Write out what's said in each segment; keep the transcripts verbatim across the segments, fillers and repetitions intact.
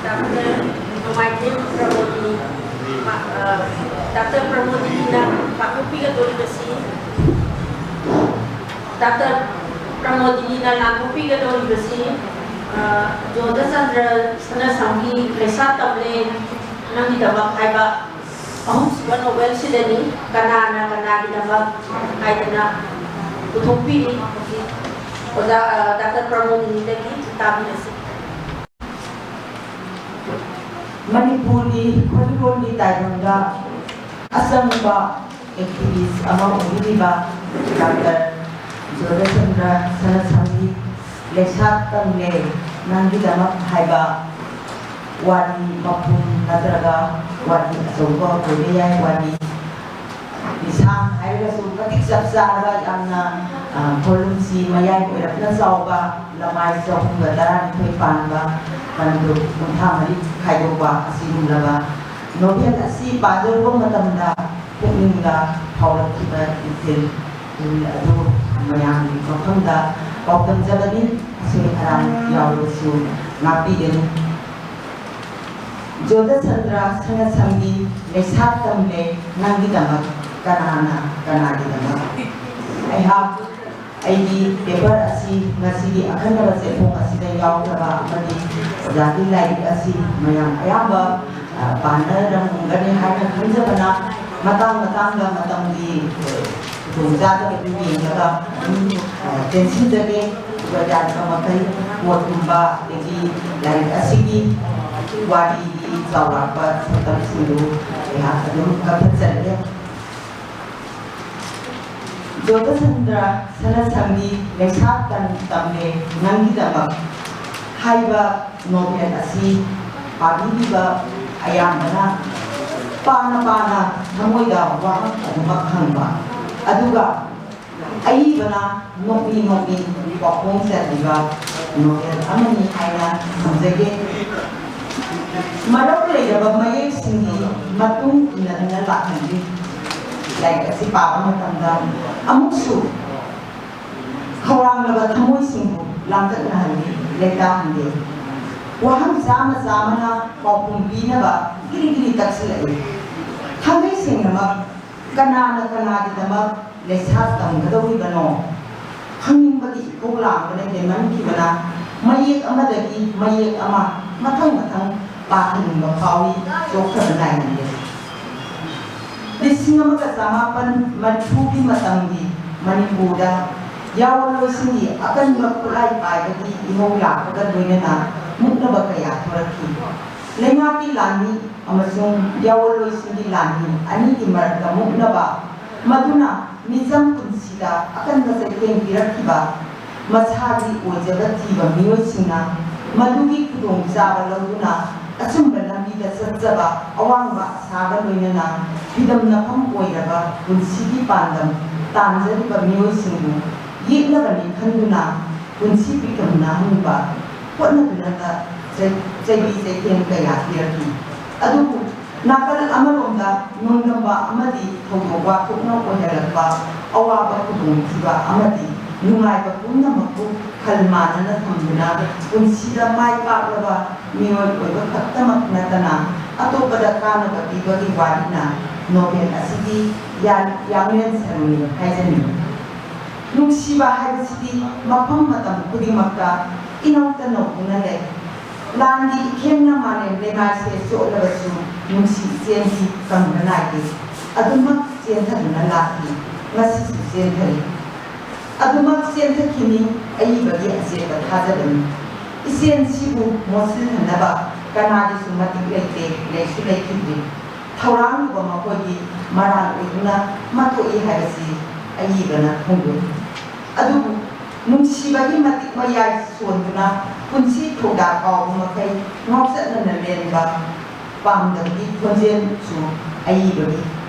Doctor ꯅꯣꯡꯃꯥꯏꯊꯦꯝ ꯄ꯭ꯔꯃꯣꯗꯤꯅꯤ, ꯃꯥ-, ꯑ, doctor ꯄ꯭ꯔꯃꯣꯗꯤꯅꯤꯅ ꯄꯥꯡꯊꯣꯛꯄꯤꯒꯗꯧꯔꯤꯕꯁꯤ, doctor ꯄ꯭ꯔꯃꯣꯗꯤꯅꯤꯅ ꯂꯥꯡꯊꯣꯛꯄꯤꯒꯗꯧꯔꯤꯕꯁꯤ, ꯑ, ꯖꯣꯙꯆꯟꯗ꯭ꯔ ꯁꯅꯥꯁꯝꯒꯤ ꯂꯩꯁꯥ ꯇꯝꯂꯦ ꯅꯪꯒꯤꯗꯃꯛ ꯍꯥꯏꯕ ꯑꯍꯨꯝꯁꯨꯕ ꯅꯣꯚꯦꯜꯁꯤꯗꯅꯤ꯫ ꯀꯅꯥꯅ ꯀꯅꯥꯒꯤꯗꯃꯛ ꯍꯥꯏꯗꯅ ꯄꯨꯊꯣꯛꯄꯤꯔꯤ꯫ ꯍꯧꯖꯤꯛ ꯑꯣꯖꯥ, ꯑ, ꯗꯥꯛꯇꯔ ꯄ꯭ꯔꯃꯣꯗꯤꯅꯤꯗꯒꯤ ꯇꯥꯕꯤꯔꯁꯤ꯫ ꯃꯅꯤꯄꯨꯔꯒꯤ ꯈꯣꯔꯤꯂꯣꯟꯒꯤ ꯇꯥꯏꯕꯪꯗ ꯑꯆꯝꯕ activist ꯑꯃ ꯑꯣꯏꯕꯤꯔꯤꯕ ꯗꯥꯛꯇꯔ ꯖꯣꯙꯆꯟꯗ꯭ꯔ ꯁꯅꯥꯁꯝꯒꯤ ꯂꯩꯁꯥ ꯇꯝꯂꯦ ꯅꯪꯒꯤꯗꯃꯛ ꯍꯥꯏꯕ ꯋꯥꯔꯤ ꯃꯄꯨꯝ ꯅꯠꯇ꯭ꯔꯒ ꯋꯥꯔꯤ ꯑꯆꯧꯕ ꯑꯣꯏꯕ ꯌꯥꯏ, ꯋꯥꯔꯤ ꯂꯤꯁꯥꯡ ꯍꯥꯏꯔꯒꯁꯨ ꯃꯇꯤꯛ ꯆꯞ ꯆꯥꯔꯕ, ꯌꯥꯝꯅ, ꯑ, volumeꯁꯤ ꯃꯌꯥꯏ ꯑꯣꯏꯔꯞꯅ ꯆꯥꯎꯕ, ꯂꯃꯥꯏ ꯆꯍꯨꯝꯒ ꯇꯔꯥꯅꯤꯊꯣꯏ ꯄꯥꯟꯕ, ꯃꯗꯨ ꯀꯨꯟꯊ꯭ꯔꯥ ꯃꯔꯤ ꯈꯥꯏꯗꯣꯛꯄ ꯑꯁꯤꯒꯨꯝꯂꯕ novel ꯑꯁꯤ ꯄꯥꯖꯔꯨꯕ ꯃꯇꯝꯗ ꯄꯨꯛꯅꯤꯡꯗ ꯐꯥꯎꯔꯛꯈꯤꯕ ꯏꯊꯤꯜ ꯑꯗꯨ ꯃꯌꯥꯝꯒꯤ ꯃꯐꯝꯗ ꯄꯥꯎꯗꯝꯖꯕꯅꯤ꯫ ꯑꯁꯣꯏ ꯑꯔꯥꯟ ꯌꯥꯎꯔꯕꯁꯨ ꯉꯥꯛꯄꯤꯒꯅꯤ꯫ ꯖꯣꯙꯆꯟꯗ꯭ꯔ ꯁꯅꯥꯁꯝꯒꯤ ꯂꯩꯁꯥ ꯇꯝꯂꯦ ꯅꯪꯒꯤꯗꯃꯛ꯫ ꯀꯅꯥꯅ ꯀꯅꯥꯒꯤꯗꯃꯛ? ꯑꯩꯍꯥꯛ ꯑꯩꯒꯤ paper ꯑꯁꯤ ꯉꯁꯤꯒꯤ ꯑꯈꯟꯅꯕ ꯆꯦꯐꯣꯡ ꯑꯁꯤꯗ ꯌꯥꯎꯈ꯭ꯔꯕ ꯑꯃꯗꯤ ꯑꯣꯖꯥꯒꯤ ꯂꯥꯏꯔꯤꯛ ꯑꯁꯤ ꯃꯌꯥꯝ ꯑꯌꯥꯝꯕ, ꯑ, ꯄꯥꯅꯔꯝꯒꯅꯤ ꯍꯥꯏꯅ ꯈꯟꯖꯕꯅ, ꯃꯇꯥꯡ ꯃꯇꯥꯡꯗ ꯃꯇꯝꯒꯤ, ꯑ, ꯈꯨꯗꯣꯡꯆꯥꯗꯕꯗꯨ ꯌꯦꯡꯂꯒ ꯑꯗꯨꯝ, ꯑ, ꯇꯦꯟꯁꯤꯟꯖꯒꯦ꯫ ꯑꯗꯨꯒ ꯌꯥꯔꯤꯕ ꯃꯈꯩ ꯄꯣꯠꯀꯨꯝꯕ ꯑꯗꯒꯤ ꯂꯥꯏꯔꯤꯛ ꯑꯁꯤꯒꯤ ꯋꯥꯔꯤꯒꯤ ꯆꯥꯎꯔꯥꯛꯄ ꯁꯛꯇꯝꯁꯤꯡꯗꯨ ꯑꯩꯍꯥꯛ ꯑꯗꯨꯝ ꯀꯛꯊꯠꯆꯔꯒꯦ꯫ ꯖꯣꯙꯆꯟꯗ꯭ꯔ ꯁꯅꯥꯁꯝꯒꯤ ꯂꯩꯁꯥ ꯇꯝ-, ꯇꯝꯂꯦ ꯅꯪꯒꯤꯗꯃꯛ ꯍꯥꯏꯕ novel ꯑꯁꯤ ꯄꯥꯕꯤꯔꯤꯕ ꯑꯌꯥꯝꯕꯅ ꯄꯥꯅ ꯄꯥꯅ ꯊꯃꯣꯏꯗ ꯋꯥꯍꯪ ꯑꯗꯨꯃꯛ ꯍꯪꯕ, ꯑꯗꯨꯒ ꯑꯏꯕꯅ ꯅꯣꯛꯃꯤ ꯅꯣꯛꯃꯤ ꯋꯥꯐꯣꯡ ꯆꯜꯂꯤꯕ novel ꯑꯃꯅꯤ ꯍꯥꯏꯅ ꯊꯝꯖꯒꯦ꯫ ꯃꯔꯝ ꯂꯩꯔꯕ ꯃꯌꯦꯛꯁꯤꯡꯒꯤ ꯃꯇꯨꯡ ꯏꯟꯅꯗꯨꯅ ꯂꯥꯛꯍꯜꯂꯤ꯫ ꯂꯥꯏꯔꯤꯛ ꯑꯁꯤ ꯄꯥꯕ ꯃꯇꯝꯗ ꯑꯃꯨꯛꯁꯨ ꯈꯧꯔꯥꯡꯂꯕ ꯊꯃꯣꯏꯁꯤꯡꯕꯨ ꯂꯥꯡꯇꯛꯅꯍꯜꯂꯤ, ꯂꯩꯇꯥꯍꯟꯗꯦ꯫ ꯋꯥꯍꯪ ꯆꯥꯝꯃ ꯆꯥꯝꯃꯅ ꯄꯥꯎꯈꯨꯝ ꯄꯤꯅꯕ ꯒꯤꯔꯤ ꯒꯤꯔꯤ ꯇꯛꯁꯤꯜꯂꯛꯏ꯫ ꯊꯥꯡꯒꯩ ꯁꯦꯡꯅꯃꯛ ꯀꯅꯥꯅ ꯀꯅꯥꯒꯤꯗꯃꯛ ꯂꯩꯁꯥ ꯇꯝꯒꯗꯧꯔꯤꯕꯅꯣ? ꯈꯪꯅꯤꯡꯕꯒꯤ ꯏꯈꯧ ꯂꯥꯡꯕꯅ ꯍꯦꯟꯃꯟꯈꯤꯕꯅ ꯃꯌꯦꯛ ꯑꯃꯗꯒꯤ ꯃꯌꯦꯛ ꯑꯃ ꯃꯊꯪ ꯃꯊꯪ ꯄꯥꯍꯟꯅꯤꯡꯕ ꯐꯥꯎꯏ, ꯆꯣꯛꯊꯕ ꯅꯥꯏꯍꯟꯗꯦ꯫ ꯂꯤꯁꯤꯡ ꯑꯃꯒ ꯆꯃꯥꯄꯟ ꯃꯔꯤꯐꯨꯒꯤ ꯃꯇꯝꯒꯤ ꯃꯅꯤꯄꯨꯔꯗ ꯌꯥꯑꯣꯟꯂꯣꯏꯁꯤꯡꯒꯤ ꯑꯀꯟꯕ ꯈꯨꯠꯂꯥꯏ ꯄꯥꯏꯕꯒꯤ ꯏꯍꯧ ꯂꯥꯛꯄꯒ ꯂꯣꯏꯅꯅ ꯃꯨꯛꯅꯕ ꯀꯌꯥ ꯊꯣꯔꯛꯈꯤ꯫ ꯂꯩꯉꯥꯛꯀꯤ ꯂꯥꯟꯃꯤ ꯑꯃꯁꯨꯡ ꯌꯥꯑꯣꯟꯂꯣꯏꯁꯤꯡꯒꯤ ꯂꯥꯟꯃꯤ ꯑꯅꯤꯒꯤ ꯃꯔꯛꯇ ꯃꯨꯛꯅꯕ, ꯃꯗꯨꯅ ꯃꯤꯆꯝ ꯄꯨꯟꯁꯤꯗ ꯑꯀꯟꯕ ꯆꯩꯊꯦꯡ ꯄꯤꯔꯛꯈꯤꯕ ꯃꯁꯥꯒꯤ ꯑꯣꯏꯖꯕ ꯊꯤꯕ ꯃꯤꯑꯣꯏꯁꯤꯡꯅ ꯃꯗꯨꯒꯤ ꯈꯨꯗꯣꯡꯆꯥꯕ ꯂꯧꯗꯨꯅ ꯑꯆꯨꯝꯕ ꯂꯝꯕꯤꯗ ꯆꯠꯆꯕ ꯑꯋꯥꯡꯕ ꯑꯁꯥꯒ ꯂꯣꯏꯅꯅ ꯐꯤꯗꯝꯅꯐꯝ ꯑꯣꯏꯔꯕ ꯄꯨꯟꯁꯤꯒꯤ ꯄꯥꯟꯗꯝ ꯇꯥꯟꯖꯔꯤꯕ ꯃꯤꯑꯣꯏꯁꯤꯡꯕꯨ ꯌꯦꯛꯅꯕꯅꯤ ꯈꯟꯗꯨꯅ ꯄꯨꯟꯁꯤ ꯄꯤꯛꯇꯝꯅꯍꯟꯕ ꯍꯣꯠꯅꯗꯨꯅꯇ ꯆꯩ-, ꯆꯩꯕꯤ ꯆꯩꯊꯦꯡ ꯀꯌꯥ ꯄꯤꯔꯛꯈꯤ꯫ ꯑꯗꯨꯕꯨ ꯅꯥꯀꯜ ꯑꯃꯔꯣꯝꯗ ꯅꯣꯡꯗꯝꯕ ꯑꯃꯗꯤ ꯊꯧꯗꯣꯛ ꯋꯥꯊꯣꯛꯅ ꯑꯣꯏꯍꯜꯂꯛꯄ ꯑꯋꯥꯕ ꯈꯨꯗꯣꯡꯊꯤꯕ ꯑꯃꯗꯤ ꯅꯨꯡꯉꯥꯏꯕ ꯄꯨꯝꯅꯃꯛꯄꯨ ꯈꯜ ꯃꯥꯟꯅꯅ ꯊꯝꯗꯨꯅ ꯄꯨꯟꯁꯤꯗ ꯃꯥꯏ ꯄꯥꯛꯂꯕ ꯃꯤꯑꯣꯏ ꯑꯣꯏꯕ ꯈꯛꯇꯃꯛ ꯅꯠꯇꯅ ꯑꯇꯣꯞꯄꯗ ꯀꯥꯟꯅꯕ ꯄꯤꯕꯒꯤ ꯋꯥꯔꯤꯅ ꯅꯣꯚꯦꯜ ꯑꯁꯤꯒꯤ ꯌꯥ-, ꯌꯥꯡꯂꯦꯟ ꯁꯔꯨꯅꯤ ꯍꯥꯏꯖꯅꯤꯡꯏ꯫ ꯅꯨꯡꯁꯤꯕ ꯍꯥꯏꯕꯁꯤꯗꯤ ꯃꯐꯝ ꯃꯇꯝ ꯈꯨꯗꯤꯡꯃꯛꯇ ꯏꯅꯧꯇ ꯅꯧꯗꯨꯅ ꯂꯩ꯫ ꯂꯥꯟꯒꯤ ꯏꯈꯦꯡꯅ ꯃꯥꯂꯦꯝ ꯂꯩꯃꯥꯏꯁꯦ ꯆꯣꯠꯂꯕꯁꯨ ꯅꯨꯡꯁꯤ ꯏꯆꯦꯜꯗꯤ ꯀꯪꯕ ꯅꯥꯏꯗꯦ꯫ ꯑꯗꯨꯃꯛ ꯆꯦꯟꯊꯗꯨꯅ ꯂꯥꯛꯂꯤ, ꯉꯁꯤꯁꯨ ꯆꯦꯟꯊꯔꯤ꯫ ꯑꯗꯨꯃꯛ ꯆꯦꯟꯊꯈꯤꯅꯤ ꯑꯏꯕꯒꯤ ꯑꯆꯦꯠꯄ ꯊꯥꯖꯕꯅꯤ꯫ ꯏꯆꯦꯜꯁꯤꯕꯨ ꯃꯣꯠꯁꯤꯟꯍꯟꯅꯕ ꯀꯅꯥꯒꯤꯁꯨ ꯃꯇꯤꯛ ꯂꯩꯇꯦ, ꯂꯩꯁꯨ ꯂꯩꯈꯤꯗ꯭ꯔꯤ꯫ ꯊꯧꯔꯥꯡꯂꯨꯕ ꯃꯈꯣꯏꯒꯤ ꯃꯔꯥꯜ ꯑꯣꯏꯗꯨꯅ ꯃꯊꯣꯛꯏ ꯍꯥꯏꯕꯁꯤ ꯑꯏꯕꯅ ꯐꯣꯡꯗꯣꯛꯏ꯫ ꯑꯗꯨꯕꯨ ꯅꯨꯡꯁꯤꯕꯒꯤ ꯃꯇꯤꯛ ꯃꯌꯥꯏ ꯁꯣꯟꯗꯨꯅ ꯄꯨꯟꯁꯤ ꯊꯧꯗꯥ ꯀꯥꯎꯕ ꯃꯈꯩ ꯉꯥꯎꯆꯠꯅꯅ ꯂꯦꯟꯕ ꯄꯥꯝꯗꯕꯒꯤ ꯈꯣꯟꯖꯦꯜꯁꯨ ꯑꯏꯕꯒꯤ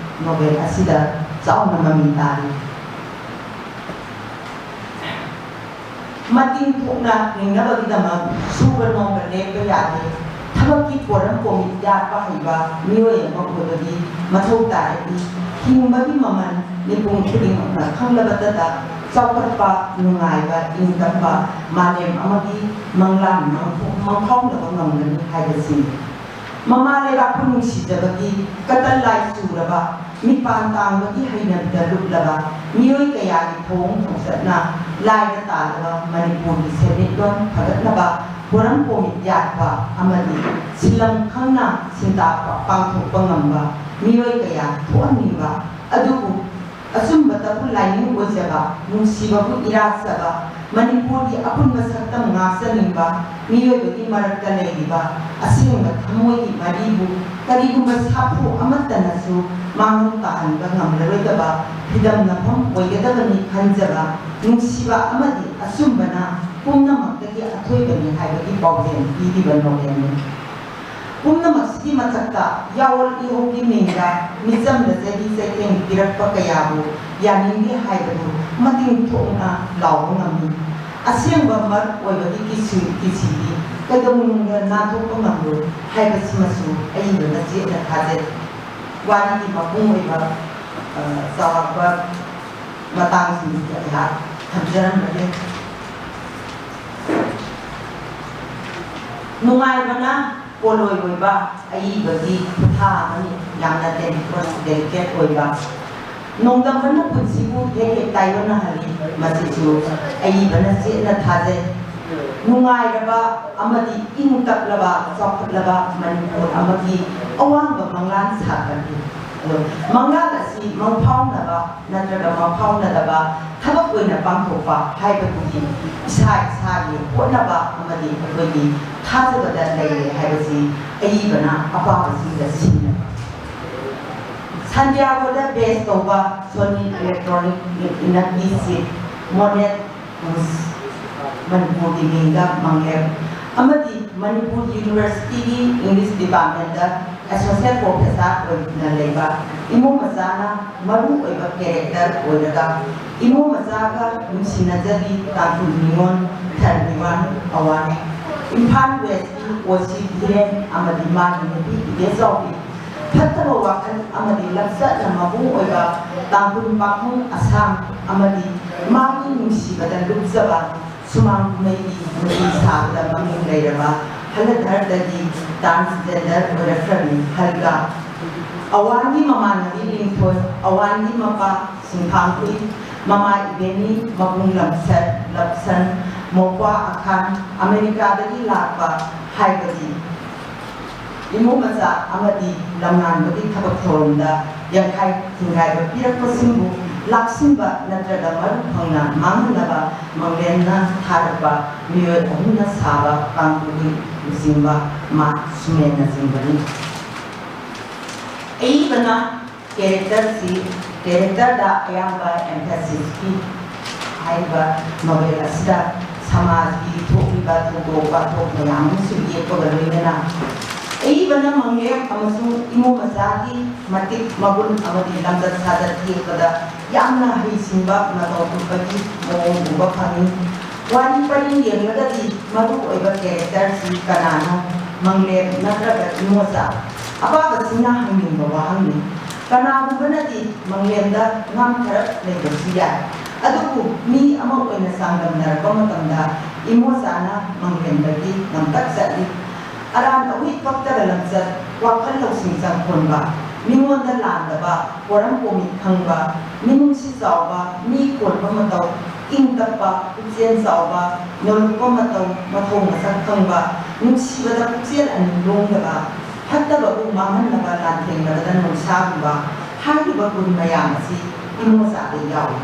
ꯅꯣꯚꯦꯜ ꯑꯁꯤꯗ ꯆꯥꯎꯅ ꯃꯃꯤ ꯇꯥꯔꯤ꯫ ꯃꯇꯤꯡ ꯊꯣꯛꯅ ꯍꯤꯡꯅꯕꯒꯤꯗꯃꯛ ꯁꯨꯕ ꯅꯣꯝꯕ ꯂꯦꯞꯄ ꯌꯥꯗꯦ꯫ ꯊꯕꯛꯀꯤ ꯄꯣꯔꯝ ꯄꯣꯝꯃꯤ ꯌꯥꯠꯄ ꯍꯩꯕ ꯃꯤꯑꯣꯏ ꯑꯃ ꯑꯣꯏꯕꯒꯤ ꯃꯊꯧ ꯇꯥꯔꯛꯏ꯫ ꯍꯤꯡꯕꯒꯤ ꯃꯃꯜ ꯃꯤꯄꯨꯝ ꯈꯨꯗꯤꯡꯃꯛꯅ ꯈꯪꯂꯕꯇꯗ ꯆꯥꯎꯈꯠꯄ, ꯅꯨꯡꯉꯥꯏꯕ, ꯏꯪ ꯇꯞꯄ ꯃꯥꯂꯦꯝ ꯑꯃꯒꯤ ꯃꯪꯂꯥꯟ ꯃꯪꯐꯥꯎꯅꯕ ꯉꯝꯒꯅꯤ ꯍꯥꯏꯕꯁꯤꯅꯤ꯫ ꯃꯃꯥ ꯂꯩꯕꯥꯛꯄꯨ ꯅꯨꯡꯁꯤꯖꯕꯒꯤ ꯀꯇꯜ ꯂꯥꯏ ꯆꯨꯔꯕ, ꯃꯤꯄꯥꯟ ꯇꯥꯡꯕꯒꯤ ꯍꯩꯅꯕꯤꯗ ꯂꯨꯞꯂꯕ ꯃꯤꯑꯣꯏ ꯀꯌꯥꯒꯤ ꯊꯧꯑꯣꯡ ꯊꯧꯆꯠꯅ ꯂꯥꯏꯗ ꯇꯥꯜꯂꯕ ꯃꯅꯤꯄꯨꯔꯒꯤ ꯁꯦꯟꯃꯤꯠꯂꯣꯟ ꯐꯒꯠꯅꯕ ꯐꯣꯔꯝ ꯀꯣꯃꯤꯠ ꯌꯥꯠꯄ ꯑꯃꯗꯤ ꯁꯤꯟꯂꯝ ꯈꯪꯅ ꯁꯤꯟꯇꯥ ꯄꯥꯡꯊꯣꯛꯄ ꯉꯝꯕ ꯃꯤꯑꯣꯏ ꯀꯌꯥ ꯊꯣꯛꯍꯟꯅꯤꯡꯕ, ꯑꯗꯨꯕꯨ ꯑꯆꯨꯝꯕꯇꯕꯨ ꯂꯥꯏꯅꯤꯡ ꯑꯣꯏꯖꯕ, ꯅꯨꯡꯁꯤꯕꯕꯨ ꯏꯔꯥꯠꯆꯕ, ꯃꯅꯤꯄꯨꯔꯒꯤ ꯑꯄꯨꯟꯕ ꯁꯛꯇꯝ ꯉꯥꯛꯆꯅꯤꯡꯕ ꯃꯤꯑꯣꯏꯕꯒꯤ ꯃꯔꯛꯇ ꯂꯩꯔꯤꯕ ꯑꯁꯦꯡꯕ ꯊꯃꯣꯏꯒꯤ ꯃꯔꯤꯕꯨ ꯀꯔꯤꯒꯨꯝꯕ ꯁꯥꯐꯨ ꯑꯃꯠꯇꯅꯁꯨ ꯃꯥꯡꯍꯟ ꯇꯥꯍꯟꯕ ꯉꯝꯂꯔꯣꯏꯗꯕ ꯐꯤꯗꯝ ꯅꯐꯝ ꯑꯣꯏꯒꯗꯕꯅꯤ ꯈꯟꯖꯕ ꯅꯨꯡꯁꯤꯕ ꯑꯃꯗꯤ ꯑꯆꯨꯝꯕꯅ ꯄꯨꯝꯅꯃꯛꯇꯒꯤ ꯑꯊꯣꯏꯕꯅꯤ ꯍꯥꯏꯕꯒꯤ ꯄꯥꯎꯖꯦꯜ ꯄꯤꯔꯤꯕ ꯅꯣꯕꯦꯜꯅꯤ꯫ ꯄꯨꯝꯅꯃꯛꯁꯤꯒꯤ ꯃꯊꯛꯇ ꯌꯥꯑꯣꯜ ꯏꯍꯧꯒꯤ ꯃꯤꯡꯗ ꯃꯤꯆꯝꯗ ꯆꯩꯔꯤ ꯆꯩꯊꯦꯡ ꯄꯤꯔꯛꯄ ꯀꯌꯥꯕꯨ ꯌꯥꯅꯤꯡꯗꯦ ꯍꯥꯏꯕꯗꯨ ꯃꯇꯤꯡ ꯊꯣꯛꯅ ꯂꯥꯎꯕ ꯉꯝꯃꯤ꯫ ꯑꯁꯦꯡꯕ ꯃꯔꯨꯞ ꯑꯣꯏꯕꯒꯤ ꯀꯤꯁꯤ ꯀꯤꯁꯤꯗꯤ ꯀꯩꯗꯧꯅꯨꯡꯗ ꯅꯥꯟꯊꯣꯛꯄ ꯉꯝꯂꯣꯏ ꯍꯥꯏꯕꯁꯤꯃꯁꯨ ꯑꯏꯕꯅ ꯆꯦꯠꯅ ꯊꯥꯖꯩ꯫ ꯋꯥꯔꯤꯒꯤ ꯃꯄꯨꯡ ꯑꯣꯏꯕ, ꯑ, ꯆꯥꯎꯔꯥꯛꯄ ꯃꯇꯥꯡꯁꯤꯡꯗꯨꯗꯤ ꯑꯩꯍꯥꯛ ꯊꯝꯖꯔꯝꯕꯒꯦ꯫ ꯅꯨꯡꯉꯥꯏꯕꯅ ꯄꯣꯠꯂꯣꯏ ꯑꯣꯏꯕ ꯑꯏꯕꯒꯤ ꯈꯨꯠꯊꯥ ꯑꯃꯅꯤ꯫ ꯌꯥꯝꯅ delicate, delicate ꯑꯣꯏꯕ꯫ ꯅꯣꯡꯗꯝꯕꯅ ꯄꯨꯟꯁꯤꯕꯨ ꯍꯦꯛ ꯍꯦꯛ ꯇꯥꯏꯑꯣꯟꯅꯍꯜꯂꯤ꯫ ꯃꯁꯤꯁꯨ ꯑꯏꯕꯅ ꯆꯦꯠꯅ ꯊꯥꯖꯩ꯫ ꯅꯨꯡꯉꯥꯏꯔꯕ ꯑꯃꯗꯤ ꯏꯪ ꯇꯞꯂꯕ ꯆꯥꯎꯈꯠꯂꯕ ꯃꯅꯤꯄꯨꯔ ꯑꯃꯒꯤ ꯑꯋꯥꯡꯕ ꯃꯪꯂꯥꯟ ꯁꯥꯠꯄꯅꯤ꯫ ꯑꯗꯣ ꯃꯪꯂꯥꯟ ꯑꯁꯤ ꯃꯪꯐꯥꯎꯅꯕ ꯅꯠꯇ꯭ꯔꯒ ꯃꯪꯐꯥꯎꯅꯗꯕ ꯊꯕꯛ ꯑꯣꯏꯅ ꯄꯥꯡꯊꯣꯛꯄ ꯍꯥꯏꯕꯗꯨꯗꯤ ꯏꯁꯥ ꯏꯁꯥꯒꯤ ꯍꯣꯠꯅꯕ ꯑꯃꯗꯤ ꯑꯩꯈꯣꯏꯒꯤ ꯊꯥꯖꯕꯗ ꯂꯩꯔꯦ ꯍꯥꯏꯕꯁꯤ ꯑꯏꯕꯅ ꯑꯄꯥꯕꯁꯤꯡꯗ ꯁꯤꯟꯅꯕ꯫ ꯁꯥꯟꯇꯤꯌꯥꯒꯣꯗ base ꯇꯧꯕ Sony Electronic ꯏꯅꯛꯀꯤ chief Monet ꯃꯅꯤꯄꯨꯔꯒꯤ ꯃꯤꯡꯗ ꯃꯪꯂꯦꯞ ꯑꯃꯗꯤ ꯃꯅꯤꯄꯨꯔ University ꯒꯤ English Department ꯇ Associate Professor ꯑꯣꯏꯅ ꯂꯩꯕ ꯏꯃꯣ ꯃꯆꯥꯅ ꯃꯔꯨ ꯑꯣꯏꯕ character ꯑꯣꯏꯔꯒ ꯏꯃꯣ ꯃꯆꯥꯒ ꯅꯨꯡꯁꯤꯅꯖꯕꯤ ꯇꯥꯡꯈꯨꯜ ꯅꯤꯉꯣꯜ ꯊꯔꯃꯤꯋꯥꯟ ꯑꯋꯥꯅꯤ꯫ ꯏꯝꯐꯥꯜ West ꯀꯤ ꯑꯣ ꯁꯤ ꯙꯤꯔꯦꯟ ꯑꯃꯗꯤ ꯃꯥꯒꯤ ꯅꯨꯄꯤ ꯏꯕꯦꯆꯥꯎꯕꯤ ꯐꯠꯇꯕ ꯋꯥꯈꯜ ꯑꯃꯗꯤ ꯂꯝꯆꯠꯅ ꯃꯄꯨꯡ ꯑꯣꯏꯕ ꯇꯥꯡꯈꯨꯜ ꯄꯥꯈꯪ ꯑꯁꯥꯡ ꯑꯃꯗꯤ ꯃꯥꯒꯤ ꯅꯨꯡꯁꯤꯕꯗ ꯂꯨꯞꯆꯕ ꯁꯨꯃꯥꯡ ꯀꯨꯝꯍꯩꯒꯤ ꯅꯨꯄꯤ ꯁꯥꯕꯗ ꯃꯃꯤꯡ ꯂꯩꯔꯕ ꯍꯂꯗꯔꯗꯒꯤ transgender ꯑꯣꯏꯔꯛꯈ꯭ꯔꯕꯤ ꯍꯜꯒꯥ꯫ ꯑꯋꯥꯟꯒꯤ ꯃꯃꯥꯟꯅꯕꯤ ꯂꯤꯡꯊꯣꯏ, ꯑꯋꯥꯟꯒꯤ ꯃꯄꯥ ꯁꯤꯡꯈꯥꯡꯈꯨꯏ, ꯃꯃꯥ ꯏꯕꯦꯟꯅꯤ, ꯃꯕꯨꯡ ꯂꯝꯁꯠ, ꯂꯞꯁꯟ, ꯃꯧꯄ꯭ꯋꯥ ꯑꯈꯥꯟ, ꯑꯃꯦꯔꯤꯀꯥꯗꯒꯤ ꯂꯥꯛꯄ ꯍꯥꯏꯕꯗꯤ ꯏꯃꯨꯡ ꯃꯆꯥ ꯑꯃꯗꯤ ꯂꯝꯉꯥꯟꯕꯒꯤ ꯊꯕꯛ ꯊꯧꯔꯝꯗ ꯌꯥꯡꯈꯥꯏ ꯊꯤꯡꯒꯥꯏꯕ ꯄꯤꯔꯛꯄꯁꯤꯡꯕꯨ ꯂꯥꯛꯁꯤꯟꯕ ꯅꯠꯇ꯭ꯔꯒ ꯃꯔꯨ ꯐꯪꯅ ꯃꯥꯡꯍꯟꯅꯕ ꯃꯪꯂꯦꯝꯅ ꯊꯥꯔꯛꯄ ꯃꯤꯑꯣꯏ ꯑꯍꯨꯝꯅ ꯁꯥꯕ ꯀꯥꯡꯕꯨꯒꯤ ꯂꯨꯆꯤꯡꯕ ꯃꯥ ꯁꯨꯃꯦꯟꯅꯆꯤꯡꯕꯅꯤ꯫ ꯑꯏꯕꯅ characterꯁꯤ, characterꯗ ꯑꯌꯥꯝꯕ emphasis ꯄꯤ꯫ ꯍꯥꯏꯔꯤꯕ novel ꯑꯁꯤꯗ ꯁꯃꯥꯖꯒꯤ ꯊꯣꯛꯂꯤꯕ ꯊꯧꯗꯣꯛ ꯋꯥꯊꯣꯛ ꯃꯌꯥꯝ ꯑꯃꯁꯨ ꯌꯦꯛꯄꯒ ꯂꯣꯏꯅꯅ ꯑꯏꯕꯅ ꯃꯪꯂꯦꯝ ꯑꯃꯁꯨꯡ ꯏꯃꯨꯡ ꯃꯆꯥꯒꯤ ꯃꯇꯤꯛ ꯃꯒꯨꯟ ꯑꯃꯗꯤ ꯂꯝꯆꯠ ꯁꯥꯖꯠ ꯌꯦꯛꯄꯗ ꯌꯥꯝꯅ ꯍꯩꯁꯤꯡꯕ ꯃꯇꯧ ꯎꯠꯄꯒꯤ ꯃꯑꯣꯡ ꯎꯕ ꯐꯪꯏ꯫ ꯋꯥꯔꯤ ꯄꯔꯤꯡ ꯌꯦꯡꯂꯒꯗꯤ ꯃꯔꯨ ꯑꯣꯏꯕ characterꯁꯤ ꯀꯅꯥꯅꯣ? ꯃꯪꯂꯦꯝ ꯅꯠꯇ꯭ꯔꯒ ꯏꯃꯣꯆꯥ? ꯑꯄꯥꯕꯁꯤꯡꯅ ꯍꯪꯅꯤꯡꯕ ꯋꯥꯍꯪꯅꯤ꯫ ꯀꯅꯥꯒꯨꯝꯕꯅꯗꯤ ꯃꯪꯂꯦꯝꯗ ꯉꯥꯡꯊꯔꯛ ꯂꯩꯕꯁꯨ ꯌꯥꯏ꯫ ꯑꯗꯨꯕꯨ ꯃꯤ ꯑꯃ ꯑꯣꯏꯅ ꯆꯥꯡꯗꯝꯅꯔꯛꯄ ꯃꯇꯝꯗ ꯏꯃꯣꯆꯥꯅ ꯃꯪꯂꯦꯝꯗꯒꯤ ꯉꯝꯇꯛ ꯆꯠꯂꯤ꯫ ꯑꯔꯥꯟ ꯑꯋꯤꯠ ꯄꯛꯇꯕ ꯂꯝꯆꯠ, ꯋꯥꯈꯜ ꯂꯧꯁꯤꯡ ꯆꯪꯈꯣꯟꯕ, ꯃꯤꯉꯣꯟꯗ ꯂꯥꯟꯗꯕ, ꯄꯣꯔꯝ ꯄꯣꯃꯤ ꯈꯪꯕ, ꯃꯤꯅꯨꯡꯁꯤ ꯆꯥꯎꯕ, ꯃꯤ ꯀꯣꯟꯕ ꯃꯇꯧ, ꯏꯪ ꯇꯞꯄ, ꯄꯨꯛꯆꯦꯜ ꯆꯥꯎꯕ, ꯅꯣꯂꯨꯛꯄ ꯃꯇꯧ, ꯃꯊꯧ ꯃꯁꯛ ꯈꯪꯕ, ꯅꯨꯡꯁꯤꯕꯗ ꯄꯨꯛꯆꯦꯜ ꯑꯅꯤ ꯂꯣꯡꯗꯕ, ꯐꯠꯇꯕꯕꯨ ꯃꯥꯡꯍꯟꯅꯕ ꯂꯥꯟꯊꯦꯡꯅꯕꯗ ꯅꯣꯡꯁꯥꯒꯨꯝꯕ ꯍꯥꯏꯔꯤꯕ ꯒꯨꯟ ꯃꯌꯥꯝ ꯑꯁꯤ ꯏꯃꯣꯆꯥꯗ ꯌꯥꯎꯏ꯫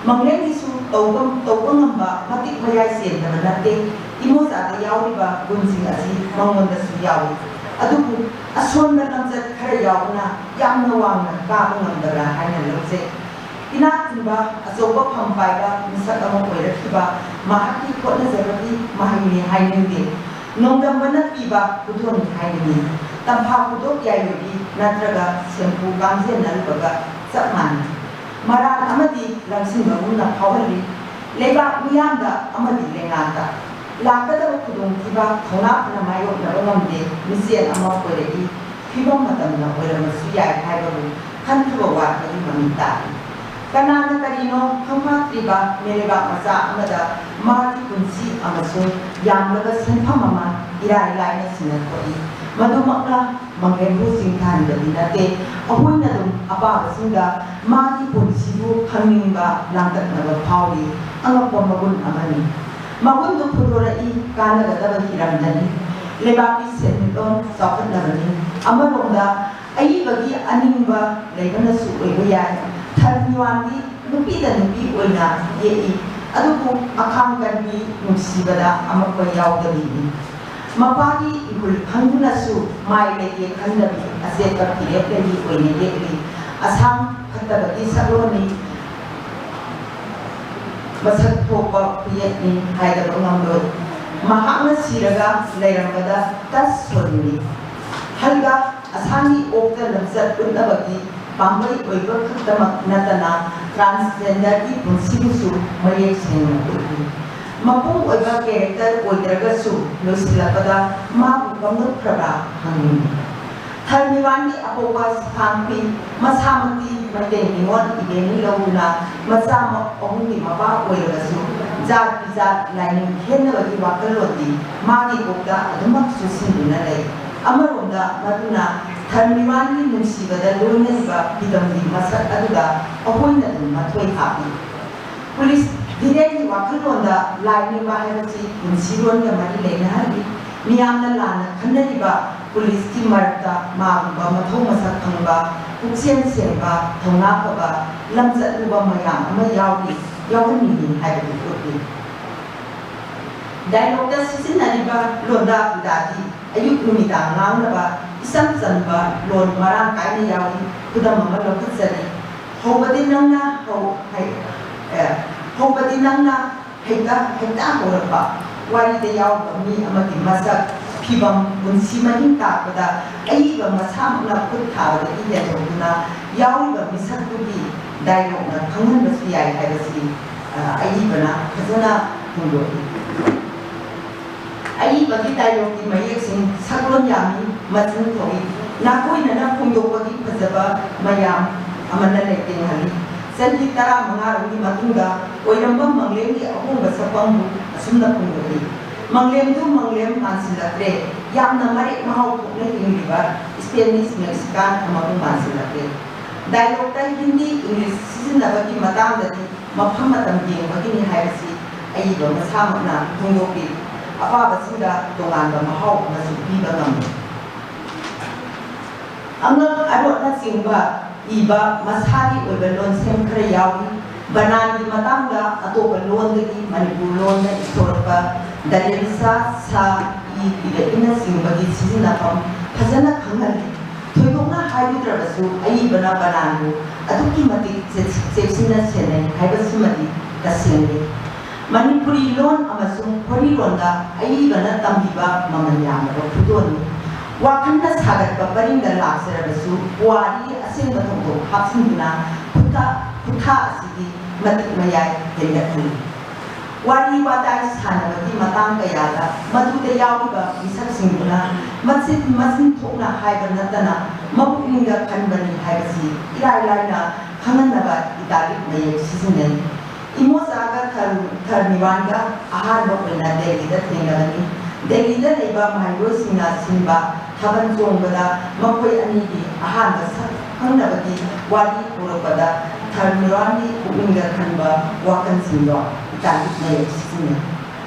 ꯃꯪꯂꯦꯝꯒꯤꯁꯨ ꯇꯧꯕ, ꯇꯧꯕ ꯉꯝꯕ ꯃꯇꯤꯛ ꯃꯌꯥꯏ ꯆꯦꯟꯗꯕ ꯅꯠꯇꯦ꯫ ꯏꯃꯣꯆꯥꯗ ꯌꯥꯎꯔꯤꯕ ꯒꯨꯟꯁꯤꯡ ꯑꯁꯤ ꯃꯉꯣꯟꯗꯁꯨ ꯌꯥꯎꯏ꯫ ꯑꯗꯨꯕꯨ ꯑꯁꯣꯟꯕ ꯂꯝꯆꯠ ꯈꯔ ꯌꯥꯎꯕꯅ ꯌꯥꯝꯅ ꯋꯥꯡꯅ ꯀꯥꯕ ꯉꯝꯗꯕ꯭ꯔꯥ ꯍꯥꯏꯅ ꯂꯧꯖꯩ꯫ ꯏꯅꯥꯛ ꯈꯨꯟꯕ, ꯑꯆꯧꯕ ꯐꯝ ꯄꯥꯏꯕ ꯃꯤꯁꯛ ꯑꯃ ꯑꯣꯏꯔꯛꯈꯤꯕ ꯃꯍꯥꯛꯀꯤ ꯍꯣꯠꯅꯖꯕꯒꯤ ꯃꯍꯩꯅꯤ ꯍꯥꯏꯅꯤꯡꯗꯦ꯫ ꯅꯣꯡꯗꯝꯕꯅ ꯄꯤꯕ ꯈꯨꯗꯣꯜꯅꯤ ꯍꯥꯏꯅꯤꯡꯏ꯫ ꯇꯝꯐꯥ ꯈꯨꯗꯣꯞ ꯌꯥꯏꯔꯣꯏꯕꯤ ꯅꯠꯇ꯭ꯔꯒ ꯁꯦꯝꯐꯨ ꯀꯥꯡꯖꯦꯟ ꯅꯜꯂꯨꯕꯒ ꯆꯞ ꯃꯥꯟꯅꯩ꯫ ꯃꯔꯥꯜ ꯑꯃꯗꯤ ꯂꯪꯁꯤꯟꯕꯒꯨꯝꯅ ꯐꯥꯎꯍꯜꯂꯤ꯫ ꯂꯩꯕꯥꯛ ꯃꯤꯌꯥꯝꯗ ꯑꯃꯗꯤ ꯂꯩꯉꯥꯛꯇ ꯂꯥꯛꯀꯗꯕ ꯈꯨꯗꯣꯡꯊꯤꯕ ꯊꯧꯅꯥ ꯐꯅ ꯃꯥꯌꯣꯛꯅꯕ ꯉꯝꯗꯦ꯫ ꯃꯤꯆꯦꯜ ꯑꯃ ꯑꯣꯏꯔꯛꯏ꯫ ꯐꯤꯕꯝ ꯃꯇꯝꯅ ꯑꯣꯏꯔꯝꯕꯁꯨ ꯌꯥꯏ ꯍꯥꯏꯕꯕꯨ ꯈꯟꯊꯕ ꯋꯥꯠꯄꯒꯤ ꯃꯃꯤ ꯇꯥꯔꯤ꯫ ꯀꯅꯥꯅ ꯀꯔꯤꯅꯣ ꯈꯪꯐꯥꯠꯇ꯭ꯔꯤꯕ ꯃꯤꯔꯩꯕꯥꯛ ꯃꯆꯥ ꯑꯃꯗ ꯃꯥꯒꯤ ꯄꯨꯟꯁꯤ ꯑꯃꯁꯨꯡ ꯌꯥꯝꯂꯕ ꯁꯦꯟꯐꯝ ꯑꯃ ꯏꯔꯥꯏ ꯂꯥꯏꯅ ꯁꯤꯟꯅꯊꯣꯛꯏ꯫ ꯃꯗꯨꯃꯛꯅ ꯃꯪꯂꯦꯝꯕꯨ ꯆꯤꯡꯊꯍꯟꯕꯗꯤ ꯅꯠꯇꯦ꯫ ꯑꯩꯈꯣꯏꯅ ꯑꯗꯨꯝ ꯑꯄꯥꯕꯁꯤꯡꯗ ꯃꯥꯒꯤ ꯄꯨꯟꯁꯤꯕꯨ ꯈꯪꯅꯤꯡꯕ ꯂꯥꯡꯇꯛꯅꯕ ꯐꯥꯎꯔꯤ꯫ ꯑꯉꯛꯄ ꯃꯒꯨꯟ ꯑꯃꯅꯤ꯫ ꯃꯒꯨꯟꯗꯨ ꯐꯨꯗꯣꯔꯛꯏ꯫ ꯀꯥꯟꯅꯒꯗꯕ ꯍꯤꯔꯝꯗꯅꯤ꯫ ꯂꯩꯕꯥꯛꯀꯤ ꯁꯦꯟꯃꯤꯠꯂꯣꯟ ꯆꯥꯎꯈꯠꯅꯕꯅꯤ꯫ ꯑꯃꯔꯣꯝꯗ ꯑꯏꯕꯒꯤ ꯑꯅꯤꯡꯕ ꯂꯩꯕꯅꯁꯨ ꯑꯣꯏꯕ ꯌꯥꯏ꯫ ꯊꯔꯃꯤꯋꯥꯟꯗꯤ ꯅꯨꯄꯤꯗ ꯅꯨꯄꯤ ꯑꯣꯏꯅ ꯌꯦꯛꯏ, ꯑꯗꯨꯕꯨ ꯑꯈꯥꯡ ꯀꯟꯕꯤ ꯅꯨꯡꯁꯤꯕꯗ ꯑꯃꯛꯄ ꯌꯥꯎꯗꯕꯤꯅꯤ꯫ ꯃꯄꯥꯒꯤ ꯏꯍꯨꯜ ꯈꯪꯗꯨꯅꯁꯨ ꯃꯥꯏ ꯂꯩꯒꯦ ꯈꯟꯗꯕꯤ ꯑꯆꯦꯠꯄ ꯐꯤꯔꯦꯞ ꯂꯩꯕꯤ ꯑꯣꯏꯅ ꯌꯦꯛꯂꯤ꯫ ꯑꯁꯥꯝ ꯐꯠꯇꯕꯒꯤ ꯁꯛꯂꯣꯟꯅꯤ꯫ ꯃꯁꯛ ꯊꯣꯛꯄ ꯈꯨꯌꯦꯛꯅꯤ ꯍꯥꯏꯗꯕ ꯉꯝꯂꯣꯏ꯫ ꯃꯍꯥꯛꯅ ꯁꯤꯔꯒ ꯂꯩꯔꯝꯕꯗ ꯇꯁ ꯁꯣꯟꯅꯤ꯫ ꯍꯜꯒ ꯑꯁꯥꯝꯒꯤ ꯑꯣꯛꯇ ꯂꯝꯆꯠ ꯎꯠꯅꯕꯒꯤ ꯄꯥꯝꯕꯩ ꯑꯣꯏꯕ ꯈꯛꯇꯃꯛ ꯅꯠꯇꯅ transgenderꯒꯤ ꯄꯨꯟꯁꯤꯕꯨꯁꯨ ꯃꯌꯦꯛ ꯁꯦꯡꯅ ꯎꯠꯂꯤ꯫ ꯃꯄꯨꯡ ꯑꯣꯏꯕ character ꯑꯣꯏꯗ꯭ꯔꯒꯁꯨ ꯂꯣꯏꯁꯤꯜꯂꯛꯄꯗ ꯃꯥꯕꯨ ꯀꯝꯗꯧꯈ꯭ꯔꯕ ꯍꯪꯅꯤꯡꯏ꯫ ꯊꯔꯃꯤꯋꯥꯟꯒꯤ ꯑꯄꯧꯕ ꯁꯤꯐꯥꯡꯄꯤ ꯃꯁꯥꯃꯛꯇꯤ ꯃꯩꯇꯩ ꯅꯤꯉꯣꯜ ꯏꯕꯦꯟꯅꯤ ꯂꯧꯗꯨꯅ ꯃꯆꯥ ꯑꯍꯨꯝꯒꯤ ꯃꯄꯥ ꯑꯣꯏꯔꯕꯁꯨ ꯖꯥꯠ ꯕꯤꯖꯥꯠ ꯂꯥꯏꯅꯤꯡ ꯈꯦꯟꯅꯕꯒꯤ ꯋꯥꯈꯜꯂꯣꯟꯗꯤ ꯃꯥꯒꯤ ꯀꯣꯛꯇ ꯑꯗꯨꯃꯛ ꯆꯨꯁꯤꯟꯗꯨꯅ ꯂꯩ꯫ ꯑꯃꯔꯣꯝꯗ ꯃꯗꯨꯅ ꯊꯔꯃꯤꯋꯥꯟꯒꯤ ꯅꯨꯡꯁꯤꯕꯗ ꯂꯣꯏꯅꯔꯤꯕ ꯐꯤꯗꯝꯒꯤ ꯃꯁꯛ ꯑꯗꯨꯗ ꯑꯩꯈꯣꯏꯅ ꯑꯗꯨꯝ ꯃꯊꯣꯏ ꯍꯥꯞꯄꯤ꯫ ꯄꯨꯂꯤꯁ ꯙꯤꯔꯦꯟꯒꯤ ꯋꯥꯈꯜꯂꯣꯟꯗ ꯂꯥꯏ ꯅꯤꯡꯕ ꯍꯥꯏꯕꯁꯤ ꯄꯨꯟꯁꯤꯔꯣꯟꯒ ꯃꯔꯤ ꯂꯩꯅꯍꯜꯂꯤ꯫ ꯃꯤꯌꯥꯝꯅ ꯂꯥꯟꯅ ꯈꯟꯅꯔꯤꯕ ꯄꯨꯂꯤꯁꯀꯤ ꯃꯔꯛꯇ ꯃꯥꯒꯨꯝꯕ ꯃꯊꯧ ꯃꯁꯛ ꯈꯪꯕ, ꯄꯨꯛꯆꯦꯜ ꯁꯦꯡꯕ, ꯊꯧꯅꯥ ꯐꯕ, ꯂꯝꯆꯠ ꯂꯨꯕ ꯃꯌꯥꯝ ꯑꯃ ꯌꯥꯎꯔꯤ, ꯌꯥꯎꯍꯟꯅꯤꯡꯏ ꯍꯥꯏꯕꯗꯨ ꯎꯠꯂꯤ꯫ ꯗꯥꯏꯂꯣꯛꯇ ꯁꯤꯖꯤꯟꯅꯔꯤꯕ ꯂꯣꯟꯗꯥ ꯄꯨꯗꯥꯗꯤ ꯑꯌꯨꯛ ꯅꯨꯃꯤꯗꯥꯡ ꯉꯥꯡꯅꯕ ꯏꯆꯝ ꯆꯝꯕ ꯂꯣꯟ ꯃꯔꯥꯡ ꯀꯥꯏꯅ ꯌꯥꯎꯏ꯫ ꯈꯨꯗꯝ ꯑꯃ ꯂꯧꯈꯠꯆꯔꯤ꯫ ꯍꯧꯕꯗꯤ ꯅꯪꯅ ꯍꯧ-, ꯍꯩ-, ꯑꯦ, ꯍꯧꯕꯗꯤ ꯅꯪꯅ ꯍꯦꯛꯇ, ꯍꯦꯛꯇ ꯍꯧꯔꯛꯄ꯫ ꯋꯥꯔꯤꯗ ꯌꯥꯎꯔꯤꯕ ꯃꯤ ꯑꯃꯒꯤ ꯃꯁꯛ, ꯐꯤꯕꯝ, ꯄꯨꯟꯁꯤ ꯃꯍꯤꯡ ꯇꯥꯛꯄꯗ ꯑꯏꯕ ꯃꯁꯥꯃꯛꯅ ꯈꯨꯠ ꯊꯥꯕꯗꯒꯤ ꯍꯦꯟꯗꯣꯛꯇꯨꯅ ꯌꯥꯎꯔꯤꯕ ꯃꯤꯁꯛꯇꯨꯒꯤ ꯗꯥꯏꯂꯣꯛꯅ ꯈꯪꯍꯟꯕꯁꯨ ꯌꯥꯏ ꯍꯥꯏꯕꯁꯤ, ꯑ, ꯑꯏꯕꯅ ꯐꯖꯅ ꯐꯣꯡꯗꯣꯛꯏ꯫ ꯑꯏꯕꯒꯤ ꯗꯥꯏꯂꯣꯛꯀꯤ ꯃꯌꯦꯛꯁꯤꯡ ꯁꯛꯂꯣꯟ ꯌꯥꯝꯃꯤ, ꯃꯆꯤꯟ ꯊꯧꯏ꯫ ꯅꯥꯀꯣꯏꯅꯅ ꯐꯣꯡꯗꯣꯛꯄꯒꯤ ꯐꯖꯕ ꯃꯌꯥꯝ ꯑꯃꯅ ꯂꯩꯇꯦꯡꯍꯜꯂꯤ꯫ ꯆꯍꯤ ꯇꯔꯥꯃꯉꯥ ꯔꯣꯝꯒꯤ ꯃꯇꯨꯡꯗ ꯑꯣꯏꯔꯝꯕ ꯃꯪꯂꯦꯝꯒꯤ ꯑꯍꯣꯡꯕ ꯁꯛꯐꯝꯕꯨ ꯑꯁꯨꯝꯅ ꯐꯣꯡꯗꯣꯛꯂꯤ꯫ ꯃꯪꯂꯦꯝꯗꯨ ꯃꯪꯂꯦꯝ ꯃꯥꯟꯁꯤꯜꯂꯛꯇ꯭ꯔꯦ, ꯌꯥꯝꯅ ꯃꯔꯦꯛ ꯃꯍꯥꯎ ꯊꯣꯛꯅ ꯍꯤꯡꯂꯤꯕ Spanish Mexican ꯑꯃꯕꯨ ꯃꯥꯟꯁꯤꯜꯂꯛꯂꯦ꯫ ꯗꯥꯏꯂꯣꯛꯇ ꯍꯤꯟꯗꯤ, ꯏꯪꯂꯤꯁ ꯁꯤꯖꯤꯟꯅꯕꯒꯤ ꯃꯇꯥꯡꯗꯗꯤ ꯃꯐꯝ ꯃꯇꯝ ꯌꯦꯡꯕꯒꯤꯅꯤ ꯍꯥꯏꯕꯁꯤ ꯑꯏꯕ ꯃꯁꯥꯃꯛꯅ ꯐꯣꯡꯗꯣꯛꯂꯤ꯫ ꯑꯄꯥꯕꯁꯤꯡꯗ ꯇꯣꯉꯥꯟꯕ ꯃꯍꯥꯎ ꯑꯃꯁꯨ ꯄꯤꯕ ꯉꯝꯂꯦ꯫ ꯑꯉꯛ ꯑꯔꯣꯠꯅꯆꯤꯡꯕ ꯏꯕ ꯃꯁꯥꯒꯤ ꯑꯣꯏꯕ ꯂꯣꯟꯁꯦꯝ ꯈꯔ ꯌꯥꯎꯏ꯫ ꯕꯅꯥꯟꯒꯤ ꯃꯇꯥꯡꯗ ꯑꯇꯣꯞꯄ ꯂꯣꯟꯗꯒꯤ ꯃꯅꯤꯄꯨꯔ ꯂꯣꯟꯗ ꯏꯊꯣꯔꯛꯄ ꯗꯂꯦꯟꯁꯥ, ꯁꯥ, ꯏ, ꯏꯔꯛꯏꯅꯆꯤꯡꯕꯒꯤ ꯁꯤꯖꯤꯟꯅꯐꯝ ꯐꯖꯅ ꯈꯪꯍꯜꯂꯤ꯫ ꯊꯣꯏꯗꯣꯛꯅ ꯍꯥꯏꯔꯨꯗ꯭ꯔꯕꯁꯨ ꯑꯏꯕꯅ ꯕꯅꯥꯟꯕꯨ ꯑꯗꯨꯛꯀꯤ ꯃꯇꯤꯛ ꯆꯦꯛ-, ꯆꯦꯛꯁꯤꯟꯅ ꯁꯦꯟꯅꯩ ꯍꯥꯏꯕꯁꯤꯃꯗꯤ ꯇꯁꯦꯡꯂꯤ꯫ ꯃꯅꯤꯄꯨꯔꯤ ꯂꯣꯟ ꯑꯃꯁꯨꯡ ꯈꯣꯔꯤꯔꯣꯟꯗ ꯑꯏꯕꯅ ꯇꯝꯕꯤꯕ ꯃꯃꯜ ꯌꯥꯝꯂꯕ ꯈꯨꯗꯣꯜꯅꯤ꯫ ꯋꯥꯈꯜꯅ ꯁꯥꯒꯠꯄ ꯄꯔꯤꯡꯗ ꯂꯥꯛꯆꯔꯕꯁꯨ ꯄꯨꯋꯥꯔꯤ ꯑꯁꯦꯡꯕ ꯊꯧꯗꯣꯛ ꯍꯥꯞꯆꯤꯟꯗꯨꯅ ꯈꯨꯠꯊ-, ꯈꯨꯠꯊꯥ ꯑꯁꯤꯒꯤ ꯃꯇꯤꯛ ꯃꯌꯥꯏ ꯍꯦꯟꯒꯠꯍꯜꯂꯤ꯫ ꯋꯥꯔꯤ ꯋꯥꯇꯥꯏ ꯁꯥꯟꯅꯕꯒꯤ ꯃꯇꯥꯡ ꯀꯌꯥꯗ ꯃꯗꯨꯗ ꯌꯥꯎꯔꯤꯕ ꯃꯤꯁꯛꯁꯤꯡꯗꯨꯅ ꯃꯆꯤꯟ ꯃꯆꯤꯟ ꯊꯣꯛꯅ ꯍꯥꯏꯕ ꯅꯠꯇꯅ ꯃꯄꯨꯛꯅꯤꯡꯗ ꯈꯟꯕꯅꯤ ꯍꯥꯏꯕꯁꯤ ꯏꯔꯥꯏ ꯂꯥꯏꯅ ꯈꯪꯍꯟꯅꯕ ꯏꯇꯥꯂꯤꯛ ꯃꯌꯦꯛ ꯁꯤꯖꯤꯟꯅꯩ꯫ ꯏꯃꯣꯆꯥꯒ ꯊꯔ-, ꯊꯔꯃꯤꯋꯥꯟꯒ ꯑꯍꯥꯟꯕ ꯑꯣꯏꯅ ꯗꯦꯜꯂꯤꯗ ꯊꯦꯡꯅꯕꯅꯤ꯫ ꯗꯦꯜꯂꯤꯗ ꯂꯩꯕ ꯃꯍꯩꯔꯣꯏꯁꯤꯡꯅ ꯁꯤꯟꯕ ꯊꯥꯕꯜ ꯆꯣꯡꯕꯗ ꯃꯈꯣꯏ ꯑꯅꯤꯒꯤ ꯑꯍꯥꯟꯕ ꯁꯛ ꯈꯪꯅꯕꯒꯤ ꯋꯥꯔꯤ ꯍꯧꯔꯛꯄꯗ ꯊꯔꯃꯤꯋꯥꯟꯒꯤ ꯄꯨꯛꯅꯤꯡꯗ ꯈꯟꯕ ꯋꯥꯈꯜꯁꯤꯡꯗꯣ ꯏꯇꯥꯂꯤꯛ ꯃꯌꯦꯛ ꯁꯤꯖꯤꯟꯅꯩ꯫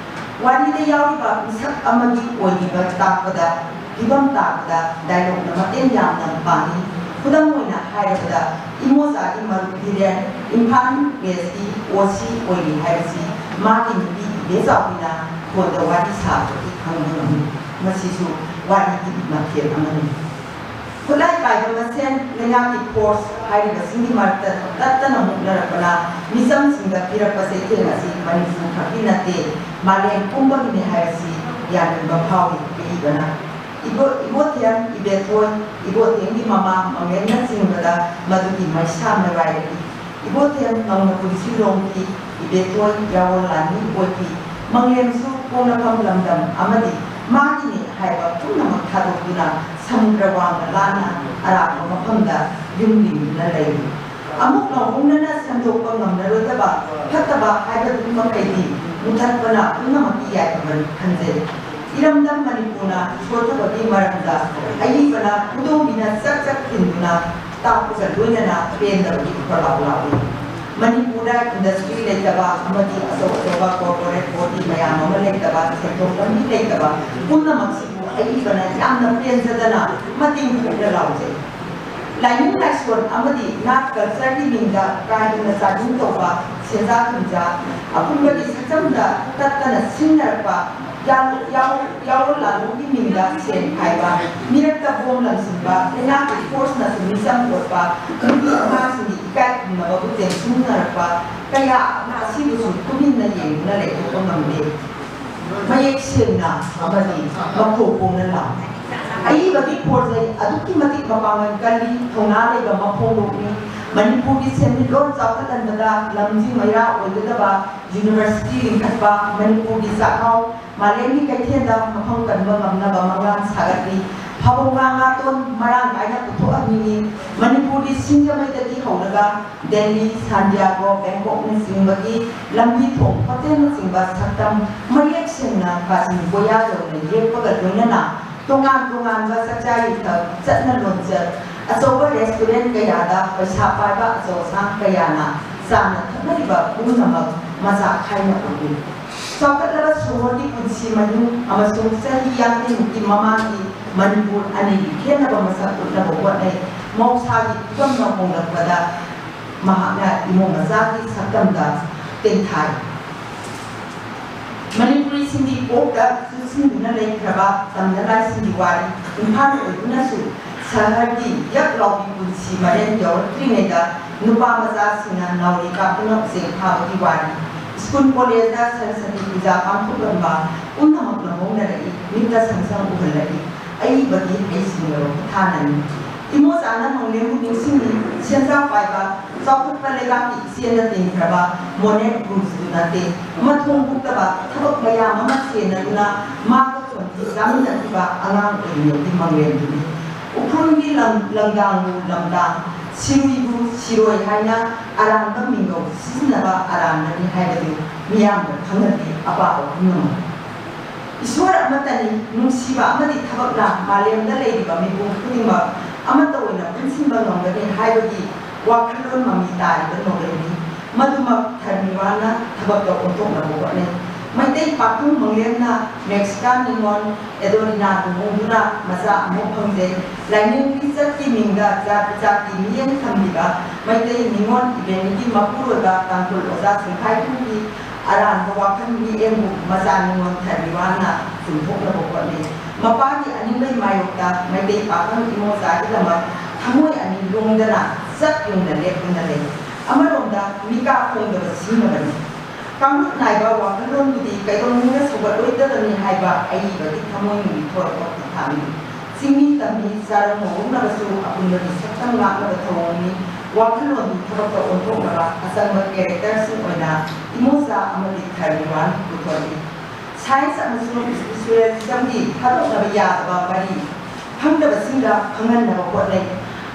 ꯋꯥꯔꯤꯗ ꯌꯥꯎꯔꯤꯕ ꯃꯤꯁꯛ ꯑꯃꯒꯤ ꯑꯣꯏꯔꯤꯕ ꯇꯥꯛꯄꯗ, ꯐꯤꯕꯝ ꯇꯥꯛꯄꯗ ꯗꯥꯏꯂꯣꯛꯅ ꯃꯇꯦꯡ ꯌꯥꯝꯅ ꯄꯥꯡꯏ꯫ ꯈꯨꯗꯝ ꯑꯣꯏꯅ ꯍꯥꯏꯔꯕꯗ, ꯏꯃꯣꯆꯥꯒꯤ ꯃꯔꯨꯞ ꯙꯤꯔꯦꯟ ꯏꯝꯐꯥꯜ ꯋꯦꯁꯀꯤ ꯑꯣ ꯁꯤ ꯑꯣꯏꯔꯤ ꯍꯥꯏꯕꯁꯤ ꯃꯥꯒꯤ ꯅꯨꯄꯤ ꯏꯕꯦꯆꯥꯎꯕꯤꯅ ꯐꯣꯟꯗ ꯋꯥꯔꯤ ꯁꯥꯕꯗꯒꯤ ꯈꯪꯕ ꯉꯝꯃꯤ꯫ ꯃꯁꯤꯁꯨ ꯋꯥꯔꯤꯒꯤ ꯃꯊꯦꯜ ꯑꯃꯅꯤ꯫ ꯈꯨꯠꯂꯥꯏ ꯄꯥꯏꯕ ꯃꯁꯦꯟ ꯂꯩꯉꯥꯛꯀꯤ ꯐꯣꯔꯁ ꯍꯥꯏꯔꯤꯕꯁꯤꯡꯒꯤ ꯃꯔꯛꯇ ꯇꯠꯇꯅ ꯃꯨꯛꯅꯔꯛꯄꯅ ꯃꯤꯆꯝꯁꯤꯡꯗ ꯄꯤꯔꯛꯄ ꯆꯩꯊꯦꯡ ꯑꯁꯤ ꯃꯅꯤꯄꯨꯔ ꯈꯛꯀꯤ ꯅꯠꯇꯦ, ꯃꯥꯂꯦꯝ ꯄꯨꯝꯕꯒꯤꯅꯤ ꯍꯥꯏꯕꯁꯤ ꯌꯥꯅꯤꯡꯕ ꯐꯥꯎꯏ꯫ ꯑꯏꯕꯅ ꯏꯕꯣ-, ꯏꯕꯣꯊꯦꯝ, ꯏꯕꯦꯊꯣꯏ, ꯏꯕꯣꯊꯦꯝꯒꯤ ꯃꯃꯥ ꯃꯃꯦꯟꯅꯆꯤꯡꯕꯗ ꯃꯗꯨꯒꯤ ꯃꯩꯁꯥ ꯃꯔꯥꯏꯔꯛꯏ꯫ ꯏꯕꯣꯊꯦꯝ ꯅꯧꯅ ꯄꯨꯟꯁꯤ ꯂꯣꯡꯈꯤ, ꯏꯕꯦꯊꯣꯏ ꯌꯥꯑꯣꯟ ꯂꯥꯟꯃꯤ ꯑꯣꯏꯈꯤ꯫ ꯃꯪꯂꯦꯝꯁꯨ ꯄꯣꯛꯅꯐꯝ ꯂꯝꯗꯝ ꯑꯃꯗꯤ ꯃꯥꯒꯤꯅꯤ ꯍꯥꯏꯕ ꯄꯨꯝꯅꯃꯛ ꯊꯥꯗꯣꯛꯇꯨꯅ ꯁꯃꯨꯗ꯭ꯔ ꯋꯥꯡꯃ ꯂꯥꯟꯅ ꯑꯔꯥꯞꯄ ꯃꯐꯝꯗ ꯌꯨꯝ ꯂꯤꯡꯗꯨꯅ ꯂꯩꯔꯤ꯫ ꯑꯃꯨꯛ ꯅꯧꯍꯧꯅꯅ ꯁꯦꯝꯗꯣꯛꯄ ꯉꯝꯂꯔꯣꯏꯗꯕ ꯐꯠꯇꯕ ꯍꯥꯏꯕꯗꯨ ꯃꯈꯩꯗꯤ ꯃꯨꯊꯠꯄꯅ ꯄꯨꯝꯅꯃꯛꯀꯤ ꯌꯥꯏꯐꯕꯅꯤ ꯈꯟꯖꯩ꯫ ꯏꯔꯝꯗꯝ ꯃꯅꯤꯄꯨꯔꯅ ꯁꯣꯠꯊꯕꯒꯤ ꯃꯔꯝꯗ ꯑꯏꯕꯅ ꯈꯨꯗꯣꯝꯕꯤꯅ ꯆꯛ ꯆꯛ ꯊꯤꯟꯗꯨꯅ ꯇꯥꯛꯄꯒ ꯂꯣꯏꯅꯅ ꯄꯦꯟꯗꯕꯒꯤ ꯈꯣꯜꯂꯥꯎ ꯂꯥꯎꯏ꯫ ꯃꯅꯤꯄꯨꯔꯗ ꯏꯟꯗꯁꯇ꯭ꯔꯤ ꯂꯩꯇꯕ ꯑꯃꯗꯤ ꯑꯆꯧ ꯑꯆꯧꯕ ꯀꯣꯔꯄꯣꯔꯦꯠ ꯕꯣꯗꯤ ꯃꯌꯥꯝ ꯑꯃ ꯂꯩꯇꯕ, ꯁꯦꯟꯊꯣꯛ ꯂꯝꯕꯤ ꯂꯩꯇꯕ ꯄꯨꯝꯅꯃꯛꯁꯤꯕꯨ ꯑꯏꯕꯅ ꯌꯥꯝꯅ ꯄꯦꯟꯖꯗꯅ ꯃꯇꯤꯡ ꯊꯣꯛꯅ ꯂꯥꯎꯖꯩ꯫ ꯂꯥꯏꯅꯤꯡ ꯂꯥꯏꯁꯣꯟ ꯑꯃꯗꯤ ꯅꯥꯠ ꯀꯜꯆꯔꯒꯤ ꯃꯤꯡꯗ ꯀꯥ ꯍꯦꯟꯅ ꯆꯥꯗꯤꯡ ꯇꯧꯕ, ꯁꯦꯟꯖꯥ ꯊꯨꯝꯖꯥ ꯑꯄꯨꯟꯕꯒꯤ ꯁꯛꯇꯝꯗ ꯇꯠꯇꯅ ꯁꯤꯡꯅꯔꯛꯄ, ꯌꯥꯎ-, ꯌꯥꯎ-, ꯌꯥꯎꯔꯣ ꯂꯥꯂꯣꯒꯤ ꯃꯤꯡꯗ ꯁꯦꯟ ꯈꯥꯏꯕ, ꯃꯤꯔꯛꯇ ꯕꯣꯝ ꯂꯪꯁꯤꯟꯕ, ꯂꯩꯉꯥꯛꯀꯤ ꯐꯣꯔꯁꯅꯁꯨ ꯃꯤꯆꯝ ꯑꯣꯠꯄ, ꯅꯨꯄꯤ ꯅꯍꯥꯁꯤꯡꯒꯤ ꯏꯀꯥꯏ ꯈꯨꯝꯅꯕꯕꯨ ꯇꯦꯟꯁꯤꯟꯅꯔꯛꯄ ꯀꯌꯥ ꯑꯃ ꯑꯁꯤꯕꯨꯁꯨ ꯇꯨꯃꯤꯟꯅ ꯌꯦꯡꯗꯨꯅ ꯂꯩꯊꯣꯛꯄ ꯉꯝꯗꯦ꯫ ꯃꯌꯦꯛ ꯁꯦꯡꯅ ꯑꯃꯗꯤ ꯃꯈꯣꯡ ꯄꯣꯡꯅ ꯂꯥꯎꯏ꯫ ꯑꯏꯕꯒꯤ ꯈꯣꯜꯁꯦ ꯑꯗꯨꯛꯀꯤ ꯃꯇꯤꯛ ꯃꯄꯥꯡꯒꯜ ꯀꯜꯂꯤ, ꯊꯧꯅꯥ ꯂꯩꯕ ꯃꯈꯣꯡꯂꯣꯛꯅꯤ꯫ ꯃꯅꯤꯄꯨꯔꯒꯤ ꯁꯦꯟꯃꯤꯠꯂꯣꯟ ꯆꯥꯎꯈꯠꯍꯟꯕꯗ ꯂꯝꯖꯤꯡ ꯃꯩꯔꯥ ꯑꯣꯏꯒꯗꯕ ꯌꯨꯅꯤꯚꯔꯁꯤꯇꯤ ꯂꯤꯡꯈꯠꯄ, ꯃꯅꯤꯄꯨꯔꯒꯤ ꯆꯥꯛꯍꯥꯎ ꯃꯥꯂꯦꯝꯒꯤ ꯀꯩꯊꯦꯜꯗ ꯃꯐꯝ ꯀꯟꯕ ꯉꯝꯅꯕ ꯃꯪꯂꯥꯟ ꯁꯥꯒꯠꯂꯤ꯫ ꯐꯕꯧ ꯉꯥ ꯉꯥꯇꯣꯟ ꯃꯔꯥꯡ ꯀꯥꯏꯅ ꯄꯨꯊꯣꯛꯍꯟꯅꯤꯡꯏ꯫ ꯃꯅꯤꯄꯨꯔꯒꯤ ꯁꯤꯡꯖꯃꯩꯗꯒꯤ ꯍꯧꯔꯒ ꯗꯦꯜꯂꯤ, ꯁꯥꯟꯗꯤꯌꯥꯒꯣ, ꯕꯦꯡꯀꯣꯛꯅꯆꯤꯡꯕꯒꯤ ꯂꯝꯕꯤ ꯊꯣꯡ, ꯍꯣꯇꯦꯜꯅꯆꯤꯡꯕ ꯁꯛꯇꯝ ꯃꯌꯦꯛ ꯁꯦꯡꯅ ꯀꯥꯆꯤꯟ ꯀꯣꯌꯥ ꯌꯧꯅ ꯌꯦꯛꯄꯒ ꯂꯣꯏꯅꯅ ꯇꯣꯉꯥꯟ ꯇꯣꯉꯥꯟꯕ ꯆꯥꯛꯆꯥ ꯌꯨꯊꯛ, ꯆꯠꯅ ꯂꯣꯟꯆꯠ, ꯑꯆꯧꯕ ꯔꯦꯁꯇꯨꯔꯦꯟ ꯀꯌꯥꯗ ꯄꯩꯁꯥ ꯄꯥꯏꯕ ꯑꯆꯧ ꯑꯁꯥꯡ ꯀꯌꯥꯅ ꯆꯥꯅ ꯊꯛꯅꯔꯤꯕ ꯄꯨꯝꯅꯃꯛ ꯃꯆꯥ ꯈꯥꯏꯅ ꯎꯠꯂꯤ꯫ ꯆꯥꯎꯈꯠꯂꯕ ꯁꯣꯍꯣꯔꯒꯤ ꯄꯨꯟꯁꯤ ꯃꯍꯤꯡ ꯑꯃꯁꯨꯡ ꯆꯍꯤ ꯌꯥꯡꯈꯩꯃꯨꯛꯀꯤ ꯃꯃꯥꯡꯒꯤ ꯃꯅꯤꯄꯨꯔ ꯑꯅꯤꯒꯤ ꯈꯦꯠꯅꯕ ꯃꯁꯛ ꯎꯠꯅꯕ ꯍꯣꯠꯅꯩ꯫ ꯃꯍꯧꯁꯥꯒꯤ ꯐꯤꯕꯝꯅ ꯍꯣꯡꯂꯛꯄꯗ ꯃꯍꯥꯛꯅ ꯏꯃꯣ ꯃꯆꯥꯒꯤ ꯁꯛꯇꯝꯗ ꯇꯦꯡꯊꯥꯏ꯫ ꯃꯅꯤꯄꯨꯔꯤꯁꯤꯡꯒꯤ ꯀꯣꯛꯇ ꯆꯨꯁꯤꯟꯗꯨꯅ ꯂꯩꯈ꯭ꯔꯕ ꯇꯝꯅ ꯂꯥꯏꯁꯤꯡꯒꯤ ꯋꯥꯔꯤ ꯏꯝꯐꯥꯜ ꯑꯣꯏꯗꯨꯅꯁꯨ ꯁꯍꯔꯒꯤ ꯌꯛ ꯂꯥꯎꯕꯤ ꯄꯨꯟꯁꯤ ꯃꯔꯦꯟ ꯌꯧꯔꯛꯇ꯭ꯔꯤꯉꯩꯗ ꯅꯨꯄꯥ ꯃꯆꯥꯁꯤꯡꯅ ꯅꯥꯎꯔꯤ ꯀꯥꯞꯇꯨꯅ ꯎꯆꯦꯛ ꯐꯥꯕꯒꯤ ꯋꯥꯔꯤ, ꯁ꯭ꯀꯨꯜ ꯀꯣꯂꯦꯖꯇ ꯁꯔꯁꯇꯤ ꯄꯨꯖꯥ ꯄꯥꯡꯊꯣꯛꯂꯝꯕ ꯄꯨꯝꯅꯃꯛꯅ ꯍꯧꯅꯔꯛꯏ, ꯃꯤꯠꯇ ꯁꯪ ꯁꯪ ꯎꯍꯜꯂꯛꯏ꯫ ꯑꯏꯕꯒꯤ ꯍꯩꯁꯤꯡꯂꯕ ꯈꯨꯠꯊꯥꯅꯅꯤ꯫ ꯏꯃꯣꯆꯥꯅ ꯃꯪꯂꯦꯝꯕꯨ ꯅꯤꯡꯁꯤꯡꯏ, ꯁꯦꯟꯖꯥ ꯄꯥꯏꯕ, ꯆꯥꯎꯈꯠꯄ ꯂꯩꯕꯥꯛꯀꯤ ꯏꯆꯦꯜꯗ ꯇꯤꯟꯈ꯭ꯔꯕ ꯃꯣꯅꯦꯠ ꯀ꯭ꯔꯨꯖꯇꯨ ꯅꯠꯇꯦ꯫ ꯃꯊꯣꯡ ꯍꯨꯛꯇꯕ ꯊꯕꯛ ꯃꯌꯥꯝ ꯑꯃ ꯁꯦꯟꯅꯗꯨꯅ ꯃꯥꯒ ꯆꯥꯃꯤꯟꯅꯈꯤꯕ ꯑꯉꯥꯡ ꯑꯣꯏꯔꯤꯉꯩꯒꯤ ꯃꯪꯂꯦꯝꯗꯨꯅꯤ꯫ ꯎꯈ꯭ꯔꯨꯜꯒꯤ ꯂꯝ ꯂꯪꯗꯥꯡꯕꯨ ꯂꯝꯗꯥꯡ, ꯁꯤꯔꯨꯏꯕꯨ ꯁꯤꯔꯣꯏ ꯍꯥꯏꯅ ꯑꯔꯥꯟꯕ ꯃꯤꯡꯒꯧ ꯁꯤꯖꯤꯟꯅꯕ ꯑꯔꯥꯟꯕꯅꯤ ꯍꯥꯏꯕꯗꯨ ꯃꯤꯌꯥꯝꯅ ꯈꯪꯅꯗꯦ, ꯑꯄꯥꯕ ꯄꯨꯝꯅꯃꯛ꯫ ꯏꯁꯣꯔ ꯑꯃꯠꯇꯅꯤ, ꯅꯨꯡꯁꯤꯕ ꯑꯃꯗꯤ ꯊꯕꯛꯅ ꯃꯥꯂꯦꯝꯗ ꯂꯩꯔꯤꯕ ꯃꯤꯄꯨꯝ ꯈꯨꯗꯤꯡꯃꯛ ꯑꯃꯠꯇ ꯑꯣꯏꯅ ꯄꯨꯟꯁꯤꯟꯕ ꯉꯝꯒꯅꯤ ꯍꯥꯏꯕꯒꯤ ꯋꯥꯈꯜꯂꯣꯟ ꯃꯃꯤ ꯇꯥꯔꯤꯕ ꯅꯣꯕꯦꯜꯅꯤ꯫ ꯃꯗꯨꯃꯛ ꯊꯔꯃꯤꯋꯥꯟꯅ ꯊꯕꯛꯇ ꯑꯣꯟꯊꯣꯛꯅꯕ ꯍꯣꯠꯅꯩ꯫ ꯃꯩꯇꯩ ꯄꯥꯈꯪ ꯃꯪꯂꯦꯝꯅ ꯃꯦꯛꯁꯤꯀꯥꯟ ꯅꯤꯉꯣꯜ ꯑꯦꯗꯣꯅꯤꯅꯥ ꯂꯨꯍꯣꯡꯗꯨꯅ ꯃꯆꯥ ꯑꯃ ꯐꯪꯖꯩ꯫ ꯂꯥꯏꯅꯤꯡ ꯂꯤꯆꯠꯀꯤ ꯃꯤꯡꯗ ꯖꯥꯠ ꯕꯤꯖꯥꯠꯀꯤ ꯃꯤꯠꯌꯦꯡ ꯊꯝꯂꯤꯕ ꯃꯩꯇꯩ ꯅꯤꯉꯣꯜ ꯏꯕꯦꯟꯒꯤ ꯃꯄꯨꯔꯣꯏꯕ ꯇꯥꯡꯈꯨꯜ ꯑꯣꯖꯥ ꯁꯤꯡꯈꯥꯏꯕꯨꯡꯒꯤ ꯑꯔꯥꯟꯕ ꯋꯥꯈꯜ ꯃꯤꯠꯌꯦꯡꯕꯨ ꯃꯆꯥ ꯅꯤꯉꯣꯜ ꯊꯔꯃꯤꯋꯥꯟꯅ ꯆꯨꯝꯊꯣꯛꯅꯕ ꯍꯣꯠꯅꯩ꯫ ꯃꯄꯥꯒꯤ ꯑꯅꯤꯡꯕꯩ ꯃꯥꯌꯣꯛꯇ ꯃꯩꯇꯩ ꯄꯥꯈꯪ ꯏꯃꯣꯆꯥꯒꯤꯗꯃꯛ ꯊꯃꯣꯏ ꯑꯅꯤ ꯂꯣꯡꯗꯅ ꯆꯞ ꯌꯨꯡꯅ ꯂꯦꯞꯇꯨꯅ ꯂꯩ꯫ ꯑꯃꯔꯣꯝꯗ ꯃꯤꯀꯥ ꯐꯣꯡꯗꯕ ꯁꯤꯡꯅꯕꯅꯤ꯫ ꯀꯥꯡꯂꯨꯞ ꯅꯥꯏꯕ ꯋꯥꯈꯜꯂꯣꯟꯕꯨꯗꯤ ꯀꯩꯗꯧꯅꯨꯡꯗ ꯁꯧꯒꯠꯂꯣꯏꯗꯕꯅꯤ ꯍꯥꯏꯕ ꯑꯏꯕꯒꯤ ꯊꯃꯣꯏꯅꯨꯡꯒꯤ ꯊꯣꯔꯛꯄ ꯈꯣꯡꯊꯥꯡꯅꯤ꯫ ꯆꯤꯡꯃꯤ ꯇꯝꯃꯤ ꯆꯥꯔꯧ ꯃꯧꯔꯧꯅꯕꯁꯨ ꯑꯄꯨꯟꯕꯒꯤ ꯁꯛꯇꯝ ꯉꯥꯛꯅꯕ ꯊꯧꯑꯣꯡꯅꯤ꯫ ꯋꯥꯈꯜꯂꯣꯟꯗꯨ ꯊꯕꯛꯇ ꯑꯣꯟꯊꯣꯛꯅꯕ ꯑꯆꯪꯕ ꯀꯦꯔꯦꯛꯇꯔꯁꯤꯡ ꯑꯣꯏꯅ ꯏꯃꯣꯆꯥ ꯑꯃꯗꯤ ꯊꯔꯃꯤꯋꯥꯟ ꯄꯨꯊꯣꯛꯏ꯫ ꯁꯥꯏꯟꯁ ꯑꯃꯁꯨꯡ ꯏꯁꯄꯤꯔꯤꯆꯨꯋꯦꯂꯤꯖꯝꯒꯤ ꯊꯥꯗꯣꯛꯅꯕ ꯌꯥꯗꯕ ꯃꯔꯤ ꯈꯪꯗꯕꯁꯤꯡꯗ ꯈꯪꯍꯟꯅꯕ ꯍꯣꯠꯅꯩ꯫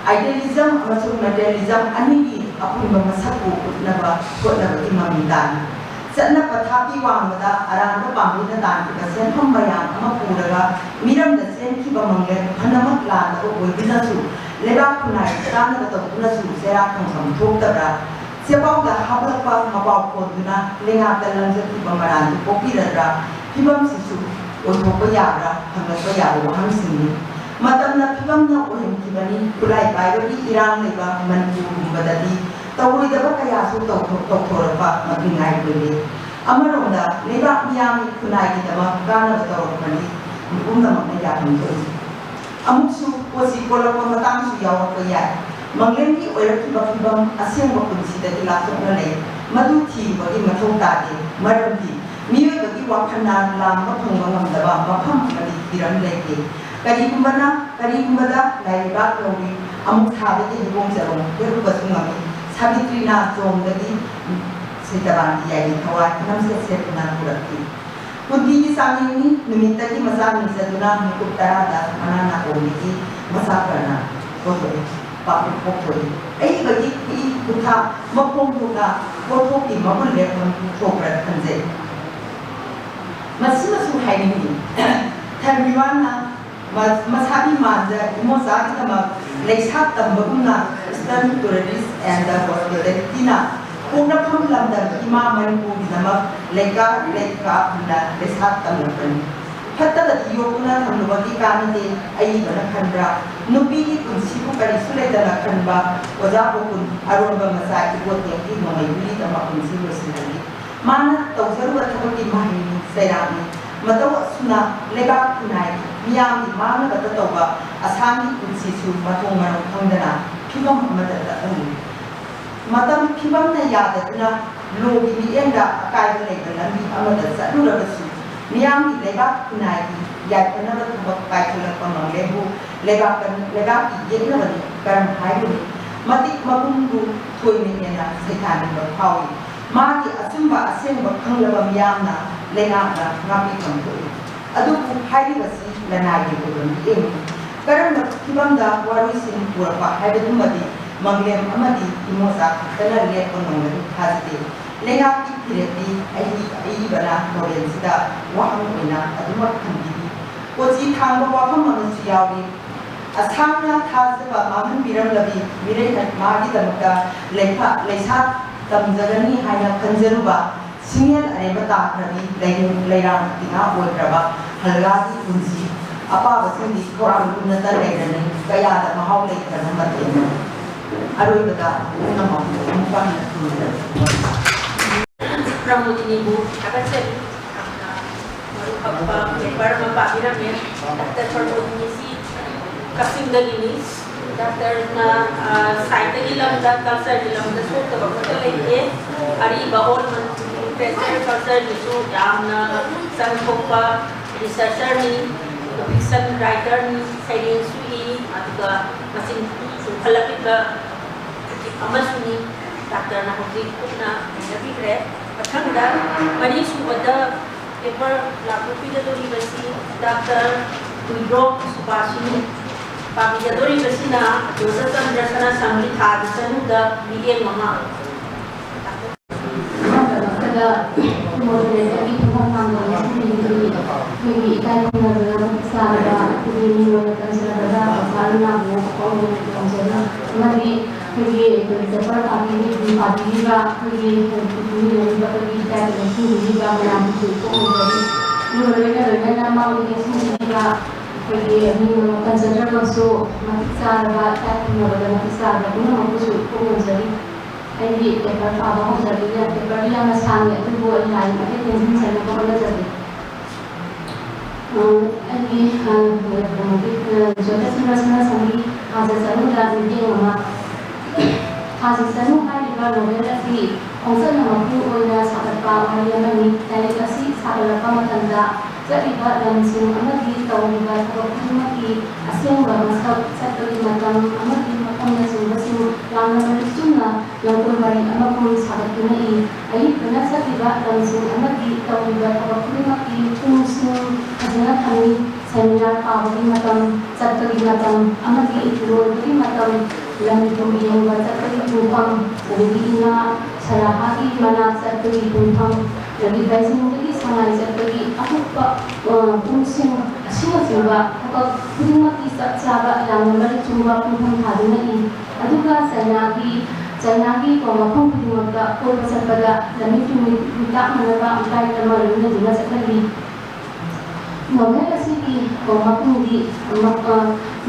ꯑꯥꯏꯗꯤꯌꯦꯂꯤꯖꯝ ꯑꯃꯁꯨꯡ ꯃꯦꯇꯔꯤꯌꯦꯂꯤꯖꯝ ꯑꯅꯤꯒꯤ ꯑꯄꯨꯟꯕ ꯃꯁꯛꯄꯨ ꯎꯠꯅꯕ ꯍꯣꯠꯅꯕꯒꯤ ꯃꯃꯤ ꯇꯥꯔꯤ꯫ ꯆꯠꯅ ꯄꯊꯥꯞꯀꯤ ꯋꯥꯡꯃꯗ ꯑꯔꯥꯟꯕ ꯄꯥꯝꯕꯩꯅ ꯇꯥꯟꯈꯤꯕ ꯁꯦꯟꯐꯝ ꯃꯌꯥꯝ ꯑꯃ ꯄꯨꯔꯒ ꯃꯤꯔꯝꯗ ꯆꯦꯟꯈꯤꯕ ꯃꯪꯂꯦꯝ ꯐꯅꯃꯛ ꯂꯥꯟꯗꯕ ꯑꯣꯏꯗꯨꯅꯁꯨ, ꯂꯩꯕꯥꯛ ꯈꯨꯟꯅꯥꯏꯒꯤ ꯀꯥꯟꯅꯕ ꯇꯧꯗꯨꯅꯁꯨ ꯆꯩꯔꯥꯛ ꯈꯪꯐꯝ ꯊꯣꯛꯇꯕ꯭ꯔꯥ? ꯆꯦꯄꯥꯎꯗ ꯍꯥꯞꯂꯛꯄ ꯃꯄꯥꯎ ꯀꯣꯟꯗꯨꯅ ꯂꯩꯉꯥꯛꯇ ꯂꯪꯖꯈꯤꯕ ꯃꯔꯥꯜꯗꯨ ꯀꯣꯛꯄꯤꯔꯗ꯭ꯔꯥ? ꯐꯤꯕꯝꯁꯤꯁꯨ ꯑꯣꯏꯊꯣꯛꯄ ꯌꯥꯕ꯭ꯔꯥ? ꯍꯪꯂꯛꯄ ꯌꯥꯕ ꯋꯥꯍꯪꯁꯤꯡꯅꯤ꯫ ꯃꯇꯝꯅ ꯐꯤꯕꯝꯅ ꯑꯣꯏꯍꯟꯈꯤꯕꯅꯤ꯫ ꯈꯨꯠꯂꯥꯏ ꯄꯥꯏꯕꯒꯤ ꯏꯔꯥꯡ ꯂꯩꯕ ꯃꯅꯤꯄꯨꯔꯒꯨꯝꯕꯗꯗꯤ ꯇꯧꯔꯣꯏꯗꯕ ꯀꯌꯥꯁꯨ ꯇꯧꯊꯣ-, ꯇꯧꯊꯣꯔꯛꯄ ꯃꯄꯤꯉꯥꯏ ꯑꯣꯏꯔꯦ꯫ ꯑꯃꯔꯣꯝꯗ ꯂꯩꯕꯥꯛ ꯃꯤꯌꯥꯝꯒꯤ ꯈꯨꯟꯅꯥꯏꯒꯤꯗꯃꯛ ꯀꯥꯟꯅꯕ ꯇꯧꯔꯛꯄꯅꯤ꯫ ꯃꯤꯄꯨꯝꯅꯃꯛꯅ ꯌꯥꯐꯝ ꯊꯣꯛꯏ꯫ ꯑꯃꯨꯛꯁꯨ ꯄꯣꯠꯁꯤ ꯀꯣꯜꯂꯛꯄ ꯃꯇꯥꯡꯁꯨ ꯌꯥꯎꯔꯛꯄ ꯌꯥꯏ꯫ ꯃꯪꯂꯦꯝꯒꯤ ꯑꯣꯏꯔꯛꯈꯤꯕ ꯐꯤꯕꯝ ꯑꯁꯦꯡꯕ ꯄꯨꯟꯁꯤꯗꯒꯤ ꯂꯥꯞꯊꯣꯛꯅ ꯂꯩ꯫ ꯃꯗꯨ ꯊꯤꯔꯨꯕꯒꯤ ꯃꯊꯧ ꯇꯥꯗꯦ꯫ ꯃꯔꯝꯗꯤ ꯃꯤꯑꯣꯏꯕꯒꯤ ꯋꯥꯈꯜꯅ ꯂꯥꯝꯕ ꯐꯪꯕ ꯉꯝꯗꯕ ꯃꯐꯝ ꯑꯃꯗꯤ ꯍꯤꯔꯝ ꯂꯩꯇꯦ꯫ ꯀꯔꯤꯒꯨꯝꯕꯅ, ꯀꯔꯤꯒꯨꯝꯕꯗ ꯂꯥꯏꯔꯩꯕꯥꯛ ꯂꯧꯔꯤ, ꯑꯃꯨꯛ ꯊꯥꯗꯒꯤ ꯍꯩꯕꯣꯡ ꯆꯔꯣꯡ ꯍꯦꯛꯂꯨꯕꯁꯨ ꯉꯝꯃꯤ꯫ ꯁꯥꯕꯤꯇ꯭ꯔꯤꯅ ꯆꯣꯝꯗꯒꯤ ꯁꯩꯇꯕꯥꯟꯒꯤ ꯌꯥꯏꯔꯤ ꯊꯋꯥꯏ ꯅꯝꯁꯦꯠ ꯁꯦꯠꯇꯨꯅ ꯄꯨꯔꯛꯈꯤ꯫ ꯀꯨꯟꯇꯤꯒꯤ ꯆꯥꯡꯌꯦꯡꯅꯤ꯫ ꯅꯨꯃꯤꯠꯇꯒꯤ ꯃꯆꯥ ꯃꯤꯖꯗꯨꯅ ꯃꯤꯀꯨꯞ ꯇꯔꯥꯗ ꯃꯅꯥ ꯅꯥꯀꯣꯡꯗꯒꯤ ꯃꯆꯥ ꯈꯔꯅ ꯄꯣꯛꯊꯣꯛꯏ, ꯄꯥꯛ ꯄꯣꯛꯊꯣꯛꯏ꯫ ꯑꯏꯕꯒꯤ ꯈꯨꯏ ꯈꯨꯊꯥ ꯃꯈꯣꯡ ꯊꯣꯛꯅ ꯄꯣꯠꯊꯣꯛꯀꯤ ꯃꯒꯨꯟ ꯂꯦꯞꯐꯝ ꯊꯣꯛꯄ꯭ꯔꯥ ꯈꯟꯖꯩ꯫ ꯃꯁꯤꯃꯁꯨ ꯍꯥꯏꯅꯤꯡꯏ, ꯊꯔꯃꯤꯋꯥꯟꯅ ꯃ-, ꯃꯁꯥꯒꯤ ꯃꯥꯟꯗ ꯏꯃꯣꯆꯥꯒꯤꯗꯃꯛ ꯂꯩꯁꯥ ꯇꯝꯕꯒꯨꯝꯅ Eastern Tourist and Hospitality-ꯅ ꯄꯣꯛꯅꯐꯝ ꯂꯝꯗꯝ ꯏꯃꯥ ꯃꯅꯤꯄꯨꯔꯒꯤꯗꯃꯛ ꯂꯩꯀꯥ ꯂꯩꯀꯥꯞꯅ ꯂꯩꯁꯥ ꯇꯝꯂꯛꯄꯅꯤ꯫ ꯐꯠꯇꯕꯗꯤ ꯌꯣꯛꯇꯨꯅ ꯊꯝꯂꯨꯕꯒꯤ ꯀꯥꯟꯅꯗꯦ ꯑꯏꯕꯅ ꯈꯟꯕ꯭ꯔꯥ? ꯅꯨꯄꯤꯒꯤ ꯄꯨꯟꯁꯤꯕꯨ ꯀꯔꯤꯁꯨ ꯂꯩꯇꯅ ꯈꯟꯕ ꯑꯣꯖꯥ ꯕꯣꯀꯨꯟ ꯑꯔꯣꯟꯕ ꯃꯆꯥ ꯏꯕꯣꯇꯦꯡꯒꯤ ꯅꯣꯡꯃꯩ ꯒꯨꯂꯤꯗ ꯃꯄꯨꯟꯁꯤ ꯂꯣꯏꯁꯤꯟꯕꯅꯤ꯫ ꯃꯥꯅ ꯇꯧꯖꯔꯨꯕ ꯊꯕꯛꯀꯤ ꯃꯍꯩꯅꯤ, ꯆꯩꯔꯥꯛꯅꯤ꯫ ꯃꯇꯧ ꯑꯁꯨꯝꯅ ꯂꯩꯕꯥꯛ ꯈꯨꯟꯅꯥꯏꯒꯤ ꯃꯤꯌꯥꯝꯒꯤ ꯃꯥꯡꯅꯕꯇ ꯇꯧꯕ ꯑꯁꯥꯝꯒꯤ ꯄꯨꯟꯁꯤꯁꯨ ꯃꯊꯣꯡ ꯃꯔꯝ ꯈꯪꯗꯅ ꯐꯤꯕꯝ ꯑꯃꯗ ꯆꯠꯂꯝꯃꯤ꯫ ꯃꯇꯝ ꯐꯤꯕꯝꯅ ꯌꯥꯗꯗꯨꯅ ꯂꯣꯒꯤ ꯃꯤꯠꯌꯦꯡꯗ ꯑꯀꯥꯏꯕ ꯂꯩꯕ ꯂꯝꯕꯤ ꯑꯃꯗ ꯆꯠꯂꯨꯔꯕꯁꯨ, ꯃꯤꯌꯥꯝꯒꯤ ꯂꯩꯕꯥꯛ ꯈꯨꯟꯅꯥꯏꯒꯤ ꯌꯥꯏꯐꯅꯕ ꯊꯕꯛ ꯄꯥꯏꯈꯠꯂꯛꯄ ꯃꯪꯂꯦꯝꯕꯨ ꯂꯩꯕꯥꯛ-, ꯂꯩꯕꯥꯛꯀꯤ ꯌꯦꯛꯅꯕꯗꯤ ꯀꯔꯝ ꯍꯥꯏꯔꯨꯅꯤ? ꯃꯇꯤꯛ ꯃꯒꯨꯟꯕꯨ ꯊꯣꯏꯅ ꯍꯦꯟꯅ ꯁꯩꯊꯥꯅꯤꯡꯕ ꯐꯥꯎꯏ꯫ ꯃꯥꯒꯤ ꯑꯆꯨꯝꯕ ꯑꯁꯦꯡꯕ ꯈꯪꯂꯕ ꯃꯤꯌꯥꯝꯅ ꯂꯩꯉꯥꯛꯅ ꯉꯥꯛꯄꯤꯐꯝ ꯊꯣꯛꯏ꯫ ꯑꯗꯨꯕꯨ ꯍꯥꯏꯔꯤꯕꯁꯤ ꯂꯅꯥꯏꯒꯤ ꯑꯣꯏꯕ ꯃꯤꯠꯌꯦꯡꯅꯤ꯫ ꯀꯔꯝꯕ ꯐꯤꯕꯝꯗ ꯋꯥꯔꯣꯏꯁꯤꯟ ꯄꯨꯔꯛꯄ ꯍꯥꯏꯕꯗꯨꯃꯗꯤ ꯃꯪꯂꯦꯝ ꯑꯃꯗꯤ ꯏꯃꯣꯆꯥ ꯈꯛꯇꯅ ꯂꯦꯞꯄ ꯉꯝꯒꯅꯤ ꯊꯥꯖꯗꯦ꯫ ꯂꯩꯉꯥꯛꯀꯤ ꯐꯤꯔꯦꯞꯇꯤ ꯑꯏ-, ꯑꯏꯕꯅ ꯅꯣꯕꯦꯜꯁꯤꯗ ꯋꯥꯍꯪ ꯑꯣꯏꯅ ꯑꯗꯨꯃꯛ ꯊꯝꯕꯤꯔꯤ꯫ ꯀꯣꯆꯤ ꯊꯥꯡꯕ ꯋꯥꯐꯝ ꯑꯃꯁꯨ ꯌꯥꯎꯔꯤ꯫ ꯑꯁꯥꯝꯅ ꯊꯥꯖꯕ ꯃꯥꯡꯍꯟꯕꯤꯔꯝꯂꯕꯤ ꯃꯤꯔꯩ ꯃꯥꯒꯤꯗꯃꯛꯇ ꯂꯩꯈꯥ-, ꯂꯩꯁꯥ ꯇꯝꯖꯒꯅꯤ ꯍꯥꯏꯅ ꯈꯟꯖꯔꯨꯕ ꯁꯤꯡꯅꯦꯜ ꯑꯔꯦꯝꯕ ꯇꯥꯈ꯭ꯔꯕꯤ ꯂꯩ-, ꯂꯩꯔꯥꯡ ꯇꯤꯉꯥ ꯑꯣꯏꯈ꯭ꯔꯕ ꯍꯜꯒꯥꯒꯤ ꯄꯨꯟꯁꯤ ꯑꯄꯥꯕꯁꯤꯡꯗꯤ ꯈꯧꯔꯥꯡ ꯄꯨꯝꯅꯇ ꯂꯩꯔꯅꯤ꯫ ꯀꯌꯥꯗ ꯃꯍꯥꯎ ꯂꯩꯈ꯭ꯔꯕ ꯃꯇꯦꯡꯅꯣ꯫ ꯑꯔꯣꯏꯕꯗ ꯄꯨꯝꯅꯃꯛ ꯑꯃꯨꯛꯀ ꯍꯟꯅ ꯊꯨꯒꯥꯏꯔꯕ ꯄ꯭ꯔꯃꯣꯗꯤꯅꯤꯕꯨ ꯊꯥꯒꯠꯆꯔꯤ꯫ ꯌꯥꯝꯅ ꯃꯔꯨ ꯍꯛꯄ ꯄꯦꯄꯔ ꯑꯃ ꯄꯥꯕꯤꯔꯝꯃꯦ꯫ ꯗꯥꯛꯇꯔ ꯄ꯭ꯔꯃꯣꯗꯤꯅꯤꯁꯤ ꯀꯛꯆꯤꯡꯗꯒꯤꯅꯤ꯫ ꯗꯥꯛꯇꯔꯅ, ꯑ, ꯁꯥꯏꯟꯁꯇꯒꯤ ꯂꯝꯗ, ꯀꯜꯆꯔꯒꯤ ꯂꯝꯗ ꯁꯣꯛꯇꯕ ꯑꯃꯠꯇ ꯂꯩꯇꯦ꯫ ꯑꯔꯤꯕ ꯑꯣꯜ ꯃꯅꯤꯄꯨꯔꯤ ꯂꯤꯇꯔꯦꯆꯔ ꯀꯜꯆꯔꯒꯤꯁꯨ ꯌꯥꯝꯅ ꯃꯁꯛ ꯊꯣꯛꯄ ꯔꯤꯁꯔꯆꯔꯅꯤ, ꯐꯤꯛꯁꯟ ꯔꯥꯏꯇꯔꯅꯤ, ꯁꯩꯔꯦꯡꯁꯨ ꯏ, ꯑꯗꯨꯒ ꯃꯁꯤꯡ ꯆꯨꯝꯈꯠꯂꯛꯂꯤꯕ ꯑꯃꯁꯨꯅꯤ꯫ ꯗꯥꯛꯇꯔꯅ ꯍꯧꯖꯤꯛ ꯀꯨꯞꯅ ꯅꯩꯅꯕꯤꯈ꯭ꯔꯦ꯫ ꯃꯊꯪꯗ ꯃꯔꯤꯁꯨꯕꯗ ꯄꯦꯄꯔ ꯂꯥꯎꯊꯣꯛꯄꯤꯒꯗꯧꯔꯤꯕꯁꯤ ꯗꯥꯛꯇꯔ ꯀꯨꯏꯗ꯭ꯔꯣꯝ ꯁꯨꯕꯥꯁꯤꯅꯤ꯫ ꯄꯥꯕꯤꯒꯗꯧꯔꯤꯕꯁꯤꯅ ꯖꯣꯙꯆꯟꯗ꯭ꯔ ꯁꯅꯥꯁꯝꯒꯤ ꯊꯥꯒꯤ ꯆꯅꯨꯗ ꯃꯤꯠꯌꯦꯡ ꯃꯉꯥ꯫ ꯑꯍꯥꯟꯕꯃꯛꯇꯗ ꯃꯣꯗꯔꯦꯇꯔꯒꯤ ꯊꯕꯛ ꯄꯥꯡꯒꯜ ꯑꯁꯤꯒꯤ ꯑꯩꯈꯣꯏꯒꯤ ꯏꯀꯥꯏ ꯈꯨꯝꯅꯖꯅ ꯃꯇꯤꯛ ꯆꯥꯔꯕ ꯑꯩꯈꯣꯏꯒꯤ ꯃꯤꯡ ꯑꯣꯏꯅ ꯄꯟꯖꯔꯕꯗ ꯑꯣꯖꯥ ꯔꯨꯅꯥꯕꯨ ꯈꯣꯡ ꯇꯧꯖꯔꯤ꯫ ꯑꯃꯗꯤ ꯑꯩꯈꯣꯏꯒꯤ ꯄꯦꯄꯔ ꯄꯥꯕꯤꯔꯤ-, ꯄꯥꯕꯤꯔꯤꯕ ꯑꯩꯈꯣꯏꯒꯤ ꯃꯤꯔꯣꯜꯂꯤꯕ ꯑꯩꯈꯣꯏꯒꯤ ꯏꯀꯥꯏ ꯈꯨꯝꯅꯕ ꯄꯤꯕꯤꯔꯤꯕ ꯃꯌꯥꯝꯕꯨꯁꯨ ꯈꯣꯡ ꯇꯧꯖꯔꯤ꯫ ꯑꯗꯨꯒ ꯂꯣꯏꯅ ꯂꯣꯏꯅꯅ ꯃꯥꯡꯗꯒꯤ ꯁꯤꯟꯕꯤꯔꯤꯕ ꯑꯩꯈꯣꯏꯒꯤ ꯃꯤꯡ ꯑꯣꯏꯅ ꯄꯟꯖꯗ꯭ꯔꯒꯁꯨ ꯃꯇꯤꯛ ꯆꯥꯔꯕ ꯏꯀꯥꯏ ꯈꯨꯝꯅꯕꯗ ꯃꯇꯤꯛ ꯆꯥꯔꯕ ꯄꯨꯝꯅꯃꯛꯄꯨꯁꯨ ꯈꯣꯡ ꯇꯧꯖꯔꯤ꯫ ꯑꯩꯒꯤ ꯄꯦꯄꯔ ꯄꯥꯕ ꯍꯧꯖꯔꯒꯦ꯫ ꯄꯦꯄꯔꯗꯤ ꯌꯥꯝꯅ ꯁꯥꯡꯉꯦ, ꯑꯗꯨꯕꯨ ꯑꯩ ꯂꯥꯏꯔꯤꯛ ꯃꯈꯩ ꯇꯦꯟꯁꯤꯟꯖꯅꯕ ꯍꯣꯠꯅꯖꯒꯦ꯫ ꯑ, ꯑꯩꯒꯤ, ꯑ, ꯀꯩꯅꯣꯒꯤ, ꯑ, ꯖꯣꯙꯆꯟꯗ꯭ꯔ ꯁꯅꯥꯁꯝꯒꯤ ꯊꯥꯖ ꯆꯅꯨꯗ ꯃꯤꯠꯌꯦꯡ ꯑꯃ꯫ ꯊꯥꯖ ꯆꯅꯨ ꯍꯥꯏꯔꯤꯕ ꯅꯣꯚꯦꯜ ꯑꯁꯤ ꯈꯣꯡꯆꯠꯅ ꯃꯄꯨ ꯑꯣꯏꯅ ꯁꯥꯒꯠꯄ ꯋꯥꯔꯤ ꯑꯃꯅꯤ꯫ ꯂꯥꯏꯔꯤꯛ ꯑꯁꯤ ꯁꯥꯒꯠꯂꯛꯄ ꯃꯇꯝꯗ ꯆꯠꯂꯤꯕ ꯂꯝꯁꯤꯡ ꯑꯃꯗꯤ ꯇꯧꯔꯤꯕ ꯊꯕꯛ ꯈꯨꯗꯤꯡꯃꯛꯀꯤ ꯑꯁꯦꯡꯕ ꯃꯁꯛ, ꯆꯠꯄꯒꯤ ꯃꯇꯝ ꯑꯃꯗꯤ ꯃꯐꯝꯅꯆꯤꯡꯕꯁꯤꯡ ꯌꯥꯝꯅ ꯃꯔꯤꯛ ꯆꯨꯝꯅ ꯂꯝꯀꯣꯏ ꯋꯥꯔꯤ ꯑꯃꯒꯨꯝ ꯁꯥꯒꯠꯇꯨꯅ ꯏ꯫ ꯑꯏꯕꯅ ꯆꯠꯂꯤꯕ ꯂꯝꯁꯤꯡ ꯑꯃꯗꯤ ꯇꯧꯔꯤꯕ ꯊꯕꯛ ꯈꯨꯗꯤꯡꯃꯛꯀꯤ ꯄꯨꯡꯁꯤꯡ ꯐꯖꯅ ꯊꯝꯃꯤ꯫ ꯁꯦꯃꯤꯅꯥꯔ ꯄꯥꯕꯒꯤ ꯃꯇꯝ, ꯆꯠꯄꯒꯤ ꯃꯇꯝ ꯑꯃꯗꯤ ꯂꯣꯏꯕꯒꯤ ꯃꯇꯝ, ꯂꯝ ꯇꯨ ꯌꯦꯡꯕ ꯆꯠꯄꯒꯤ ꯄꯨꯡꯐꯝ, ꯑꯗꯒꯤ ꯏꯃꯥ ꯁꯔꯥꯍꯥꯒꯤ ꯃꯅꯥꯛ ꯆꯠꯄꯒꯤ ꯄꯨꯡꯐꯝ, ꯑꯗꯒꯤ ꯕꯩꯖꯤꯡꯗꯒꯤ ꯁꯉꯥꯏ ꯆꯠꯄꯒꯤ ꯑꯀꯨꯞꯄ, ꯑ, ꯄꯨꯡꯁꯤꯡ ꯑꯁꯤꯅꯆꯤꯡꯕ ꯊꯕꯛ ꯈꯨꯗꯤꯡꯃꯛꯀꯤ ꯆꯞ ꯆꯥꯕ ꯌꯥꯝꯅ ꯃꯔꯤꯛ ꯆꯨꯝꯕ ꯄꯨꯡꯐꯝ ꯊꯥꯗꯨꯅ ꯏ꯫ ꯑꯗꯨꯒ ꯆꯩꯅꯥꯒꯤ, ꯆꯩꯅꯥꯒꯤ ꯀꯣ ꯃꯐꯝ ꯈꯨꯗꯤꯡꯃꯛꯇ ꯀꯣꯏꯕ ꯆꯠꯄꯗ ꯂꯝꯃꯤꯠ ꯇꯨꯃꯤꯠ ꯃꯤꯇꯥꯛꯅꯅꯕ guide ꯑꯃ ꯂꯣꯏꯅꯗꯨꯅ ꯆꯠꯍꯜꯂꯤ꯫ ꯅꯣꯚꯦꯜ ꯑꯁꯤꯒꯤ ꯀꯣ ꯃꯄꯨꯡꯗꯤ ꯃ-, ꯑ,